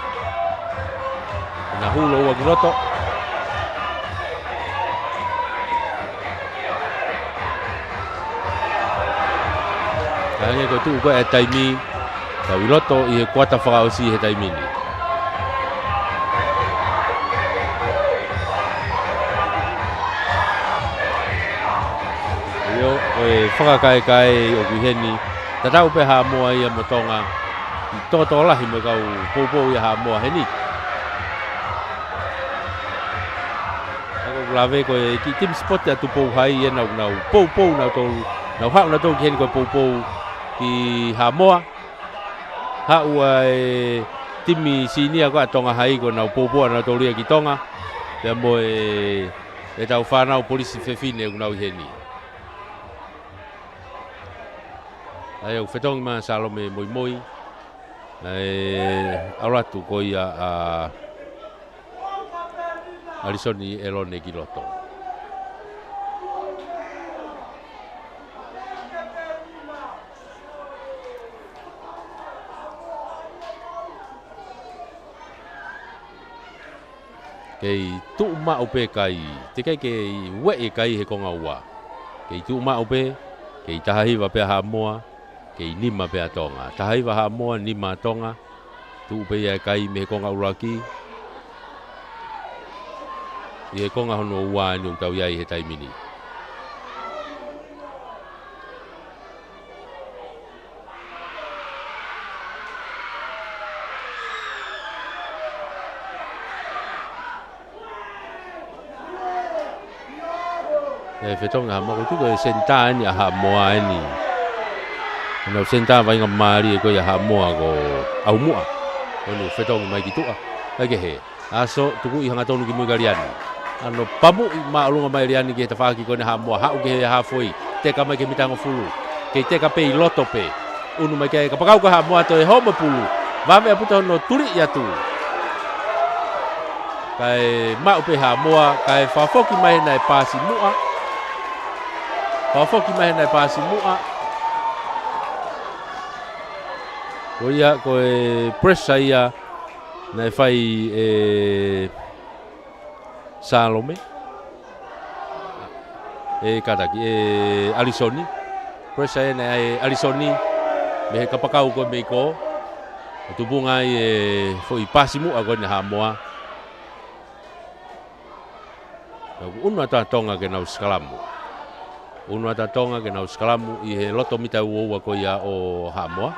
Naʻe hū lōua ki loto. Hangē ko e tuʻu ko ē e taimi, tau ʻi loto ʻi he kuata fakaʻosi he taimi ni. ʻIo, ko e fakakaekae ʻoku ʻi heni, tatau pē Haʻamoa ia mo Tonga, ʻi tōtō lahi mo e kau poupou ia Haʻamoa heni. Ka ʻoku lave ko e kiʻi timi sipoti ʻa Tupou Hai ʻenau, nau poupou nautolu, nau haʻu nautolu ki heni ko e poupou ki Haʻamoa. Haʻu ʻa e timi senior ko ē ʻa Tonga Hai ko ʻenau poupou ʻanautolu ia ki Tonga. Pea mo e, ʻetau fānau polisi fefine ʻoku nau ʻi heni. ʻA ia ʻoku fetongi mai ʻa Salome Moimoi. ʻA e ʻalu atu ko ia ʻa ʻAlisoni ʻElone ki loto. Kei tuʻu maʻu pē kai, teʻeki ai ke ueʻi e kai he konga ua. Kei tuʻu maʻu pē, kei taha hiva pē ʻa Haʻamoa, kei nima pē ʻa Tonga. Taha hiva Haʻamoa, nima ʻa Tonga. Tuʻu pē ia e kai mei he konga ʻuluaki. ʻI he konga hono ua eni ʻoku tau ʻi ai he taimi ni. ʻE fetongi ʻa Haʻamoa, ko e tuʻu ko e senitā eni ʻa Haʻamoa eni. Nau senitā vaʻinga mālie ko ia ʻa Haʻamoa ko ʻAumuʻa. Ko eni fetongi mai ki tuʻa. Kae kehe. Aso, tukuʻi hangatonu ki mui kia Liani. ʻAno pamuʻi māʻolunga mai Liani ki he tafaʻaki ko eni ʻa Haʻamoa. Haʻu ki he hafoi. Teka mai ki he mita hongofulu. Kei teka pē ʻi loto pē. ʻUnu mai ki ai, kapakau ko Haʻamoa, toe hō mo e pulu. Vave ʻa puta hono tuliʻi atu. Kae maʻu pē Haʻamoa, kae fakafoki mai naʻe paasi muʻa. Fakafoki mai naʻe paasi muʻa. Ko ia, ko e pressure ia naʻe fai ʻe Salome. ʻE kātaki, ʻe ʻAlisoni. Pressure ena ʻe ʻAlisoni. Mei he kapakau ko ē mei ko. ʻO tupunga ai e foʻi paasi muʻa ko eni ʻa Haʻamoa. Naʻe ʻunu atu ʻa Tonga ke nau sikalamu. ʻUnu atu ʻa Tonga ke nau sikalamu ʻi he loto mita ua ua ko ia ʻo Haʻamoa.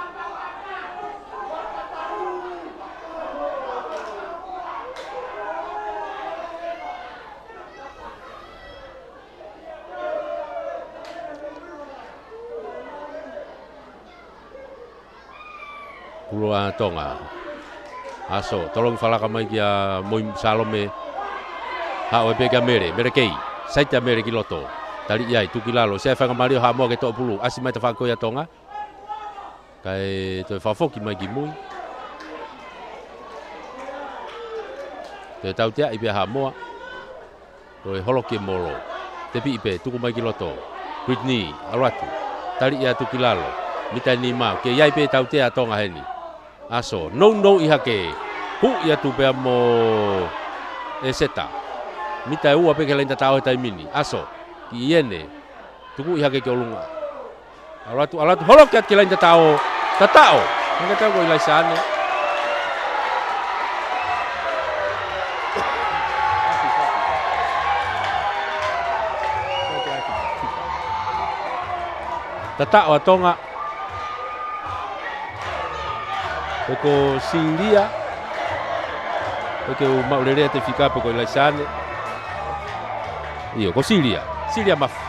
Pulu ʻa Tonga. Aso, tolongi fakalaka mai kia Moi Salome. Haʻu ai pē kia Mele, Mele Kei. Saiti ʻa Mele ki loto. Taliʻi ai, tuku ki lalo, ʻosi ʻa e faingamālie ʻo Haʻamoa ke toʻo pulu, ʻasi mai tafaʻaki ko ia ʻa Tonga. Kae toe fakafoki mai ki mui. Toe tauteaʻi pē ʻa Haʻamoa. Toe holoki e molo. Tepiʻi pē, tuku mai ki loto. Brittany, ʻalu atu. Taliʻi atu ki lalo. Mita ʻe nima, kei ʻi ai pē tautea ʻa Tonga heni. ʻAso, nounou ʻi hake. Huʻi atu pea mo ʻEseta. Mita ʻe ua pē ki he laine tataʻo he taimi ni. ʻAso, ki ʻEne. Tukuʻi hake ki ʻolunga. ʻAlu atu, ʻalu atu, holoki atu ki he laine tataʻo. Tataʻo. Hangē ko ʻIlaisa ʻAne. Tataʻo ʻa Tonga. Pe ko Silia. Pe ke u maʻu lelei ʻa e fika pe ko ʻIlaisa ʻAne. ʻIo, ko Silia. Silia Mafi.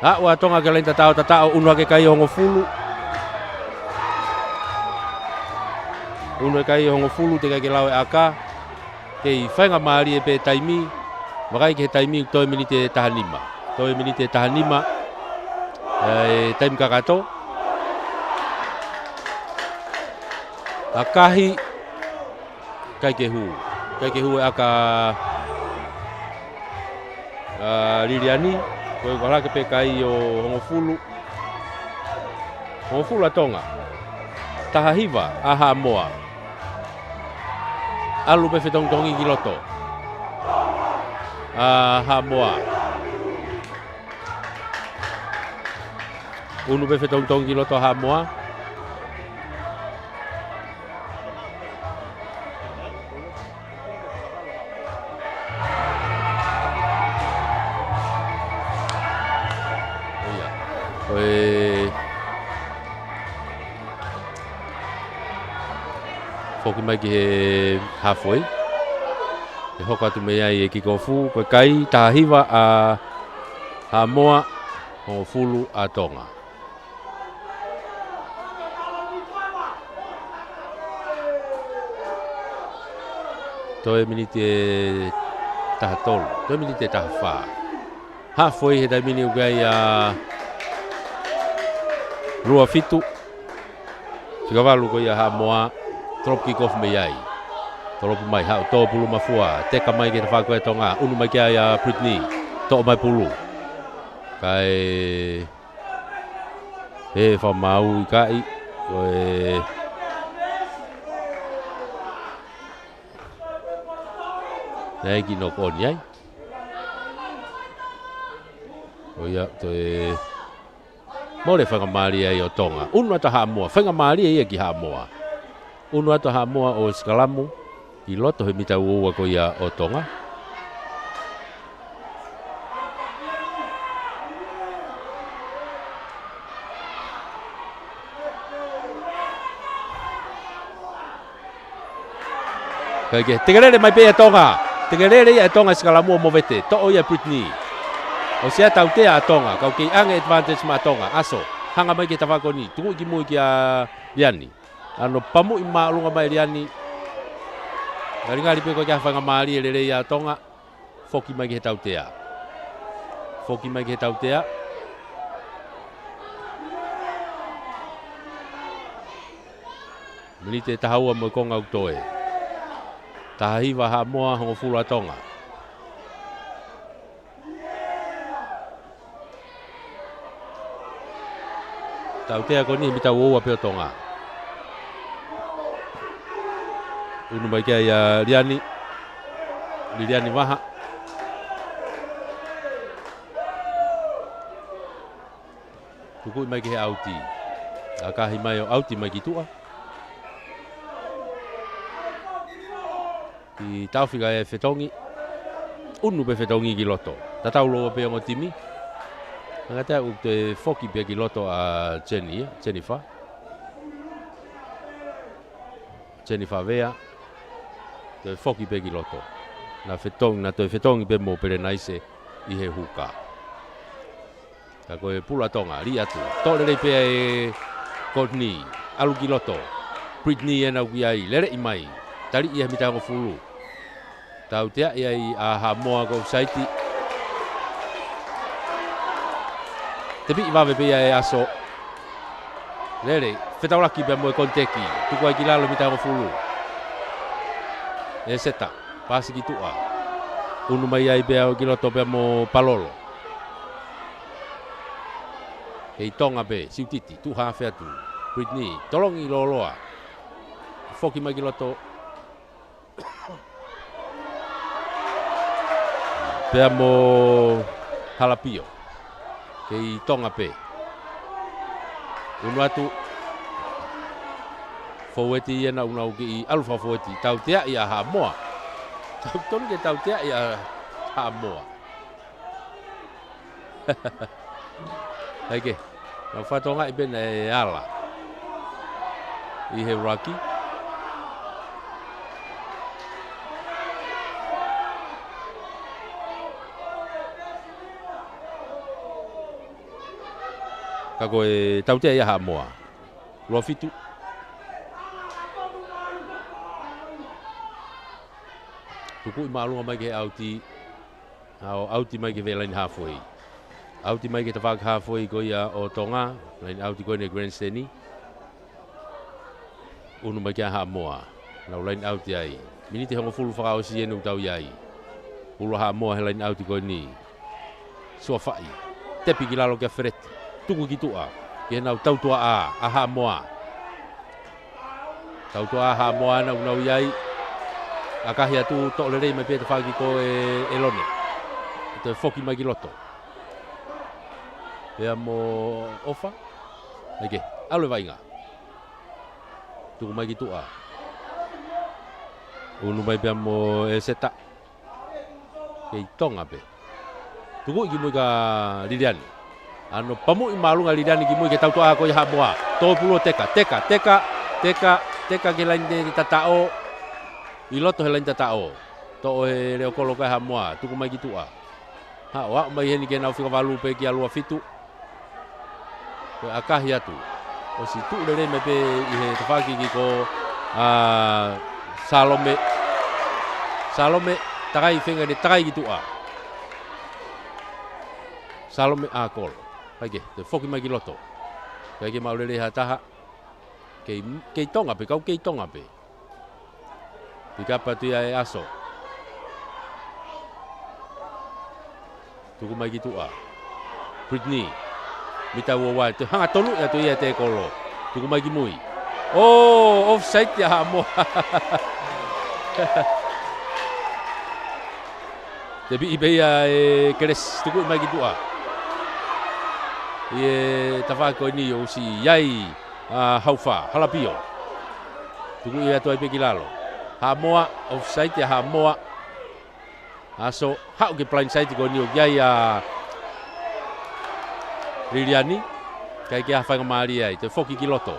Aʻu ʻa Tonga ki he laine tataʻo, tataʻo, ʻunu hake kai ʻe Hongofulu. ʻUnu e kai ʻe Hongofulu, teʻeki ai ke lau e ʻaka. Kei faingamālie pē taimi, vakai ki he taimi, toe miniti ʻe taha nima. Toe miniti ʻe taha nima, ʻa e taimi kakato. ʻAkahi, ʻikai ke hū. ʻIkai ke hū e ʻaka ʻa Liliani, ko e ʻalu hake pē kai ʻo Hongofulu. Hongofulu ʻa Tonga. Taha hiva ʻa Haʻamoa. ʻAlu pē fetongitongi ki loto ʻa Haʻamoa. ʻUnu pē fetongitongi ki loto ʻa Haʻamoa. ʻIo. Ko e foki mai ki he halfway. ʻE hoko atu mei ai e kikofu, ko e kai taha hiva ʻa Haʻamoa, hongofulu ʻa Tonga. Toe miniti ʻe taha tolu, toe miniti ʻe taha fā. Halfway he taimi ni ʻoku ʻi ai ʻa Lua Fitu. Fika valu ko ia Haʻamoa, drop kick off mei ai. Drop mai, haʻu tō pulu mafua, teka mai ki he tafaʻaki ko ē ʻa Tonga, ʻunu mai ki ai ʻa Brittany, toʻo mai pulu. Kae he fakamāuʻi kai, ko e naʻe ʻi ai e kiʻi knock on ai. Ko ia, toe mole faingamālie ai ʻo Tonga. ʻUnu atu ʻa Haʻamoa, faingamālie ia ki Haʻamoa. ʻUnu atu ʻa Haʻamoa ʻo sikalamu ki loto he mita ua ua ko ia ʻo Tonga. Kae kehe, tekelele mai pē ʻa Tonga. Tekelele ia ʻa Tonga sikalamu ʻo movete. Toʻo ia Brittany. ʻOsi ia tautea ʻa Tonga. Kau kei ʻange advantage maʻa Tonga. ʻAso. Hanga mai ki he tafaʻaki ko eni. Tukuʻi ki mui kia Liani. ʻAno pamuʻi māʻolunga mai Liani. Ngalingali pē ko e kiʻi faingamālie lelei ʻa Tonga. Foki mai ki he tautea. Foki mai ki he tautea. Miniti ʻe taha ua mo e konga ʻoku toe. Taha hiva Haʻamoa, hongofulu ʻa Tonga. Tautea ko eni he mita ua ua pē ʻo Tonga. ʻUnu mai ki ai ʻa Liani. Liliani Vaha. Tukuʻi mai ki he ʻauti. ʻAkahi mai ʻo ʻauti mai ki tuʻa. Kiʻi taofi kae fetongi. ʻUnu pē fetongi ki loto. Tatau lōua pē ongo timi. Hangē ʻoku toe foki pē ki loto ʻa Jenny, ia, Jennifer. Jennifer Vea. Toe foki pē ki loto. Naʻa fetongi, naʻa toe fetongi pē mo Pelenaise ʻi he huka. Ka ko e pulu ʻa Tonga, liʻaki atu. Toʻo lelei pē ʻe Courtney. ʻAlu ki loto. Brittany ʻena ʻoku ʻi ai, leleʻi mai. Taliʻi ia he mita hongofulu. Tauteaʻi ai ʻa Haʻamoa ko e offside. Tepiʻi vave pē ia ʻe ʻAso. Lele, fetaulaki pea mo e Koniteki. Tuku ai ki lalo mita hongofulu. ʻEseta, pasi ki tuʻa. ʻUnu mai ai pea ʻo ki loto pea mo Palolo. Kei Tonga pē, Siutiti, tuʻu haafe atu. Brittany, tolongi lōloa. Foki mai ki loto. Pea mo Halapio. Kei Tonga pē. Unu atu. Fōueti ia naʻa nau kiʻi ʻalu fakafōueti. Tauteaʻi ʻa Haʻamoa. Tau tonu ke tauteaʻi ʻa Haʻamoa. Hai ke, nau fakatokangaʻi pē naʻe ala ʻi he ruck. Ka ko e tautea ia Haʻamoa. Lua fitu. Tukuʻi māʻolunga mai ki he ʻauti. ʻA ʻo ʻauti mai ki he laine hāfoʻi. ʻAuti mai ki he tafaʻaki hāfoʻi ko ia ʻo Tonga, laine ʻauti ko eni ʻa Grandisoni. ʻUnu mai kia Haʻamoa, nau laine ʻauti ai. Miniti hongofulu fakaʻosi eni ʻoku tau ʻi ai. Ulu ʻa Haʻamoa he laine ʻauti ko eni. Suafaʻi, tepi ki lalo kia Feleti. Tuku ki tuʻa, ki heʻenau tautuaʻā, ʻa Haʻamoa. Tautuaʻā Haʻamoa naʻa nau ʻi ai. ʻAkahi atu, toʻo lelei mai pē tafaʻaki ko ē ʻa ʻElone. Toe foki mai ki loto. Pea mo ʻOfa. Hai ke, ʻalu e vaʻinga. Tuku mai ki tuʻa. ʻUnu mai pea mo ʻEseta. Kei Tonga pē. Tukuʻi ki mui kia Liliani. ʻAno pamuʻi māʻolunga Liliani ki mui ki he tautuaʻā ko ia Haʻamoa. Tō pulu ʻo teka, teka, teka, teka, teka ki he laine tataʻo. ʻI loto he laine tataʻo. Toʻo he leʻo kolo ko ia Haʻamoa. Tuku mai ki tuʻa. Haʻu, haʻu mai heni ki heʻenau fika valu pē kia lua fitu. Ko e ʻakahi atu. ʻOsi tuʻu lelei mai pē ʻi he tafaʻaki kiʻi ko, ʻa, Salome. Salome, takai feinga ke takai ki tuʻa. Salome ʻa kolo. Hai ke, toe foki mai ki loto. Kai ke maʻu lelei ha taha. Kei, kei Tonga pē, kau kei Tonga pē. Pick up atu ia ʻe ʻAso. Tuku mai ki tuʻa. Brittany. Mita ua ua, toe hanga tonu ia atu ia ʻe Tekolo. Tuku mai ki mui. ʻŌ, offside ia Haʻamoa. Tepiʻi pē ia ʻe Kelesi, tukuʻi mai ki tuʻa. ʻI he tafaʻaki ko eni ʻosi ʻi ai ʻa Haufa, Halapio. Tukuʻi atu ai pē ki lalo. Haʻamoa, offside ia Haʻamoa. ʻAso, haʻu ki he blind side ko eni ʻoku ʻi ai ʻa Liliani. Kai ke ʻai ha faingamālie ai, toe foki ki loto.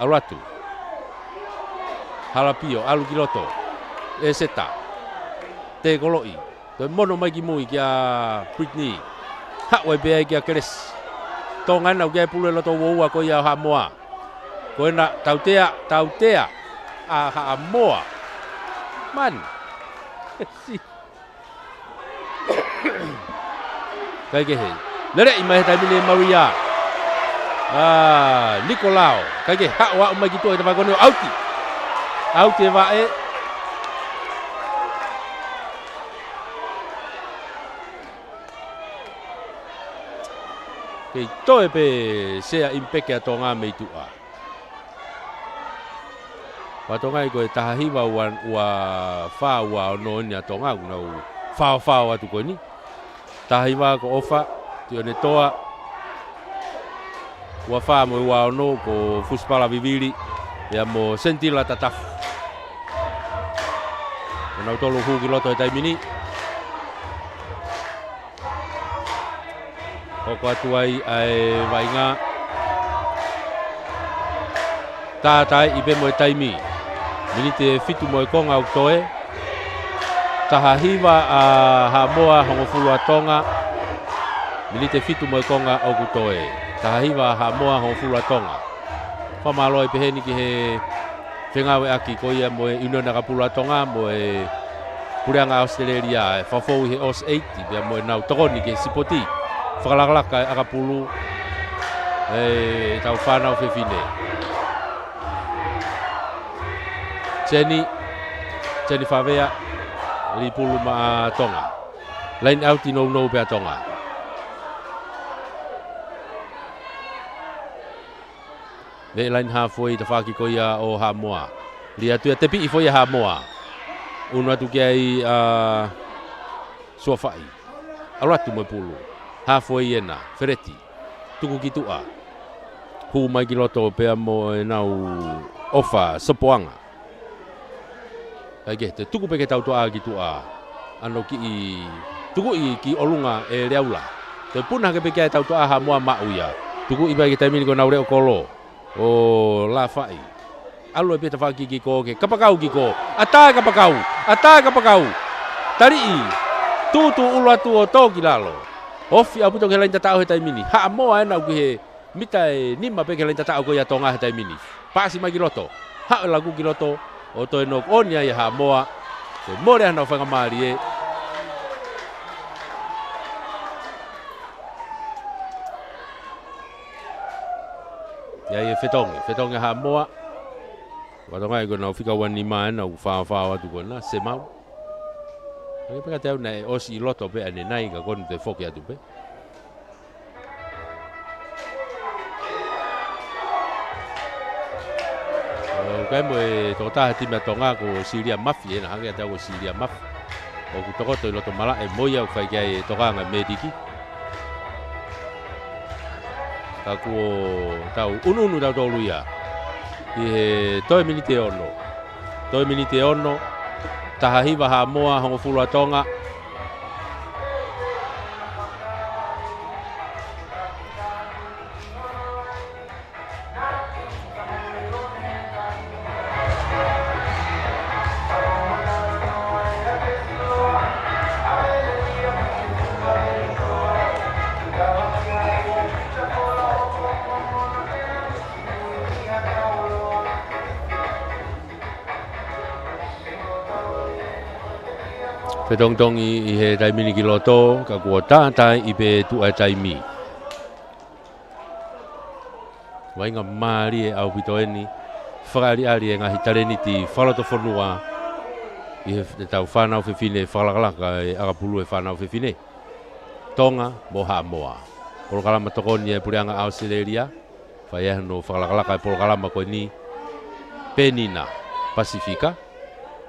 ʻAlu atu. Halapio, ʻalu ki loto. ʻEseta. Tekoloʻi. Toe mono mai ki mui kia Brittany. Haʻu ai pē ai kia Kelesi. Tonga ena ʻoku ʻi ai e pulu ʻi loto uaua ko ia ʻo Haʻamoa. Ko ena tautea, tautea. ʻA Haʻamoa. Man. Si. Kai kehe. Leleʻi mai he taimi ni ʻe Maria. ʻA, Nikolao. Kai kehe haʻu, haʻu mai ki tuʻa ʻi he tafaʻaki ko eni ʻo ʻauti. ʻAuti e vaʻe. Kei toe pē sea ʻimi pē kia Tonga mei tuʻa. Pea Tonga ʻi ko e taha hiva ua, ua fā ua ono eni ʻa Tonga, ʻoku nau faofao atu ko eni. Taha hiva ko ʻOfa, Tionetoa. Ua fā mo e ua ono ko Fusipala Vivili, pea mo Senitila Tatafu. Ko nautolu hū ki loto he taimi ni. Hoko atu ai ʻa e vaʻinga. Tātaaʻi pē mo e taimi. Miniti ʻe fitu mo e konga ʻoku toe. Taha hiva ʻa Haʻamoa, hongofulu ʻa Tonga. Miniti ʻe fitu mo e konga ʻoku toe. Taha hiva ʻa Haʻamoa, hongofulu ʻa Tonga. Fakamālō ai pē heni ki he fengāueʻaki ko ia mo e ʻIunioni ʻAkapulu ʻa Tonga mo e Puleʻanga ʻAositelēlia, ʻa e fakafou ʻi he ʻOsi ʻEiti, pea mo ʻenau tokoni ki he sipoti fakalakalaka ʻa e ʻakapulu ʻa ʻetau fānau fefine. Seni, Seni Favea, lī pulu maʻa Tonga. Laine ʻauti nounou pē ʻa Tonga. Mei he laine haafe ʻi he tafaʻaki ko ia ʻo Haʻamoa. Lī atu ia, tepiʻi foʻi ʻa Haʻamoa. ʻUnu atu ki ai ʻa Suafaʻi. ʻAlu atu mo e pulu. Haafe ʻena, Feleti. Tuku ki tuʻa. Hū mai ki loto pea mo ʻenau ʻofa, Sopoʻanga. Kae kehe, toe tuku pē ki he tautuʻa ki tuʻa. ʻAno kiʻi tukuʻi ki ʻolunga ʻe Leaula. Toe puna hake pē ki ai e tautuʻa Haʻamoa, maʻu ia. Tukuʻi mai ki he taimi ni ko ʻenau leʻo kolo ʻo Lafaʻi. ʻAlu ai pē tafaʻaki kikō ke kapakau kikō. ʻAtā e kapakau. ʻAtā e kapakau. Taliʻi. Tūtū ʻulu atu ʻo tō ki lalo. Ofi ʻaupito ki he laine tataʻo he taimi ni. Haʻamoa ʻena ʻoku ʻi he mita ʻe nima pē ki he laine tataʻo ko ia ʻa Tonga he taimi ni. Paasi mai ki loto. Haʻu e laku ki loto ʻo toe knock on ai ʻa Haʻamoa. Toe mole ʻa ʻenau faingamālie. ʻI ai e fetongi, fetongi ʻa Haʻamoa. Ko Tonga ia ko ʻenau fika ua nima ʻena ʻoku fāfā atu ko ena, Semau. Hangē pē kiate au naʻe ʻosi ʻi loto pē ʻanenai ka ko eni toe foki atu pē. ʻOku ʻi ai mo e tokotaha timi ʻa Tonga ko Silia Mafi, ʻena hangē kiate au ko Silia Mafi. ʻOku tokoto ʻi loto malaʻe mo ia ʻoku fai ki ai e tokanga mētiki. Ka kuo tau ʻunuʻunu tautolu ia. ʻI he toe miniti ʻe ono. Toe miniti ʻe ono. Taha hiva Haʻamoa, hongofulu ʻa Tonga. Fetongitongi ʻi he taimi ni ki loto, ka kuo tātaaʻi pē tuʻa e taimi. Vaʻinga mālie ʻaupito ʻeni, fakaʻaliʻali e ngaahi talēniti fakalotofonua ʻi he, ʻetau fānau fefine fakalakalaka e ʻakapulu e fānau fefine. Tonga mo Haʻamoa. Polokalama tokoni e Puleʻanga ʻAositelēlia, fai ai hono fakalakalaka e polokalama ko eni, Penina Pasifika,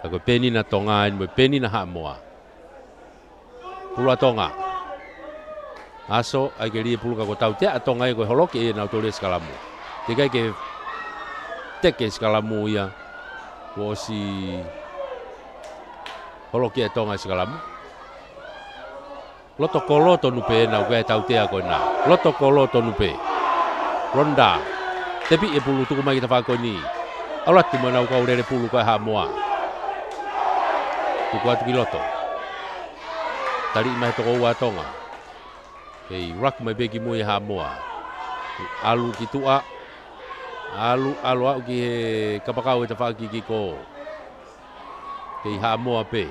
ka ko e Penina Tonga ʻeni mo e Penina Haʻamoa. Pulu ʻa Tonga. Aso, ʻai ke lī e pulu ka kuo tautea ʻa Tonga ia ko e holoki ʻe nautolu e sikalamu. Teʻeki ai ke teke e sikalamu ia. Kuo ʻosi holoki ʻe Tonga e sikalamu. Loto kolo tonu pē ʻena ʻoku ʻi ai e tautea ko ena. Loto kolo tonu pē. Ronda. Tepiʻi e pulu tuku mai ki he tafaʻaki ko eni. ʻAlu atu mo ʻenau kau lele pulu ko e Haʻamoa. Tuku atu ki loto. Taliʻi mai he toko ua ʻa Tonga. Kei rak mai pē ki mui e Haʻamoa. ʻAlu ki tuʻa. ʻAlu, ʻalu aʻu ki he kapakau e tafaʻaki kikō. Kei Haʻamoa pē.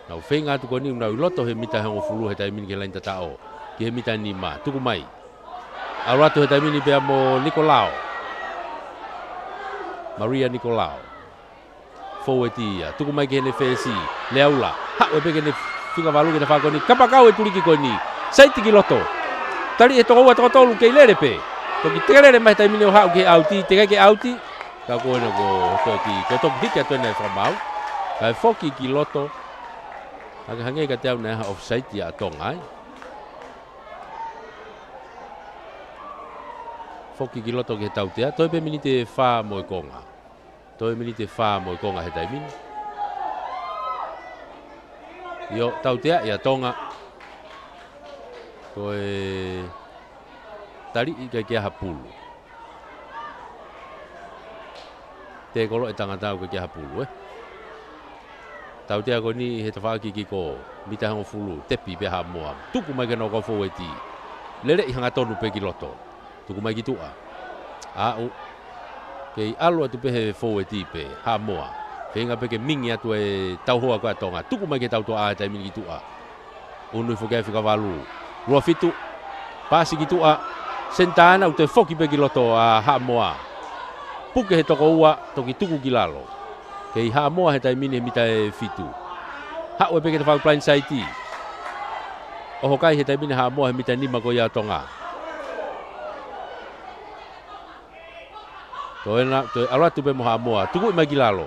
Nau feinga atu ko eni, nau ʻi loto he mita ʻe hongofulu he taimi ni ki he laine tataʻo. Ki he mita ʻe nima, tuku mai. ʻAlu atu he taimi ni pea mo Nikolao. Maria Nikolao. Foueti ia, tuku mai ki heʻene fesi, Leaula, haʻu pē ki heʻene fika valu ki he tafaʻaki ko eni, kapakau e tuliki ko eni, saiti ki loto. Taliʻi he toko ua toko tolu kei lele pē. Toki tekelele mai he taimi ni ʻo haʻu ki he ʻauti, teʻeki ai ke ʻauti. Ka ko ena ko toki, ko toki hiki atu ʻena e fakamaau. Kae foki ki loto. Hangē, hangē kiate au naʻe ʻi ai ha offside ia ʻa Tonga ai. Foki ki loto ki he tautea, toe pē miniti ʻe fā mo e konga. Toe miniti ʻe fā mo e konga he taimi ni. ʻIo, tautea ia ʻa Tonga. Ko e taliʻi ʻikai ke ʻi ai ha pulu. Tēkolo e tangata ʻoku ʻikai ke ʻi ai ha pulu, ē. Tautea ko eni he tafaʻaki kikō, mita ʻe hongofulu, tepi pē Haʻamoa. Tuku mai ki heʻenau kau foueti. Leleʻi hangatonu pē ki loto. Tuku mai ki tuʻa. Aʻu. Kei ʻalu atu pē he foueti pē, Haʻamoa. Feinga pē ke mingi atu e tauhoa ko ē ʻa Tonga. Tuku mai ki he tautuʻa he taimi ni ki tuʻa. ʻUnu hifo ki ai e fika valu. Lua fitu. Paasi ki tuʻa. Senitā ʻena ʻoku toe foki pē ki loto ʻa Haʻamoa. Puke he toko ua, toki tuku ki lalo. Kei Haʻamoa he taimi ni he mita ʻe fitu. Haʻu pē ki he tafaʻaki blind side. ʻOho kai he taimi ni Haʻamoa he mita ʻe nima ko ia ʻa Tonga. Toe ena, toe ʻalu atu pē mo Haʻamoa. Tukuʻi mai ki lalo.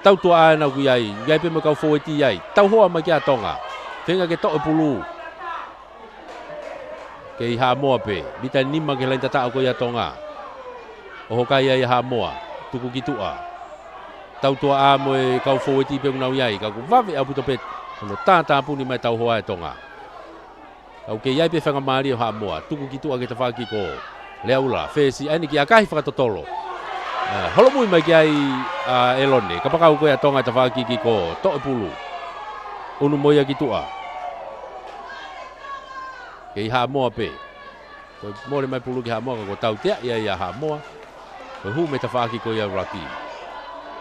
Tautuaʻā ena ʻoku ʻi ai. ʻI ai pē mo e kau fōueti ʻi ai. Tauhoa mai ki ai ʻa Tonga. Feinga ke toʻo e pulu. Kei Haʻamoa pē. Mita nima ki he laini tataʻo ko ia ʻa Tonga. ʻOho kai ai ʻa Haʻamoa. Tuku ki tuʻa. Tautuaʻā mo e kau fōueti pē ʻoku nau ʻi ai. Ka ʻoku vave ʻaupito pē. Hono tātāpuni mai tauhoa ʻa Tonga. Ka ʻoku kei ʻi ai pē faingamālie ʻo Haʻamoa, tuku ki tuʻa ki he tafaʻaki ko Leaula, fesi, ʻa eni ki ʻakahi fakatotolo. ʻE, holomui mai ki ai ʻa ʻElone, kapakau ko ia ʻa Tonga he tafaʻaki ko e toʻo e pulu. ʻUnu mo ia ki tuʻa. Kei Haʻamoa pē. Ko e mole mai pulu ki Haʻamoa ka ko e tautea ia ʻa Haʻamoa. Ko e hū mei he tafaʻaki ko ia ʻuluaki.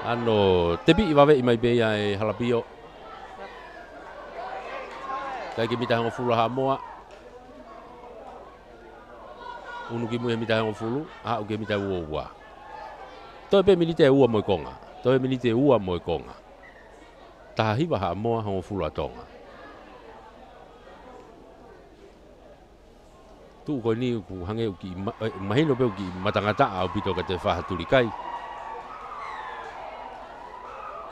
Hano tepiʻi vaveʻi mai pē ia ʻe Halapio. ʻIkai ke mita hongofulu ʻa Haʻamoa. ʻUnu ki mui he mita hongofulu, aʻu ki he mita uaua. Toe pē miniti ʻe ua mo e konga. Toe miniti ʻe ua mo e konga. Taha hiva Haʻamoa, hongofulu ʻa Tonga. Tuʻu ko eni ʻoku hangē ʻoku kiʻi ma-, ʻe, mahino pē ʻoku kiʻi matangataʻa ʻaupito ka te faha tuli kai.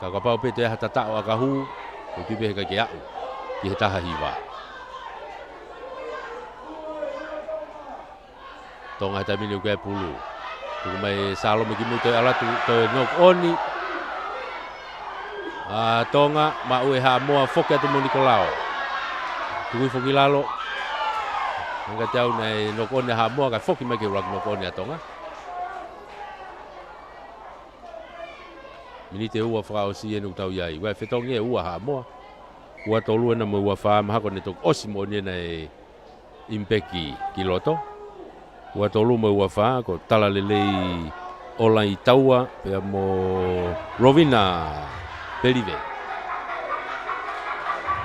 Ka kapau pē toe ʻi ai ha tataʻo ʻakau, ʻoku pē he ʻikai ke aʻu ki he taha hiva. Tonga he taimi ni ʻoku ʻi ai e pulu. Tuku mai ʻe Salome ki mui, toe ʻalu atu, toe knock on. ʻA Tonga, maʻu ʻe Haʻamoa, foki atu mo Nikolao. Tuku hifo ki lalo. Hangē kiate au naʻe knock on ʻa Haʻamoa, kae foki mai ki he ʻuluaki knock on ʻa Tonga. Miniti ʻe ua fakaʻosi eni ʻoku tau ʻi ai. Ua e fetongi ʻe ua Haʻamoa. Ua tolu ena mo e ua fā, mahalo ko ʻene toki ʻosi moʻoni ena e impact ki loto. Ua tolu mo e ua fā, ko Talalelei ʻOlaitaua, pea mo Rovina Pelive.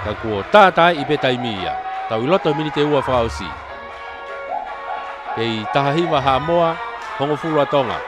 Ka kuo tātaaʻi pē taimi ia. Tau ʻi loto he miniti ʻe ua fakaʻosi. Kei taha hiva Haʻamoa, hongofulu ʻa Tonga.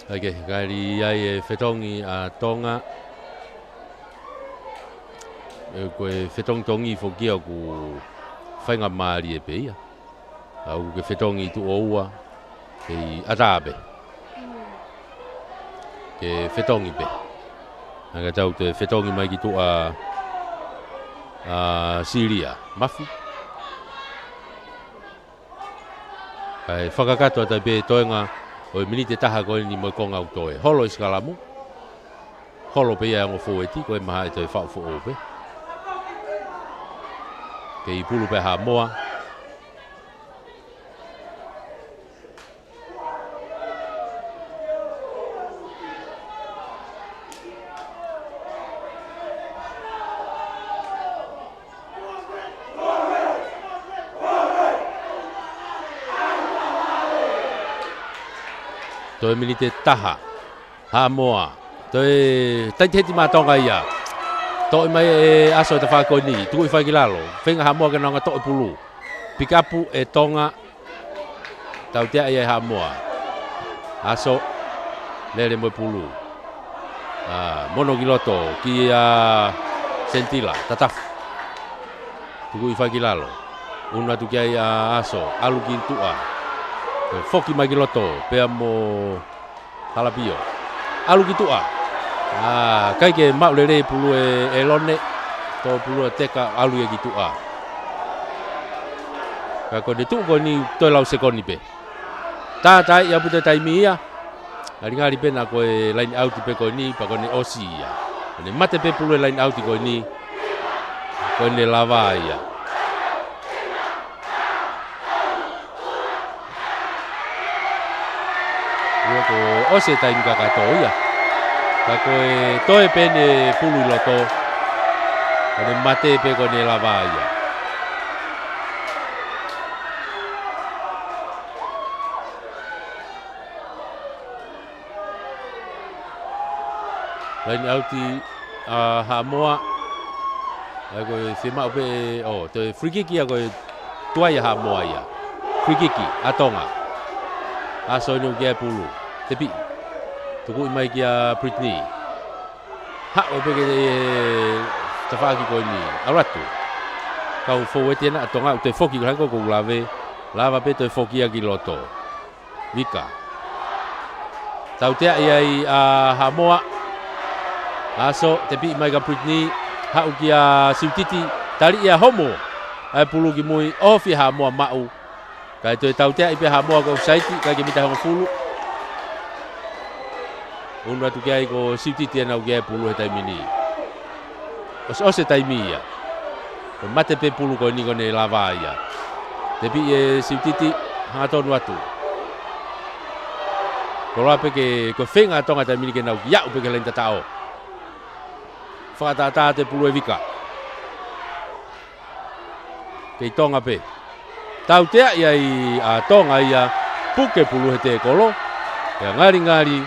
ʻAi ke kali ai e fetongi ʻa Tonga. ʻE, ko e fetongi tongi foki ia ʻoku faingamālie pē ia. ʻOku ke fetongi tuʻo ua, kei ʻatā pē. Ke fetongi pē. Hangē kiate au toe fetongi mai ki tuʻa ʻa Silia Mafi. Kae fakakakato atu ai pē toenga ʻo e miniti ʻe taha ko eni mo e konga ʻoku toe. Holo e sikalamu. Holo pē ia ʻe he ongo fōueti, ko e maha ʻe toe faʻu foʻou pē. Kei pulu pē Haʻamoa. Toe miniti ʻe taha. Haʻamoa. Toe taiti heti maʻa Tonga ia. Toʻo mai ʻe ʻAso e tafaʻaki ko eni. Tukuʻi fai ki lalo. Feinga Haʻamoa ke nonga toʻo e pulu. Pikapu ʻe Tonga. Tautea ia ʻe Haʻamoa. ʻAso. Lele mo e pulu. ʻA, mono ki loto, kia Sentila, tatafu. Tukuʻi fai ki lalo. ʻUnu atu ki ai ʻa ʻAso, ʻalu ki tuʻa. Toe foki mai ki loto, pea mo Halapio. ʻAlu ki tuʻa. ʻA, ʻikai ke maʻu lelei pulu ʻe ʻElone. Toe pulu ʻa Teka, ʻalu ia ki tuʻa. Ka ko ʻene tuʻu ko eni toe lau sekoni pē. Tātaaʻi ʻaupito e taimi ia. Ngalingali pē naʻa ko e line out pē ko eni, pea ko ʻene ʻosi ia. ʻEne mate pē pulu e line out ko eni. Ko ʻene lava ia. Ia kuo ʻosi e taimi kakato ia. Ka ko e toe pē ʻene pulu ʻi loto. Ko ʻene mate pē ko ʻene lava ia. Laine ʻauti ʻa Haʻamoa. ʻA ia ko e fiemaʻu pē, ʻo, toe free kick ia ko e tuai ʻa Haʻamoa ia. Free kick ʻa Tonga. Aso ʻeni ʻoku ʻi ai e pulu. Tepiʻi. Tukuʻi mai kia Brittany. Haʻu pē ki he tafaʻaki ko eni. ʻAlu atu. Kau foueti ena ʻa Tonga ʻoku toe foki ko e hangē ko ʻoku lave. Lava pē toe foki ia ki loto. Vika. Tauteaʻi ai ʻa Haʻamoa. Aso, tepiʻi mai kia Brittany. Haʻu kia Siutiti. Taliʻi ʻa Homo. ʻA e pulu ki mui. Ofi Haʻamoa maʻu. Kae toe tauteaʻi pē Haʻamoa ko e offside, kae ʻikai ke mita hongofulu. Unu atu ki ai ko Siutiti ʻena ʻoku ʻi ai e pulu he taimi ni. ʻOsi, ʻosi e taimi ia. Ko e mate pē pulu ko eni ko ʻene lava ia. Tepiʻi ʻe Siutiti, hangatonu atu. Koloa pē ke, ko e feinga ʻa Tonga taimi ni ke nau kiʻi aʻu pē ki he laine tataʻo. Fakatātā atu e pulu ʻe Vika. Kei Tonga pē. Tauteaʻi ai ʻa Tonga ia, puke pulu he tēkolo. Pea ngalingali,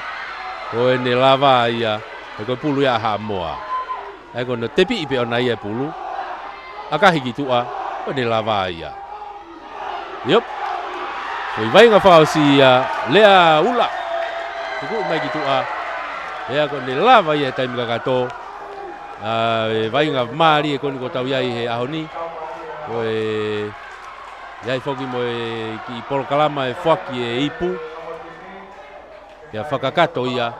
ko ʻene lava ia, he ko e pulu ia ʻa Haʻamoa. ʻA ia ko hono tepiʻi pē ʻona ia e pulu. ʻAkahi ki tuʻa, ko ʻene lava ia. Iop. Ko e vainga fakaʻosi ia, Lea Ula. Tukuʻi mai ki tuʻa. ʻA ia ko ʻene lava ia he taimi kakato. ʻA e vainga mālie ko eni ʻoku tau ʻi ai he ʻaho ni. Ko e ʻi ai foki mo e kiʻi polokalama ʻe foaki ʻe Ipu. Pea fakakakato ia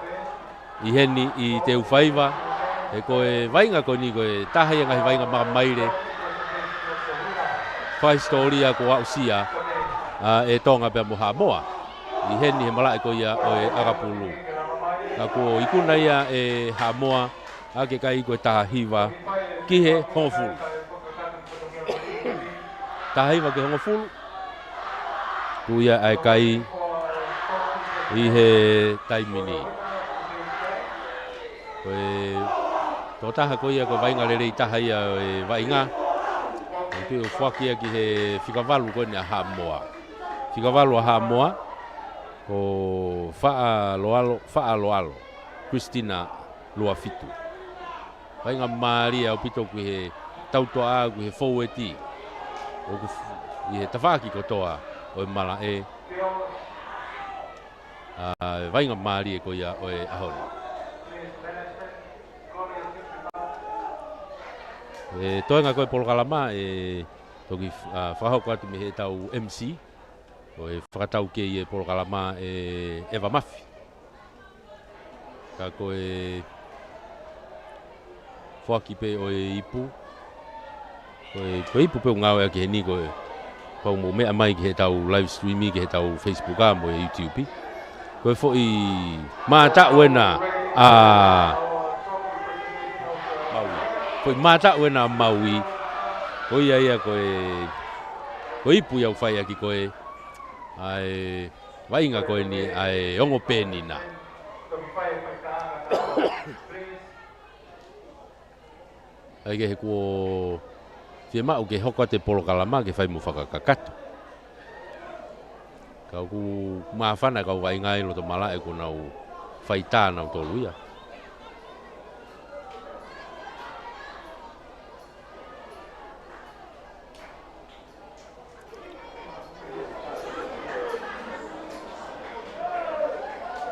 ʻi heni ʻi Teufaiva. He ko e vainga ko eni ko e taha ia e ngaahi vainga makamaile. Fakahisitōlia kuo aʻusia ʻa e Tonga pea mo Haʻamoa. ʻI heni he malaʻe ko ia ʻo e ʻakapulu. Ka kuo ikuna ia ʻe Haʻamoa ʻa e kai ko e taha hiva ki he hongofulu. Taha hiva ki he hongofulu. Tuʻu ia ʻa e kai ʻi he taimi ni. Ko e tokotaha ko ia ko e vainga lelei taha ia ʻo e vainga. ʻOku tuʻu ʻo foaki ia ki he fika valu ko eni ʻa Haʻamoa. Fika valu ʻa Haʻamoa. Ko Faʻaloalo, Faʻaloalo. Christina Luafitu. Vainga mālie ʻaupito ki he tautoʻa, ki he foueti. ʻOku f-, ʻi he tafaʻaki kotoa ʻo e malaʻe. ʻA e vainga mālie ko ia ʻo e ʻaho ni. ʻE toenga ko e polokalama ʻe toki f-, ʻa, fakahoko atu mei heʻetau M C. Ko e fakataukei e polokalama ʻe Eva Mafi. Ka ko e foaki pē ʻo e Ipu. Ko e, ko e Ipu pē ʻoku ngāueʻaki heni ko e pau mo meʻa mai ki heʻetau live stream ki heʻetau Facebook ʻa mo e YouTube. Ko e foʻi mātaʻu ʻena ʻa Maui. Foʻi mātaʻu ʻena ʻa Maui. Ko ia ia ko e, ko e Ipu ia ʻoku fai ʻaki ko e ʻa e vainga ko eni ʻa e ongo peni na. ʻA ia ke he kuo fiemaʻu ke hoko atu e polokalama ke fai mo fakakakato. Ka ʻoku māfana e kau vainga ʻi loto malaʻe kuo nau fai tā nautolu ia.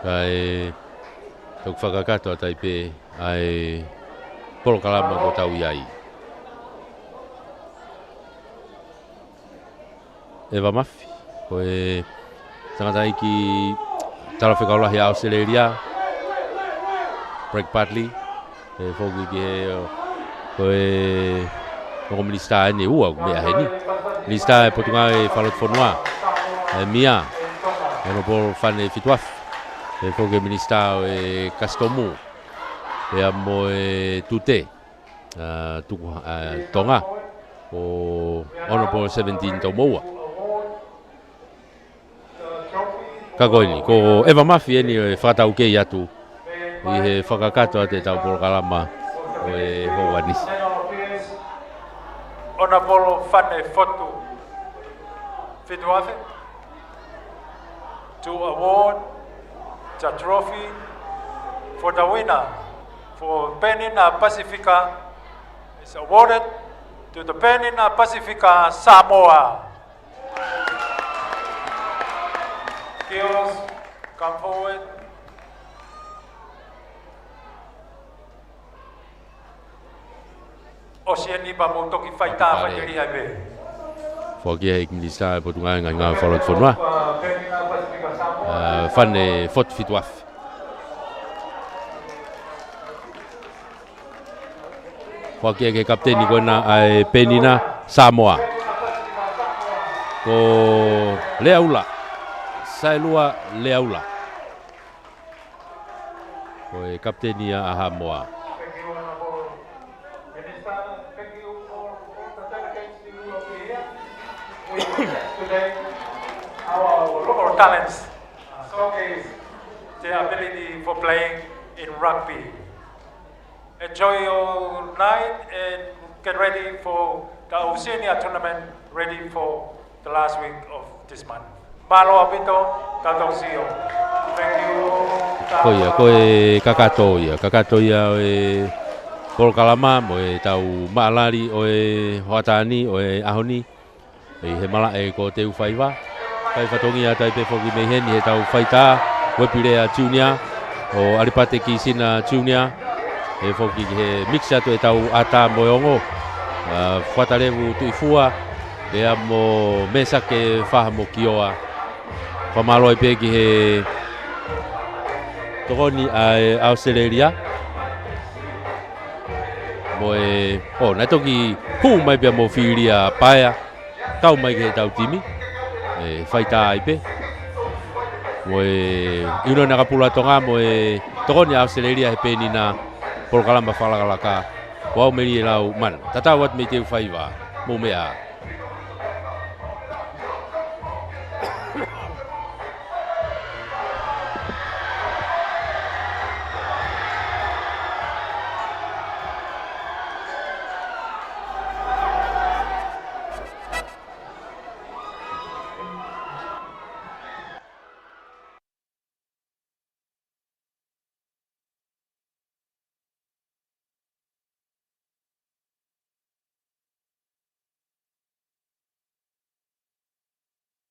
Kae toki fakakakato atu ai pē ʻa e polokalama ʻoku tau ʻi ai. Eva Mafi, ko e tangataʻeiki talafekau lahi ʻa ʻAositelēlia, Blake Butley, ʻe foki ki he, ko e, ko e minisitā ʻeni ʻe ua, meʻa heni. Minisitā ʻo e Potungāue Fakalotofonua, ʻe Mia, ʻe Honourable Fane Fituafi, ʻe foki ki he minisitā ʻo e kasitomu, pea mo e tute, ʻa, tuku, ʻa, Tonga, ko Honourable Seventeen Toumoua. Ka ko eni, ko Eva Mafi ʻeni ʻe fakataukei atu ʻi he fakakakato atu ʻetau polokalama ʻo e houa ni. Honourable Fane Fotu Fituafi, to award the trophy for the winner for Penina Pasifika is awarded to the Penina Pasifika Samoa. Girls, come forward. ʻOsi eni pea mou toki faitā faiteliha pē. Foaki ʻe he ʻEiki Minisitā ʻo e Potungāue Ngaahi Ngāue Fakalotofonua, ʻa, Fane Fotu Fituafe. Foaki ki he kapiteni ko ena ʻa e Penina Samoa, ko Leaula, Saelua Leaula. Ko e kapiteni ia ʻa Haʻamoa. Thank you, Honourable Minister. Thank you all, all the delegates who will be here. We today, our local talents, uh, showcase their ability for playing in rugby. Enjoy your night and get ready for the Oceania tournament, ready for the last week of this month. Mālō ʻaupito, tautau sio. Thank you. Ko ia, ko e kakato ia, kakato ia ʻo e polokalama mo e tau maʻalali ʻo e hoʻatā ni ʻo e ʻaho ni, ʻi he malaʻe ko Teufaiva. Fai fatongia atu ai pē foki mei heni he tau faitā, Uepilea Junior, ʻo ʻAlipate Kisina Junior, ʻe foki ki he mix atu e tau ʻatā mo e ongo, ʻa, Fuatalevu Tuʻifua, pea mo Mesake Faha mo Kioa. Fakamālō ai pē ki he tokoni ʻa e ʻAositelēlia. Mo e, ʻo, naʻe toki hū mai pea mo Filia Paea, kau mai ki he tau timi, ʻe faitā ai pē. Mo e ʻIunioni ʻAkapulu ʻa Tonga mo e tokoni ʻa ʻAositelēlia he Penina polokalama fakalakalaka, ko ʻAumeli ʻe Lau Manu. Tatau atu mei Teufaiva, mou meʻa ā.